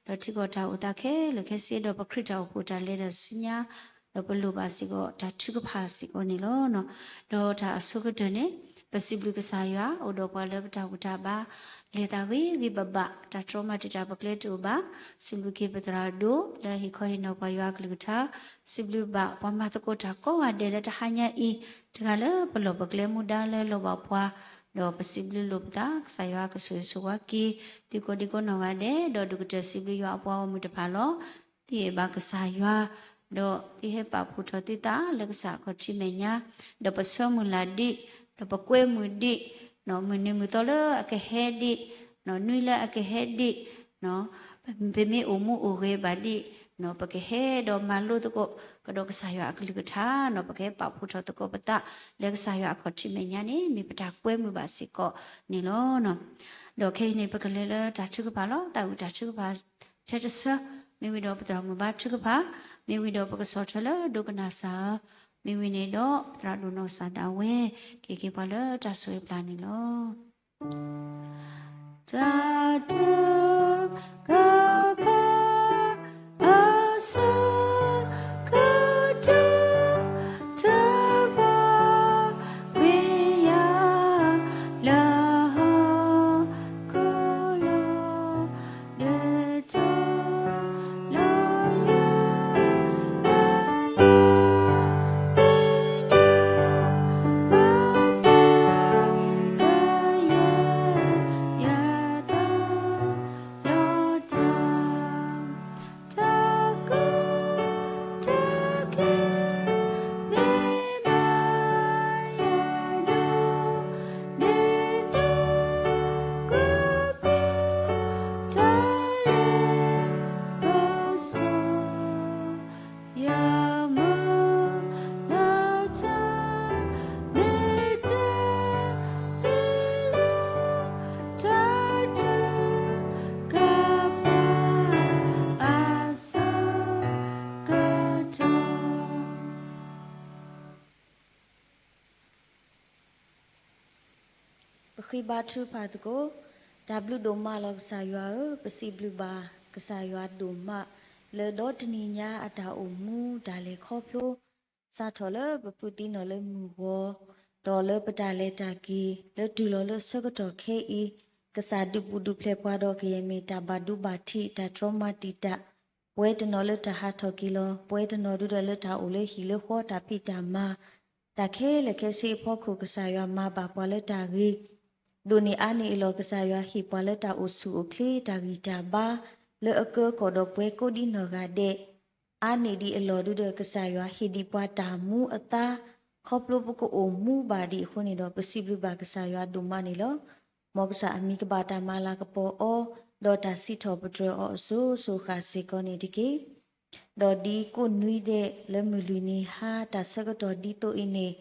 ဒီးထံကီၢ်တၢ်အိၣ်သးခဲလၢာ်ခဲဆ့, ဒီးပခရံာ်တၢ်အိၣ်ဖှိၣ်တၢ်လဲၤဒီးဆူညါ ဒီးပလိၣ်ဘၣ်စ့ၢ်ကီးတၢ်ထုကဖၣ်စ့ၢ်ကီးန့ၣ်လီၤ. ဒီးတၢ်အဆိကတၢၢ်န့ၣ် ပစံးဘျုးကစၢ်ယွၤ အိၣ်ဒီးပှၤလၢပတၢ်ဘူၣ်တၢ်ဘါ လဲၤသးဂ့ၤဂ့ၤဘၣ်ဘၣ်, တၢ်တြီမၤတံာ်တာ်ပကျဲတအိၣ်ဘၣ်, စံးဘျုးက့ၤပသရၣ်ဒိၣ် လၢဟ့ၣ်ခီဟ့ၣ်နီၤပှၤယွၤအကလုၢ်ကထါ, စံးဘျုးဘၣ်ပှၤမၤသကိးတၢ်ကိးဂၤဒဲးလၢတဟါညါအံၤ, တဂၤလၢပလီၢ်ပကျဲမူဒါလၢလီၢ်ဘၣ်ပှၤ, ဒီးပစံးဘျုးလိာ်ပသး ကစၢ်ယွၤကဆိၣ်ဂ့ၤဆိၣ်ဝါက့ၤ သုကိးဒံကိးနီၢ်ဂၤဒဲး, ဒီးဒုးကတၢၢ်စံးဘျုးယွၤအပှၤဂီၢ်မုၢ်တဖၣ်လီၤ. သုဟ့ၣ်ဘၣ်ကစၢ်ယွၤ, ဒီးသုဟဲပာ်ဖှိၣ်ထီၣ်သုသးလၢကစၢ်အခီၣ်ထံးမဲာ်ညါ, ဒီးပဆၢမုၢ်လၢ်ဒံး, ဒီးပကွဲမုာ်ဒံး, မုၢ်နံၤမုၢ်သီလၢအကဟဲဒံး, နွံလၢအကဟဲဒံး, ပမ့ၢ်အိၣ်မူအိၣ်ဂဲၤဘၣ်ဒံး, ပကဟဲဒီးမၤလိသကိးကဒီးကစၢ်ယွၤအကလုၢ်ကထါ, ပကဟဲပာ်ဖှိၣ်ထီၣ်သကိးပသးလၢကစၢ်ယွၤအခီၣ်ထံးမဲာ်ညါန့ၣ် မ့ၢ်ပတၢ်ကွဲမုာ်ဘၣ်စ့ၢ်ကီးန့ၣ်လီၤ. ဒီးခဲအံၤန့ၣ် ပကလဲၤလၢတၢ်ထုကဖၣ်လီၤ. တၢ်ဝံတၢ်ထုကဖၣ်ထဲတဆၢ, မ့ၢ်ဝံၤဒီးပသရၣ်မုၣ်ဘါထုကဖၣ်, မ့ၢ်ဝံၤဒီးပကဆီၣ်ထွဲလၢဒိကနၣ်စၢ်ဧၢ, မ့ၢ်ဝံၤန့ၣ်ဒီးသရၣ်ဒိၣ်နီၢ်ကစၢ်ဒၣ်ဝဲ က့ၤက့ၤပှၤလၢတၢ်ဆိၣ်ဂ့ၤပျၢ်န့ၣ်လီၤ. တၢ်ထုကဖၣ် အဆၢကတီၢ် တဘၣ်ကွံာ်ယၤ လၢဟီၣ်ခိၣ်လီၤ ဒ်သိး လၢယၤ ယမၤလၢတၢ်မ့ၢ်တၢ်လၢ တၢ်ထုကဖၣ် အဆၢကတီၢ် ပဃ့ဘါထုကဖၣ်သကိး. တၢ်ဘျုးဒိၣ်မးလီၤကစၢ်ယွၤဧၢ, ပစံးဘျုးဘၣ်ကစၢ်ယွၤဒိၣ်မး လၢဒီတနံၤညါအတၢ်အိၣ်မူတၢ်လဲၤခီဖျိ စးထီၣ်လၢပဖုးသံနီၣ်လၢမုၢ်ဂီၤ, ဒီးလၢပတၢ်လဲၤတၢ်က့ၤ လၢတုၤလီၤလၢဆၢကတီၢ်ခဲအံၤ, ကစၢ်ဒုးဘူးဒုးဖျဲးပှၤဒီးကယဲၢ်မ့ၢ်တၢ်ဘၣ်ဒိဘၣ်ထံး တၢ်တြီမၤတံာ်တာ်, ပဝဲတနီၤလၢတၢ်ဟးထီၣ်က့ၤလီၤ, ပဝဲတနီၤဒုဒီးလၢတၢ်အိၣ်လၢဟံၣ်လၢဃီတၢ်ဖံးတၢ်မၤ တၢ်ခဲလၢာ်ခဲဆ့အဖီခိၣ် ကစၢ်ယွၤမၤဘၣ်ပှၤလၢတၢ်ဂ့ၤ, ဒိၣ်န့ၢ်အါန့ၢ်အလီၢ် ကစၢ်ယွၤဟ့ၣ်ပှၤလၢတၢ်အိၣ်ဆူၣ်အိၣ်ချ့ တၢ်ဂံၢ်တၢ်ဘါ လၢအကၢကီၢ်ဒီးပဝဲကိးဒံနီၢ်ဂၤဒဲး, အါန့ၢ်ဒံးအလီၢ်ဒုဒီး ကစၢ်ယွၤဟ့ၣ်ဒံးပှၤတၢ်မူအသါ, ခီဖျိပကအိၣ်မူဘၣ်ဒံးအဃိန့ၣ်ဒီး ပစံးဘျုးဘၣ်ကစၢ်ယွၤဒိၣ်မးန့ၣ်လီၤ. မ်ကစၢ်အမံၤကဘၣ်တၢ်မၤလၤကပီၤအီၤ, ဒီးတၢ်စံးထီၣ်ပတြၢၤအီၤအစိၤစိၤဃၣ်စ့ၢ်ကီးန့ၣ်တက့ၢ်. ဒီးဒ်ကိးနွံဒဲးလၢမုၢ်လွံၢ်နံၤဟါ တၢ်ဆၢကတီၢ်ဒ်သိးအံၤန့ၣ်,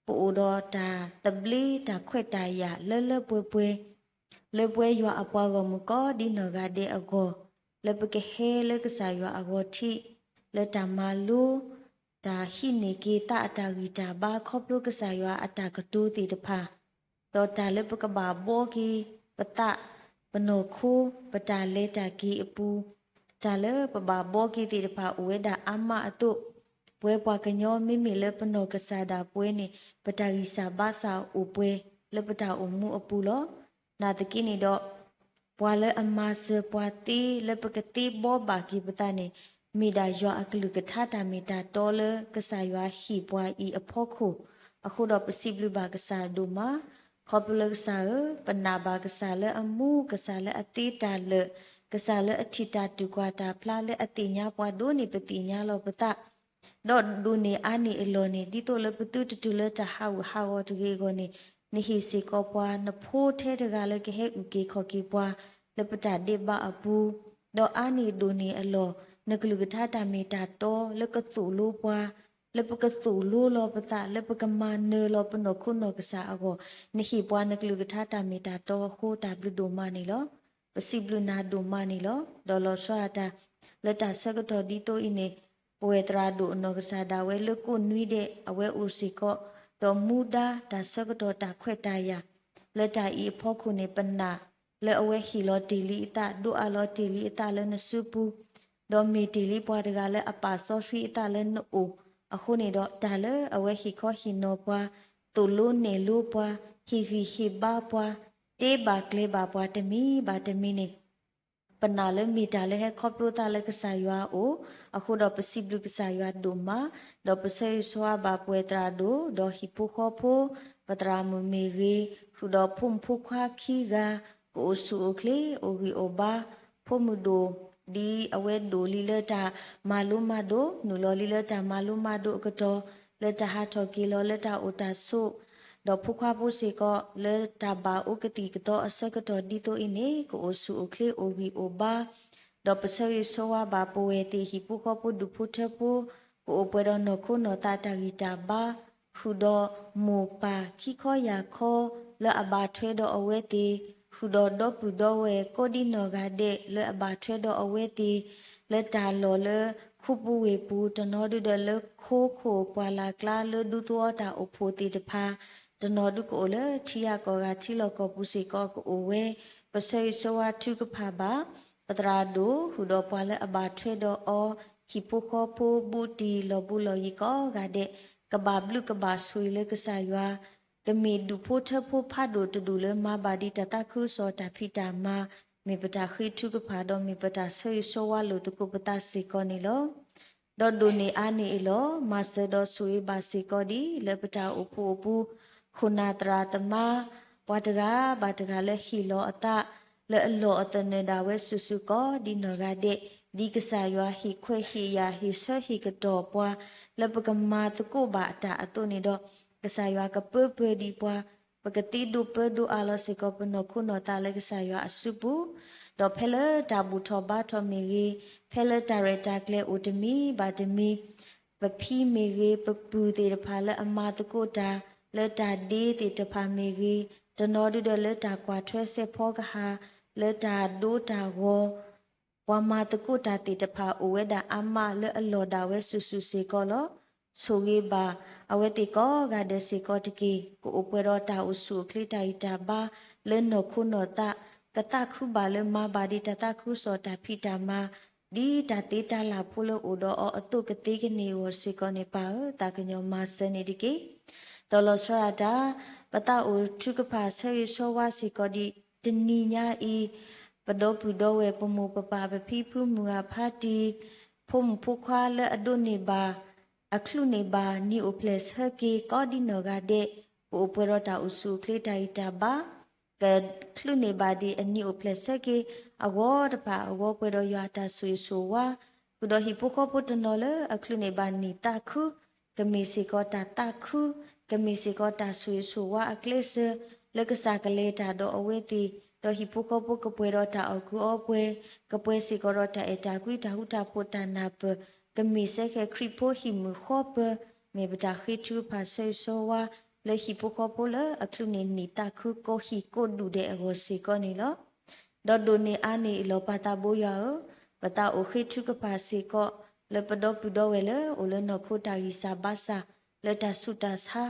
ပအိၣ်ဒီးတၢ်သဘျ့တၢ်ခွဲးတၢ်ယာ်လၢလၢပှဲၤပှဲၤ, လၢပဝဲယွၤအပှၤဂီၢ်မုၢ်ကိးဒံနီၢ်ဂၤဒဲးအဂီၢ်, လၢပကဟဲလၢကစၢ်ယွၤအဂီၤထံး, လၢတၢ်မၤလိ တၢ်ဟံးန့ၢ်က့ၤသးအတၢ်ဂံၢ်တၢ်ဘါ ခီဖျိကစၢ်ယွၤအတၢ်ကတိၤသ့ၣ်တဖၣ်, ဒီးတၢ်လၢပကဘၣ်ဘှီက့ၤပသး ပနီၢ်ခိ ပတၢ်လဲၤတၢ်က့ၤအပူၤ, တၢ်လၢပဘၣ်ဘှီက့ၤသ့ၣ်တဖၣ်အိၣ်ဝဲဒၣ်အါမးအသိး, ပဝဲပှၤကညီမ့မ့ၢ်လၢပနီၢ်ကစၢ်ဒၣ်ပဝဲန့ၣ် ပတၢ်ဂံၢ်စၢ်ဘါစၢ်အိၣ်ပှဲၤလၢပတၢ်အိၣ်မူအပူၤလီၤ. နာ်သက့န့ၣ်ဒီး ပှၤလၢအမၤစၢၤပှၤသ့လၢပကသ့ဘှီဘၣ်က့ၤပသးန့ၣ် မ့ၢ်ဒၣ်ယွၤအကလုၢ်ကထါတၢ်မ့ၢ်တၢ်တီလၢကစၢ်ယွၤဟ့ၣ်ပှၤအံၤအဖီခိၣ်, အဃိဒီးပစံးဘျုးဘၣ်ကစၢ်ဒိၣ်မး, ခီဖျိလၢကစၢ်ဧၢ, ပနာ်ဘၣ်ကစၢ်လၢအမူ, ကစၢ်လၢအသ့တၢ်လၢာ်, ကစၢ်လၢအထံၣ်တၢ်တူၢ်ကွၢ်တၢ်ဖျါ လၢအသ့ၣ်ညါပှၤဒိၣ်န့ၢ်ပသ့ၣ်ညါလီၤပသး ဒီးဒိးန့ၢ်အါန့ၢ်အလီၢ်န့ၣ် ဒ်သိးလၢပသုတတုၤလၢတၢ်ဟးဂူာ်ဟးဂီၤတဂ့ၤအဂီၢ်န့ၣ်, နဟ့ၣ်စ့ၢ်ကီးပှၤ နဖိထဲတဂၤလၢကဟဲအုၣ်က့ၤခီၣ်က့ၤပှၤ လၢပတၢ်ဒဲးဘးအပူၤ, ဒီးအါန့ၢ်ဒိးန့ၢ်အလီၢ် နကလုၢ်ကထါတၢ်မ့ၢ်တၢ်တီလၢကသိၣ်လိပှၤ, လၢပကသိၣ်လိလီၤပသး လၢပကမၤနၢၤလီၤပနီၢ်ခိနီၢ်ကစၢ်အဂီၢ်, နဟ့ၣ်ပှၤနကလုၢ်ကထါတၢ်မ့ၢ်တၢ်တီအဃိ တၢ်ဘျုးဒိၣ်မးန့ၣ်လီၤ. ပစံးဘျုးနၤဒိၣ်မးန့ၣ်လီၤ. ဒီးလီၤဆီဒၣ်တၢ် လၢတၢ်ဆၢကတီၢ်ဒ်သိးအံၤန့ၣ်, ပဝဲၢ်သရၣ်ဒိၣ်အနီၢ်ကစၢ်ဒၣ်ဝဲလၢကိးနွံဒဲး အဝဲအိၣ်စ့ၢ်ကီး, ဒီးမူဒါတၢ်ဆၢကတီၢ်တၢ်ခွဲးတၢ်ယာ် လၢတၢ်အံၤအဖီခိၣ်န့ၣ် ပနာ်လၢအဝဲဟ့ၣ်လီၤတ့ၢ်လံအသး ဒိးအးလီၤတ့ၢ်လံအသးလၢနစုပူၤ, ဒီးမ့ၢ်တ့ၢ်လံပှၤတဂၤလၢအပာ်စီဆှံအသးလၢနအိၣ်အဃိန့ၣ်ဒီး တၢ်လၢအဝဲဟ့ၣ်ခီဟ့ၣ်နီၤပှၤ, သိၣ်လိနဲၣ်လိပှၤ, ဟ့ၣ်ဂံၢ်ဟ့ၣ်ဘါပှၤ, တဲဘၣ်ကျဲၤဘၣ်ပှၤတမံၤဘၣ်တမံၤန့ၣ် ပနာ်လၢမ့ၢ်တၢ်လၢဟဲခီဖျိသးလၢကစၢ်ယွၤအအိၣ်, အဃိဒီးပစံးဘျုးကစၢ်ယွၤဒိၣ်မး, ဒီးပဆၢဂ့ၤဆၢဝါဘၣ်ပဝဲၢ်သရၣ်ဒိၣ်, ဒီးဟံၣ်ဖိဃီဖိ, ပသရၣ်မုၣ်မ့ၢ်ဂ့ၤ, ဃုာ်ဒီးဖိမုၣ်ဖိခွါခံဂၤ, ကအိၣ်ဆူၣ်အိၣ်ချ့ အိၣ်ဂံၢ်အိၣ်ဘါ, ဖိမုၣ်ဒိၣ်, ဒ်အဝဲဒိၣ်လံလၢတၢ်မၤလိမၤဒိး, နုာ်လီၤလံလၢတၢ်မၤလိမၤဒိးအကတီၢ်, လၢတၢ်ဟးထီၣ်က့ၤလီၤလၢတၢ်အိၣ်တၢ်ဆိး ဒီးဖိခွါဖိစ့ၢ်ကီး လၢတၢ်ဘၣ်အိၣ်ကသံၣ်ကသီအဆၢကတီၢ်ဒ်သိးအံၤန့ၣ် ကအိၣ်ဆူၣ်အိၣ်ချ့အိၣ်ဂံၢ်အိၣ်ဘါ, ဒီးပဆၢဂ့ၤဆၢဝါဘၣ်ပဝဲၢ်သ့ၣ်ဟံၣ်ဖိဃီဖိဒူၣ်ဖိထၢဖိ, ကအိၣ်ပှဲၤဒီးနီၢ်ခိနီၢ်သးတၢ်ဂံၢ်တၢ်ဘါ, ဃုာ်ဒီးမိၢ်ပၢ်ခံခီယၤခီ လၢအဘၣ်ထွဲဒီးအဝဲသ့ၣ်, ဃုာ်ဒီးဒီပုၢ်ဒီဝဲၢ်ကိးဒံနီၢ်ဂၤဒဲးလၢအဘၣ်ထွဲဒီးအဝဲသ့ၣ်, လၢတၢ်လီၢ်လၢခူပူၤဝ့ၢ်ပူၤ, တနီၤဒုဒီးလၢခိခိၣ်ပှၢ်လၢ်ကျါလၢဒူသဝီတၢ်အိၣ်ဖှိၣ်သ့ၣ်တဖၣ်, တနီၤဒုကအိၣ်လၢထံဂၤကီၢ်ဂၤထံလီၢ်ကီၢ်ပူၤစ့ၢ်ကီးကအိၣ်ဝဲ, ပဆၢဂ့ၤဆၢဝါထုကဖၣ်ဘၣ် ပသရၣ်ဒိၣ် ဃုာ်ဒီးပှၤလၢအဘၣ်ထွဲဒီးအီၤ, ဟံၣ်ဖိဃီဖိဘူးတံၢ်လီၢ်ဘူးလီၢ်ယံၤကိးဂၤဒဲး, ကဘၣ်ဘျုးကဘၣ်ဆိၣ်ဂ့ၤလၢကစၢ်ယွၤ ကမ့ၢ်ဒူၣ်ဖိထၢဖိဖးဒိၣ်တဒူၣ်လၢမၤဘၣ်ဒံးတၢ်သးခုကစီၣ်တၢ်ဖံးတၢ်မၤ, မ့ၢ်ပတၢ်ဃ့ထုကဖၣ်ဒီးမ့ၢ်ပတၢ်ဆၢဂ့ၤဆၢဝါလိာ်သကိးပသးစ့ၢ်ကီးန့ၣ်လီၤ. ဒီးဒိၣ်န့ၢ်အါန့ၢ်အလီၢ် မၤစၢၤဒီးဆိၣ်ဂ့ၤဘၣ်စ့ၢ်ကီးဒ်လၢပတၢ်အိၣ်ဖှိၣ်အပူၤ, ခိၣ်နၢ်သရၣ်သမါ ပှၤတဂၤဘၣ်တဂၤလၢဟ့ၣ်လီၤအသး လၢအလီၢ်အသနၢၣ်ဒၣ်ဝဲစုာ်စုာ်ကိးဒံနီၢ်ဂၤဒဲး, ဒ်ကစၢ်ယွၤဟ့ၣ်ခွဲးဟ့ၣ်ယာ်ဟ့ၣ်ဆၢဟ့ၣ်ကတီၢ်ပှၤ လၢပကမၤသကိးဘၣ်အတၢ်အသိးန့ၣ်ဒီး, ကစၢ်ယွၤကပၢပၢၤဒံးပှၤ, ပကသ့ဒိးပၢဒိးအးလီၤစ့ၢ်ကီးပနီၢ်ခိနီၢ်သးလၢကစၢ်ယွၤအစုပူၤ, ဒီးဖဲလၢတၢ်ဘူၣ်ထီၣ်ဘါထီၣ်မ့ၢ်ဂ့ၤ, ဖဲလၢတၢ်ရဲၣ်တၢ်ကျဲၤအိၣ်တမံၤဘၣ်တမံၤ, ပဖံမ့ၢ်ဂ့ၤ, ပပုၢ်သ့ၣ်တဖၣ်လၢအမၤသကိးတၢ်, လၢတၢ်ဒ့သ့ၣ်တဖၣ်မ့ၢ်ဂ့ၤ, တနီၤဒုဒီးလၢတၢ်ကွၢ်ထွဲစဲးဖီကဟၣ်, လၢတၢ်ဒိတၢ်ဂီၤ, ပှၤမၤသကိးတၢ်သ့ၣ်တဖၣ်အိၣ်ဝဲဒၣ်အါမးလၢအလီၢ်ဒၣ်ဝဲစုာ်စုာ်စ့ၢ်ကီးလီၤ. ဆိၣ်ဂ့ၤဘၣ်အဝဲသ့ၣ်ကိးဂၤဒဲးစ့ၢ်ကီးတက့ၢ်. ကအိၣ်ပှဲၤဒီးတၢ်အိၣ်ဆူၣ်အိၣ်ချ့တၢ်ဂံၢ်တၢ်ဘါလၢနီၢ်ခိနီၢ်သး, ကသးခုဘၣ်လၢမၤဘၣ်ဒံးတၢ်သးခုကစီၣ်တၢ်ဖံးတၢ်မၤ, ဒ်တၢ်သ့တၢ်လၢ်ဖိလၢအိၣ်ဒီးအီၤအသိးကသ့ကန့ၢ်အဂီၢ်စ့ၢ်ကီးန့ၣ် ပၢ်ဧၢ, သးကညီၤမၤစၢၤန့ၣ်တက့ၢ်. ဒီးလီၤဆီဒၣ်တၢ်, ပသးအိၣ်ထုကဖၣ်ဆၢဂ့ၤဆၢဝါစ့ၢ်ကီးဒံး တနံၤညါအံၤ, ပဒီပုၢ်ဒီဝဲၢ် ပမိၢ်ပပၢ် ပဖံပဖု မုၢ်ဂၤဖါတံၢ်, ဖိမုၣ်ဖိခွါလၢအဒိးန့ၢ်ဘၣ် အချုးန့ၢ်ဘၣ်နံၣ်အိၣ်ဖျဲၣ်ဆၢက့ၤ ကိးဒံနီၢ်ဂၤဒဲး, ကအိၣ်ပှဲၤဒီးတၢ်အိၣ်ဆူၣ်အိၣ်ချ့တၢ်ဂံၢ်တၢ်ဘါ, ကချုးန့ၢ်ဘၣ်ဒံးအနံၣ်အိၣ်ဖျဲၣ်ဆၢက့ၤအဂီၢ်တဖၣ်အဂီၢ် ပှဲၤဒီးယွၤအတၢ်ဆိၣ်ဂ့ၤဆိၣ်ဝါ, ဃုာ်ဒီးဟံၣ်ဖိဃီဖိတနီၤလၢအချုးန့ၢ်ဘၣ်နံၣ်သးခု, ကမ့ၢ်စ့ၢ်ကီးတၢ်သးခု, ကမ့ၢ်စ့ၢ်ကီးတၢ်ဆိၣ်ဂ့ၤဆိၣ်ဝါအကျဲစၢၤ, လၢကစၢ်ကလဲၤတၢ်ဒီးအဝဲသ့ၣ်, ဒီးဟံၣ်ဖိဃီဖိကပှဲၤဒီးတၢ်အီၣ်ကုးအီပှဲၤ, ကပှဲၤစ့ၢ်ကီးဒီးတၢ်အဲၣ်တၢ်ကွံ တၢ်ဃူတၢ်ဖိး တၢ်နၢ်ပၢၢ်, ကမ့ၢ်စဲဃဲးခရံာ်ဖိဟံၣ်မုာ်ဃီပၢၤ, မ့ၢ်ပတၢ်ဃ့ထုကဖၣ်ဆၢဂ့ၤဆၢဝါ လၢဟံၣ်ဖိဃီဖိလၢအချုးန့ၢ်နံၣ်သးခု ကိးဟံၣ်ကိးဒူၣ်ဒဲးအဂီၢ်စ့ၢ်ကီးန့ၣ်လီၤ. ဒီးဒိၣ်န့ၢ်အါန့ၢ်အလီၢ် ပၢ်သးဘိယွၤဧၢ, ပသးအိၣ်ဃ့ထုကဖၣ်စ့ၢ်ကီး လၢပဒီပုၢ်ဒီဝဲၢ်လၢအိၣ်လၢနီၢ်ခိတၢ်ဂံၢ်စၢ်ဘါစၢ် လၢတၢ်ဆူးတၢ်ဆါ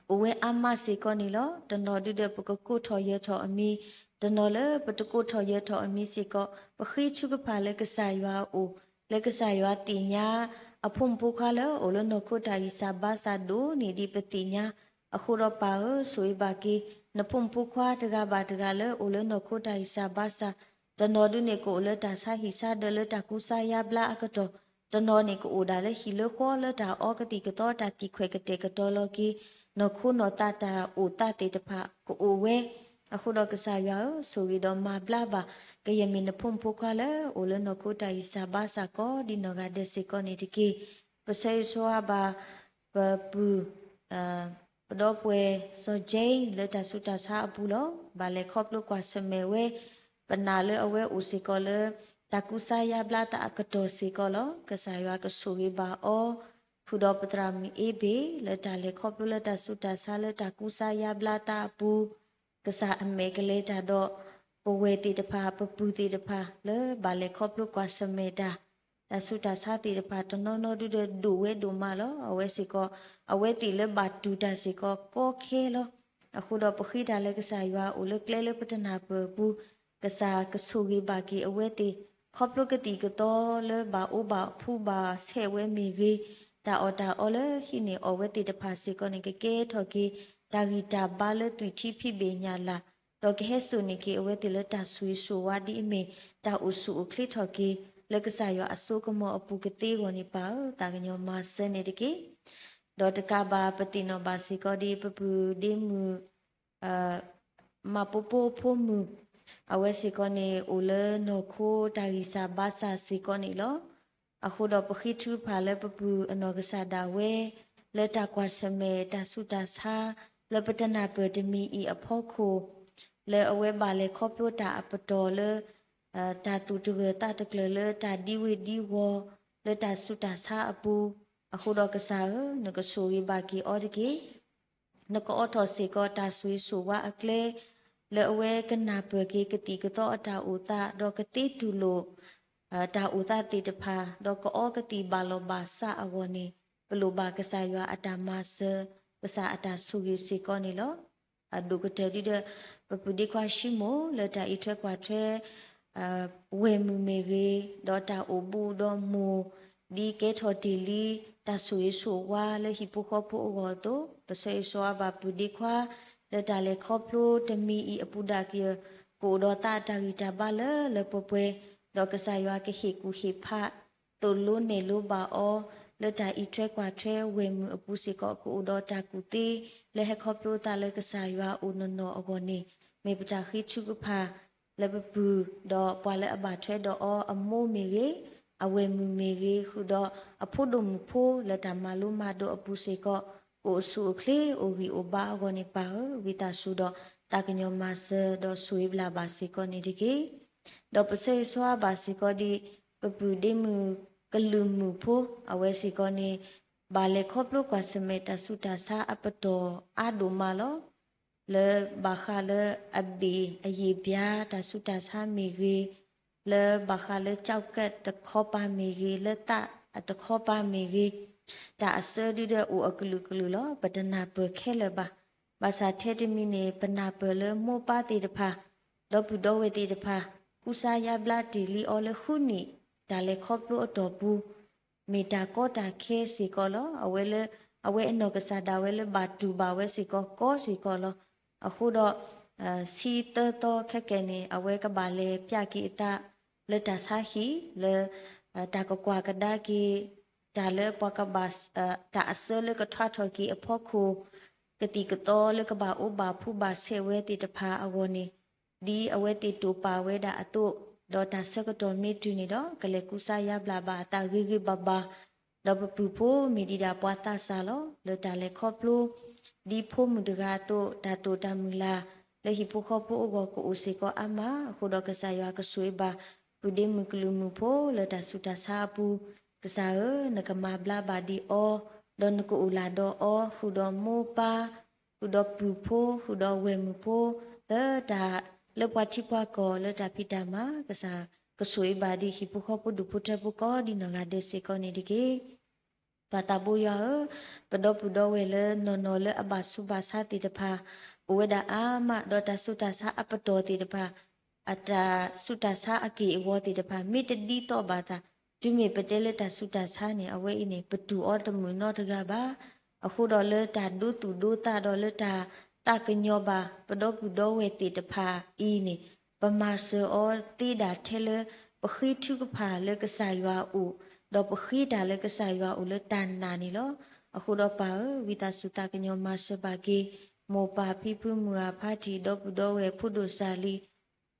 အိၣ်ဝဲအါမးစ့ၢ်ကီးန့ၣ်လီၤ. တနီၤဒုဒီးပကကိးထီၣ်ယၢၤထီၣ်အမံၤ, တနီၤလၢပတကိးထီၣ်ယၢၤထီၣ်အမံၤစ့ၢ်ကီး, ပဃ့ထုကဖၣ်လၢကစၢ်ယွၤအအိၣ်, လၢကစၢ်ယွၤသ့ၣ်ညါ အဖိမုၣ်ဖိခွါလၢအိၣ်လၢနီၢ်ခိတၢ်ဂံၢ်စၢ်ဘါစၢ်ဒိၣ်န့ၢ်ဒံးပသ့ၣ်ညါ, အဃိဒီးပၢ်ဧၢ, ဆိၣ်ဂ့ၤဘၣ်က့ၤ နဖိမုၣ်ဖိခွါတဂၤဘၣ်တဂၤလၢအိၣ်လၢနီၢ်ခိတၢ်ဂံၢ်စၢ်ဘါစၢ်, တနီၤဒုန့ၣ်ကအိၣ်လၢတၢ်ဆါဟံၣ်ဆါဒၢးလၢတၢ်ကူစါယါဘျါအကတီၢ်, တနီၤန့ၣ်ကအိၣ်ဒၣ်လၢဟံၣ်လၢဃီလၢတၢ်အီကသံၣ်ကသီတၢ်သံၣ်ခွဲးကတဲာ်ကတီၤလီၤက့ၤ နီၢ်ခိနီၢ်သးတၢ်အိၣ်သးသ့ၣ်တဖၣ်ကအိၣ်ဝဲ, အဃိဒီးကစၢ်ယွၤဧၢ, ဆိၣ်ဂ့ၤဒီးမၤဘျါဘၣ် ကယဲၢ်မ့ၢ်နဖိမုၣ်ဖိခွါလၢအိၣ်လၢနီၢ်ခိတၢ်ဂံၢ်စၢ်ဘါစၢ်ကိးဒံနီၢ်ဂၤဒဲးစ့ၢ်ကီးန့ၣ်တက့ၢ်. ပဆၢဂ့ၤဆၢဝါဘၣ် ပပုၢ် ပဒီပုၢ်ဝဲၢ်စီၤက့ လၢတၢ်ဆူးတၢ်ဆါအပူၤလီၤ. ဘၣ်လဲၤခီဖျိကွၢ်ဆၢၣ်မဲာ်ဝဲ, ပနာ်လၢအဝဲအိၣ်စ့ၢ်ကီးလၢ တၢ်ကူစါယါဘျါသးအကတီၢ်စ့ၢ်ကီးလီၤ. ကစၢ်ယွၤကဆိၣ်ဂ့ၤဘၣ်အီၤ, ဃုာ်ဒီးပသရၣ်မုၣ်အ့ဘ့ၣ် လၢတၢ်လဲၤခီဖျိလၢတၢ်ဆူးတၢ်ဆါလၢတၢ်ကူစါယါဘျါသးအပူၤ, ကစၢ်အမဲာ်ကလဲၤတၢ်ဒီး ပဝဲၢ်သ့ၣ်တဖၣ် ပပုၢ်သ့ၣ်တဖၣ် လၢဘၣ်လဲၤခီဖျိကွၢ်ဆၢၣ်မဲာ်တၢ်, တၢ်ဆူးတၢ်ဆါသ့ၣ်တဖၣ်တနီၤနီၤဒုဒီးဒိၣ်ဝဲဒိၣ်မးလီၤ. အဝဲစ့ၢ်ကီး အဝဲသ့ၣ်လၢဘၣ်တူၢ်တၢ်စ့ၢ်ကီးကီခဲလီၤ. အဃိဒီးပဃ့တၢ်လၢကစၢ်ယွၤအိၣ်လၢကျဲလၢပတနၢ်ပၢၢ်အပူၤ, ကစၢ်ကဆိၣ်ဂ့ၤဘၣ်က့ၤအဝဲသ့ၣ်, ခီဖျိကသံၣ်ကသီလၢဘၣ်အိၣ်ဘၣ်ဖှူဘၣ်ဆဲးဝဲမ့ၢ်ဂ့ၤ, တၢ်အီၣ်တၢ်အီလၢဟံးန့ၢ်အီၣ်ဝဲသ့ၣ်တဖၣ်စ့ၢ်ကီးန့ၣ် ကကဲထီၣ်က့ၤ တၢ်ဂံၢ်တၢ်ဘါလၢသွံၣ်ထံဖံးဘ့ၣ်ညၣ်လၢ်, ဒီးကဟဲစိာ်န့ၢ်က့ၤအဝဲသ့ၣ်လၢတၢ်ဆိၣ်ဂ့ၤဆိၣ်ဝါဒ်အမ့ၢ် တၢ်အိၣ်ဆူၣ်အိၣ်ချ့ထီၣ်က့ၤ လၢကစၢ်ယွၤအစိကမီၤအပူၤကသ့အဂီၢ်န့ၣ် ပၢ်ဧၢ, သးကညီၤမၤစၢၤန့ၣ်တက့ၢ်. ဒီးတကးဘၣ်ပသ့ၣ်နီၣ်ဘၣ်စ့ၢ်ကီးဒ်ပပုၢ်ဒ့မုၣ် မၤပိပိအဖိမုၣ်, အဝဲစ့ၢ်ကီးန့ၣ် အိၣ်လၢနီၢ်ခိတၢ်ဂံၢ်စၢ်ဘါစၢ်စ့ၢ်ကီးန့ၣ်လီၤ. အဃိဒီးပဃ့ထုကဖၣ်လၢပပုၢ်အနီၢ်ကစၢ်ဒၣ်ဝဲ လၢတၢ်ကွၢ်ဆၢၣ်မဲာ်တၢ်ဆူးတၢ်ဆါ လၢပတနၢ်ပၢၢ်တမံၤအံၤအဖီခိၣ်, လၢအဝဲဘၣ်လဲၤခီဖျိတၢ်အပတီၢ်လၢ တၢ်သူၣ်တဂၢၢ်သးတကျၢၤလၢတၢ်ဒံဝ့ၤဒံဝီၤ လၢတၢ်ဆူးတၢ်ဆါအပူၤ, အဃိဒီးကစၢ်ဧၢ, နကဆိၣ်ဂ့ၤဘၣ်က့ၤအီၤတက့ၢ်. နကအိးထီၣ်စ့ၢ်ကီးတၢ်ဆိၣ်ဂ့ၤဆိၣ်ဝါအကျဲ လၢအဝဲကနၢ်ပၢၢ်က့ၤကသံၣ်ကသီအတၢ်အိၣ်သး ဒီးကသ့တူၢ်လိာ် တၢ်အိၣ်သးသ့ၣ်တဖၣ် ဒီးကအီကသံၣ်ဘၣ်လီၤဘၣ်စးအဂီၢ်န့ၣ် ပလိၣ်ဘၣ်ကစၢ်ယွၤအတၢ်မၤစၢၤ ကစၢ်အတၢ်ဆိၣ်ဂ့ၤစ့ၢ်ကီးန့ၣ်လီၤ. အဒိၣ်ကတၢၢ်ဒ်ဒီး ပပုၢ်ဒ့ခွါၡံမိၣ် လၢတၢ်အံးထွဲကွၢ်ထွဲ ဝဲၢ်မုၢ်မ့ၢ်ဂ့ၤ, ဒီးတၢ်အိၣ်ဘူးဒီးမိၢ် ဒ်ကဲထီၣ်တ့ၢ်လံ တၢ်ဆိၣ်ဂ့ၤဆိၣ်ဝါလၢဟံၣ်ဖိဃီဖိအဂီၢ်အသိး, ပဆၢဂ့ၤဆၢဝါဘၣ်ပုၢ်ဒ့ခွါ လၢတၢ်လဲၤခီဖျိတမံၤအံၤအပူၤဒၣ်ကယၢၤ ကအိၣ်ဒီးသးအတၢ်ဂံၢ်တၢ်ဘါလၢလၢပှဲၤပှဲၤ, ဒီးကစၢ်ယွၤကဟ့ၣ်ကူၣ်ဟ့ၣ်ဖး သိၣ်လိနဲၣ်လိဘၣ်အီၤ လၢတၢ်အံးထွဲကွၢ်ထွဲဝဲၢ်မုၢ်အပူၤစ့ၢ်ကီး ကအိၣ်ဒီးတၢ်ကူၣ်သ့ လၢဟဲခီဖျိသးလၢကစၢ်ယွၤအိၣ်နီၢ်နီၢ်အဂီၢ်န့ၣ် မ့ၢ်ပတၢ်ဃ့ထုကဖၣ် လၢပပုၢ် ဒီးပှၤလၢအဘၣ်ထွဲဒီးအီၤအမိၢ်မ့ၢ်ဂ့ၤ, အဝဲၢ်မုၢ်မ့ၢ်ဂ့ၤ, ဃုာ်ဒီးအဖိဒိၣ်မုၣ်ဖိ လၢတၢ်မၤလိမၤဒိးအပူၤစ့ၢ်ကီး ကအိၣ်ဆူၣ်အိၣ်ချ့အိၣ်ဂံၢ်အိၣ်ဘါအဂီၢ်န့ၣ် ပၢ်ဧၢ, ဝံသးစူၤဒီးသးကညီၤမၤစၢၤ ဒီးဆိၣ်ဂ့ၤဘျးဘၣ်စ့ၢ်ကီးန့ၣ်တက့ၢ်. ဒီးပဆၢဂ့ၤဆၢဝါဘၣ်စ့ၢ်ကီးဒ် ပပုၢ်ဒ့မုၣ်ကလုာ်မုၣ်ဖိ အဝဲစ့ၢ်ကီးန့ၣ် ဘၣ်လဲၤခီဖျိကွၢ်ဆၢၣ်မဲာ်တၢ်ဆူးတၢ်ဆါအပတီၢ်အါဒိၣ်မးလီၤ. လၢဘၣ်ဃးလၢအဘ့ၣ်အယံာ်ဘျါတၢ်ဆူးတၢ်ဆါမ့ၢ်ဂ့ၤ, လၢဘၣ်ဃးလၢကၠီကဲးတခီပၤမ့ၢ်ဂ့ၤ, လၢသးအတခီပၤမ့ၢ်ဂ့ၤ, တၢ်အစၢဒုဒီးအိၣ်အကလုာ်ကလုာ်လီၤ. ပတနၢ်ပၢၢ်ခဲလၢာ်ဘၣ်. ဘၣ်ဆၣ်ထဲတမံၤန့ၣ် ပနၢ်ပၢၢ်လၢမိၢ်ပၢ်သ့ၣ်တဖၣ်, ဒီပုၢ်ဒီဝဲၢ်သ့ၣ်တဖၣ် ကူစါယါဘျါတ့ၢ်လံအီၤလၢဃုနံၣ် တၢ်လဲၤခီဖျိအတီၢ်ပူၤ မ့ၢ်တၢ်ကီတၢ်ခဲစ့ၢ်ကီးလီၤ. အဝဲလၢ အဝဲအနီၢ်ကစၢ်ဒၣ်ဝဲလၢဘၣ်တူၢ်ဘၣ်ဝဲစ့ၢ်ကီးကီစ့ၢ်ကီးလီၤ. အဃိဒီး ဆံသၢသီခဲကနံၣ်န့ၣ် အဝဲကဘၣ်လဲၤပျဲက့ၤအသး လၢတၢ်ဆါဟံၣ် လၢ တၢ်ကကွၢ်ကဒါက့ၤ တၢ်လၢပှၤကဘၣ် တၢ်အစၢလၢကထွါထီၣ်က့ၤအဖီခိၣ် ကသံၣ်ကသီလၢကဘၣ်အိၣ်ဘၣ်ဖှူဘၣ်ဆဲးဝဲသ့ၣ်တဖၣ်အဂီၢ်န့ၣ် ဒ်အဝဲသ့ၣ်တိာ်ပာ်ဝဲဒၣ်အသိး, ဒီးတၢ်ဆၢကတီၢ်မ့ၢ်တုၤန့ၣ်ဒီး ကလဲၤကူစါယါဘျါဘၣ်အသးဂ့ၤဂ့ၤဘၣ်ဘၣ်, ဒီးပပုၢ်ဖိမ့ၢ်ဒံးဒၣ်ပှၤသးစၢ်လီၤ. လၢတၢ်လဲၤခီဖျိ ဒ်ဖိမုၣ်တဂၤအသိး တၢ်တိာ်တၢ်မုၢ်လၢ် လၢဟံၣ်ဖိဃီဖိအဂီၢ်ကအိၣ်စ့ၢ်ကီးအါမး, အဃိဒီးကစၢ်ယွၤကဆိၣ်ဂ့ၤဘၣ် ပုၢ်ဒ့မုၣ်ကလုာ်မုၣ်ဖိလၢတၢ်ဆူးတၢ်ဆါအပူၤ, ကစၢ်ဧၢ, နကမၤဘျါဘၣ်ဒံးအီၤ, ဒီးနကအိၣ်လၢ်ဒီးအီၤ, ဃုာ်ဒီးမိၢ်ပၢ်, ဃုာ်ဒီးပုၢ်ဖိ, ဃုာ်ဒီးဝဲၢ်မုၣ်ဖိ, လၢတၢ် လၢပှၤထံပှၤကီၢ် လၢတၢ်ဖံးတၢ်မၤ, ကစၢ်ကဆိၣ်ဂ့ၤဘၣ်ဒံးဟံၣ်ဖိဃီဖိဒူၣ်ဖိထၢဖိကိးဒ်နီၢ်ဂၤဒဲးစ့ၢ်ကီးန့ၣ်တက့ၢ်. ပၢ်သးဘိယွၤဧၢ, ပဒီပုၢ်ဒီဝဲၢ်လၢနီၢ်နီၢ်လၢအဘၣ်ဆူးဘၣ်ဆါသ့ၣ်တဖၣ်, အိၣ်ဝဲဒၣ်အါမး, ဒီးတၢ်ဆူးတၢ်ဆါအပတီၢ်သ့ၣ်တဖၣ်, အတၢ်ဆူးတၢ်ဆါအက့ၢ်အဂီၤသ့ၣ်တဖၣ် မ့ၢ်တဒ်သိးဘၣ်သး, တုၤမ့ၢ်ပတဲလၢတၢ်ဆူးတၢ်ဆါန့ၣ် အဝဲအံၤန့ၣ် ပတူၢ်အီၤတမုာ်နီတဂၤဘၣ်. အဃိဒီးလၢတၢ်ဒိသူၣ်ဒိသးဒီးလၢတၢ်သးကညီၤဘၣ် ပဒီပုၢ်ဒီဝဲၢ်သ့ၣ်တဖၣ်အံၤန့ၣ် ပမၤစၢၤအီၤသ့ဒၣ်ထဲလၢ ပဃ့ထုကဖၣ်လၢကစၢ်ယွၤအအိၣ်, ဒီးပဃ့တၢ်လၢကစၢ်ယွၤအအိၣ်လၢတၢ်နာ်န့ၣ်လီၤ. အဃိဒီးပၢ်ဧၢ, ဝံသးစူၤသးကညီၤမၤစၢၤဘၣ်က့ၤ မိၢ်ပၢ်ဖံဖုမုၢ်ဂၤဖါတံၢ် ဒီပုၢ်ဒီဝဲၢ်ဖိဒိၣ်စၢ်လံ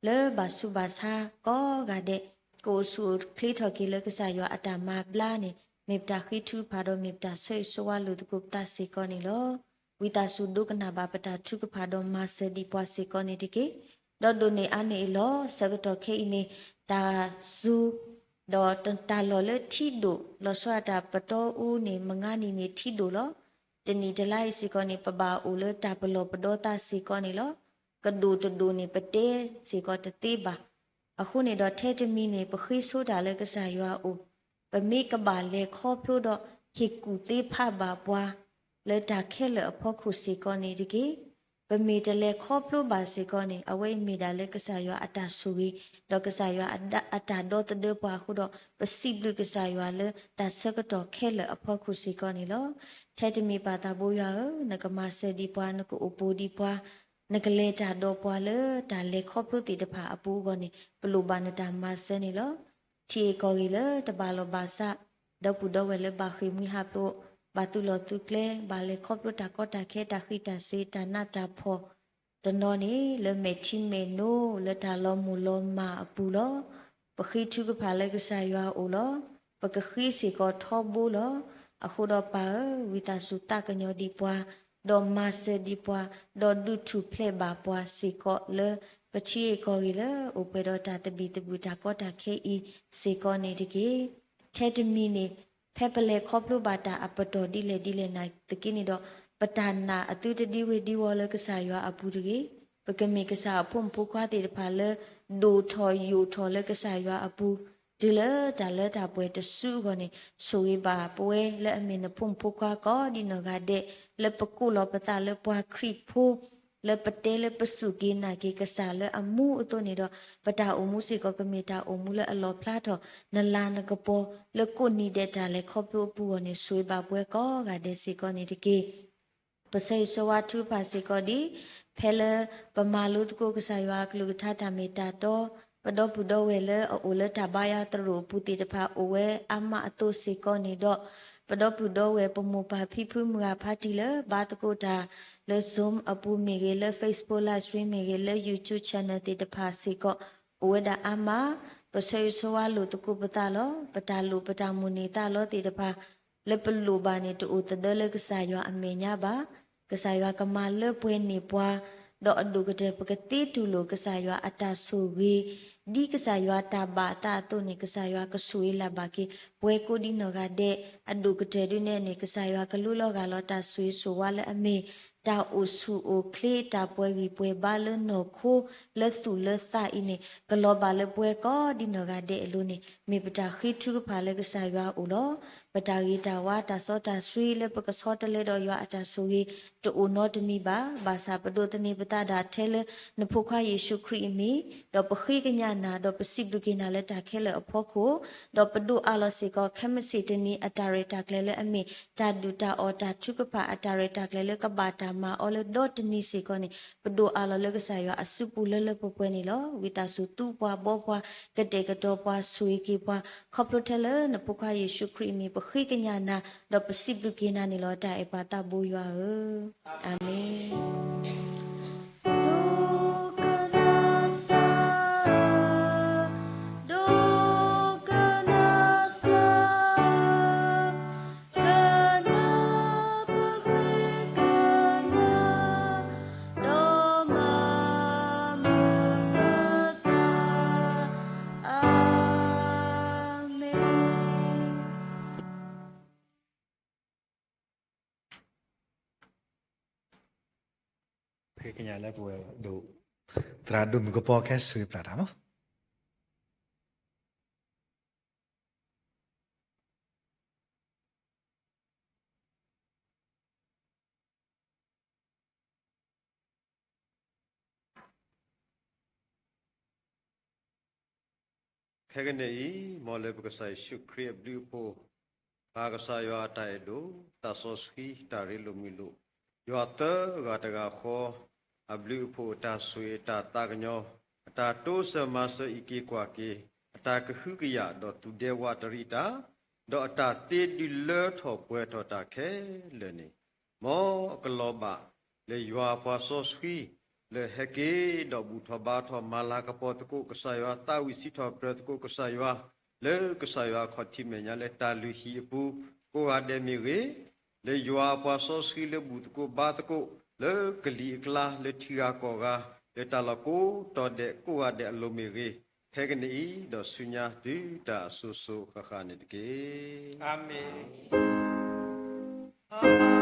လၢဘၣ်ဆူးဘၣ်ဆါကိးဂၤဒဲး ကအိၣ်ဆူၣ်အိၣ်ချ့ထီၣ်က့ၤလၢကစၢ်ယွၤအတၢ်မၤဘျါန့ၣ် မ့ၢ်ပတၢ်ဃ့ထုကဖၣ်ဒီးမ့ၢ်ပတၢ်ဆၢဂ့ၤဆၢဝါလိာ်သကိးပသးစ့ၢ်ကီးန့ၣ်လီၤ. ဝံသးစူၤဒိကနၣ်ဘၣ်ပတၢ်ထုကဖၣ်ဒီးမၤစၢၤဒံးပှၤစ့ၢ်ကီးန့ၣ်တက့ၢ်. ဒီးဒိးန့ၢ်အါန့ၢ်အလီၢ် ဆၢကတီၢ်ခဲအံၤန့ၣ် တၢ်စူၤ ဒီးတၢ်လီၢ်လၢထံဒိၣ် လီၤဆီဒၣ်တၢ်ပတီၢ်အူန့ၣ် မုၢ်ဂၤနံၤန့ၣ်ထံဒိၣ်လီၤ. တနံၣ်တလါအံၤစ့ၢ်ကီးန့ၣ် ပဘၣ်အိၣ်လၢတၢ်ပလီၢ်ပဒီသးစ့ၢ်ကီးန့ၣ်လီၤ. ကဒိၣ်တဒိၣ်န့ၣ် ပတဲစ့ၢ်ကီးတသ့ဘၣ်. အဃိန့ၣ်ဒီးထဲတမံၤန့ၣ် ပဃ့ဆိတၢ်လၢကစၢ်ယွၤအအိၣ်, ပမ့ၢ်ကဘၣ်လဲၤခီဖျိဒီးဟ့ၣ်ကူၣ်သ့ဖးဘၣ်ပှၤ လၢတၢ်ခဲလၢာ်အဖီခိၣ်စ့ၢ်ကီးန့ၣ်တက့ၢ်. ပမ့ၢ်တလဲၤခီဖျိဘၣ်စ့ၢ်ကီးန့ၣ် အဝဲအံၤမ့ၢ်ဒၣ်လၢကစၢ်ယွၤအတၢ်ဆိၣ်ဂ့ၤ, ဒီးကစၢ်ယွၤအတၢ်ဒီသဒၢပှၤအဃိဒီး ပစံးဘျုးကစၢ်ယွၤလၢတၢ်ဆၢကတီၢ်ခဲလၢာ်အဖီခိၣ်စ့ၢ်ကီးန့ၣ်လီၤ. ထဲတမံၤပၢ်သးဘိယွၤဧၢ, နကမၤစၢၤဒံးပှၤ, နကအိၣ်ပိၢ်ဒံးပှၤ, နကလဲၤတၢ်ဒီးပှၤလၢတၢ်လဲၤခီဖျိသ့ၣ်တဖၣ်အပူၤအဂီၢ်န့ၣ် ပလိၣ်ဘၣ်နတၢ်မၤစၢၤန့ၣ်လီၤ. ထံဂ့ၢ်ကီၢ်ဂ့ၢ်လၢတဘၣ်လီၢ်ဘၣ်စး, ဒီပုၢ်ဒီဝဲၢ်လၢဘၣ်ဃ့ၢ်မှံဟးဖျိး, ဘၣ်သုးလီၢ်သုးကျဲ, ဘၣ်လဲၤခီဖျိတၢ်ကီတၢ်ခဲ တၢ်ဃံးတၢ်စ့ၤ တၢ်နးတၢ်ဖှီၣ် တနီၤန့ၣ် လၢမဲာ်ထံမဲာ်နိ လၢတၢ်လီၤမုၢ်လီၤမၢ်အပူၤလီၤ. ပဃ့ထုကဖၣ်လၢကစၢ်ယွၤအအိၣ်လီၤ. ပကဃ့စ့ၢ်ကီးထီဘိလီၤ. အဃိဒီးပၢ်ဧၢ, ဝံသးစူၤသးကညီၤဒံးပှၤ, ဒီးမၤစၢၤဒံးပှၤ, ဒီးဒုးထူၣ်ဖျဲးဘၣ်ပှၤစ့ၢ်ကီးလၢ ပထံဂ့ၢ်ကီၢ်ဂ့ၢ်လၢအိၣ်ပှဲၤဒီးတၢ်သဘံၣ်သဘုၣ်တၢ်ကီတၢ်ခဲအံၤစ့ၢ်ကီးန့ၣ်တက့ၢ်. ထဲတမံၤန့ၣ် ဖဲပလဲၤခီဖျိဘၣ်တၢ်အပတီၢ်ဒ်လဲၣ်ဒ်လဲၣ်နာ်သက့န့ၣ်ဒီး ပတၢ်နာ်အသုတဒံဝ့ၤဒံဝီၤလၢကစၢ်ယွၤအပူၤတဂ့ၤ. ပကမ့ၢ်ကစၢ်အဖိမုၣ်ဖိခွါသ့ၣ်တဖၣ်လၢ ဒိၣ်ထီၣ်ယိာ်ထီၣ်လၢကစၢ်ယွၤအပူၤ တုၤလၢတၢ်လၢတၢ်ပှဲၤတစုအဂီၢ်န့ၣ် ဆိၣ်ဂ့ၤဘၣ်ပဝဲလၢအမ့ၢ်နဖိမုၣ်ဖိခွါကိးဒ်နီၢ်ဂၤဒဲး လၢပကိးလီၤပသးလၢပှၤခရံာ်ဖိ လၢပတဲလၢပစူၢ်က့ၤနာ်က့ၤကစၢ်လၢအမူအသိးန့ၣ်ဒီး ပတၢ်အိၣ်မူစ့ၢ်ကီးကမ့ၢ်တၢ်အိၣ်မူလၢအလီၣ်ဖျါထီၣ် နလၤနကပီၤ လၢကိးနံၤဒဲးတၢ်လဲၤခီဖျိအပူၤအဂီၢ်န့ၣ် ဆိၣ်ဂ့ၤဘၣ်ပဝဲကိးဂၤဒဲးစ့ၢ်ကီးန့ၣ်တက့ၢ်. ပဆၢဂ့ၤဆၢဝါထုကဖၣ်စ့ၢ်ကီးဒ် ဖဲလၢပမၤလိသကိးကစၢ်ယွၤအကလုၢ်ကထါတၢ်မ့ၢ်တၢ်တီ, ပဒီပုၢ်ဒီဝဲၢ်လၢအအိၣ်လၢတၢ်ဘါယွၤသရိာ်အပူၤသ့ၣ်တဖၣ်အိၣ်ဝဲအါမးအသိးစ့ၢ်ကီးန့ၣ်ဒီး, ပဒီပုၢ်ဒီဝဲၢ်ပမိၢ်ပၢ်ဖံဖုမုၢ်ဂၤဖါတံၢ်လၢဘါသကိးတၢ် လၢ Zoom အပူၤမ့ၢ်ဂ့ၤ, လၢ Facebook Live Stream မ့ၢ်ဂ့ၤ, လၢ YouTube Channel သ့ၣ်တဖၣ်စ့ၢ်ကီး အိၣ်ဝဲဒၣ်အါမး, ပဆၢဂ့ၤဆၢဝါလိာ်သကိးပသးလီၤ. ပတၢ်လိၣ်ပတၢ်မိၣ်န့ၢ်သးလီသ့ၣ်တဖၣ် လၢပလိၣ်ဘၣ်န့ၣ် တအိၣ်သဒၢလၢကစၢ်ယွၤအမဲာ်ညါဘၣ်. ကစၢ်ယွၤကမၤလၢပှဲၤန့ၢ်ပှၤ, ဒီးအဒိၣ်ကတၢၢ်ပကသ့တူၢ်လိာ်ကစၢ်ယွၤအတၢ်ဆိၣ်ဂ့ၤ, ဒ်ကစၢ်ယွၤတၢ်ဘၣ်အသးအသိးန့ၣ် ကစၢ်ယွၤကဆိၣ်ဂ့ၤလၢ်ဘၣ်က့ၤ ပှၤကိးဒ်နီၢ်ဂၤဒဲး, အဒိၣ်ကတၢၢ်ဒုးနဲၣ်န့ၣ် ကစၢ်ယွၤကလူလီၤဂာ်လီၤတၢ်ဆိၣ်ဂ့ၤဆိၣ်ဝါလၢအမ့ၢ် တၢ်အိၣ်ဆူၣ်အိၣ်ချ့ တၢ်ပှဲၤဂံၢ်ပှဲၤဘါလၢနီၢ်ခိ လၢသူၣ်လၢသးအံၤန့ၣ် ကလီၤဘၣ်လၢပဝဲကိးဒ်နီၢ်ဂၤဒဲးအလိၤန့ၣ် မ့ၢ်ပတၢ်ဃ့ထုကဖၣ်လၢကစၢ်ယွၤအအိၣ်လီၤ. ပတၢ်ဂ့ၤတၢ်ဝါ တၢ်စီတၢ်ဆှံလၢပကဆီတလဲဒီးယွၤအတၢ်ဆိၣ်ဂ့ၤ တအိၣ်နီတမံၤဘၣ်. ဘၣ်ဆၣ်ပဒိးသန့ၤပသးဒၣ်ထဲလၢ နဖိခွါယ့ၣ်ၡူးခရံာ်အမံၤ, ဒီးပဃ့ကညးနၤ ဒီးပစံးဘျုးက့ၤနၤလၢတၢ်ခဲလၢာ်အဖီခိၣ်, ဒီးပဒိးအးလီၤစ့ၢ်ကီး ခဲမုၢ်ဆ့ၣ်တနံၤအတၢ်ရဲၣ်တၢ်ကျဲၤလၢအမ့ၢ် တၢ်ဒုၣ်တၢ်အီၣ် တၢ်ထုကဖၣ်အတၢ်ရဲၣ်တၢ်ကျဲၤလၢ ကဘၣ်တၢ်မၤအီၤလၢဒီတနံၤစ့ၢ်ကီးန့ၣ် ပဒိးအးလီၤလၢကစၢ်ယွၤအစုပူၤလၢလၢပှဲၤပှဲၤန့ၣ်လီၤ. ဝံသးစူၤသူပှၤဘီပှၤ ကတဲာ်ကတီၤပှၤ ဆိၣ်ဂ့ၤက့ၤပှၤ ခီဖျိထဲလၢနဖိခွါယ့ၣ်ၡူးခရံာ်အမံၤ ပဃ့ကညးနၤ ဒီးပစံးဘျုးက့ၤနၤန့ၣ်လီၤ. တၢ်အဲၣ်ပၢ်သးဘိယွၤဧၢ, အၤမ့ၣ်. ဃ့ကညးလၢပဝဲၢ်ဒိၣ် သရၣ်ဒိၣ်မုၣ်ကပီၤ ကဲဆိၣ်ဂ့ၤပျၢ်တၢ်မး. ခဲကနံၣ်အံၤ မ်လၢပကစၢ်ယ့ၣ်ၡူးခရံာ်အဘျုးအဖှိၣ်, ပၢ်ကစၢ်ယွၤအတၢ်အဲၣ်ဒိၣ်, သးစီဆှံတၢ်ရ့လိာ်မုာ်လိာ်, ယွၤသၢဂၤတဂၤဃီ အဘျုးအဖှိၣ်အတၢ်ဆိၣ်ဂ့ၤအတၢ်သးကညီၤ, အတၢ်တိစၢၤမၤစၢၤအံးက့ၤကွၢ်က့ၤ, အတၢ်ကဟုကယာ်ဒီးသူၣ်ဒဲဝးတရံးတၢ်, ဒီးအတၢ်သ့ဒုးလၢထီၣ်ပှဲၤထီၣ်တၢ်ခဲလၢာ်န့ၣ်, မ်အကလီၤဘၣ်လၢယွၤအပှၤစီဆှံ လၢဟဲက့ၤဒီးဘူၣ်ထီၣ်ဘါထီၣ်မၤလၤကပီၤသကိးကစၢ်ယွၤ, သးဝံၣ်စံးထီၣ်ပတြၢၤသကိးကစၢ်ယွၤ, လၢကစၢ်ယွၤအခီၣ်ထံးမဲာ်ညါလၢတၢ်လုၢ်ဟံၣ်အပူၤ ကိးဂၤဒဲးမ့ၢ်ဂ့ၤ, လၢယွၤအပှၤစီဆှံလၢဘူၣ်သကိးဘါသကိး လၢကလံၤအကျါ လၢထံဂၤကီၢ်ဂၤ လၢတၢ်လီၢ်ကိးတီၤဒဲးကိးဂၤဒဲးအလိၤမ့ၢ်ဂ့ၤ, ဖဲကနံၣ်အံၤ ဒီးဆူညါတုၤတၢ်စိၤစိၤဃၣ်ဃၣ်န့ၣ်တက့ၢ်. အၤမ့ၣ်.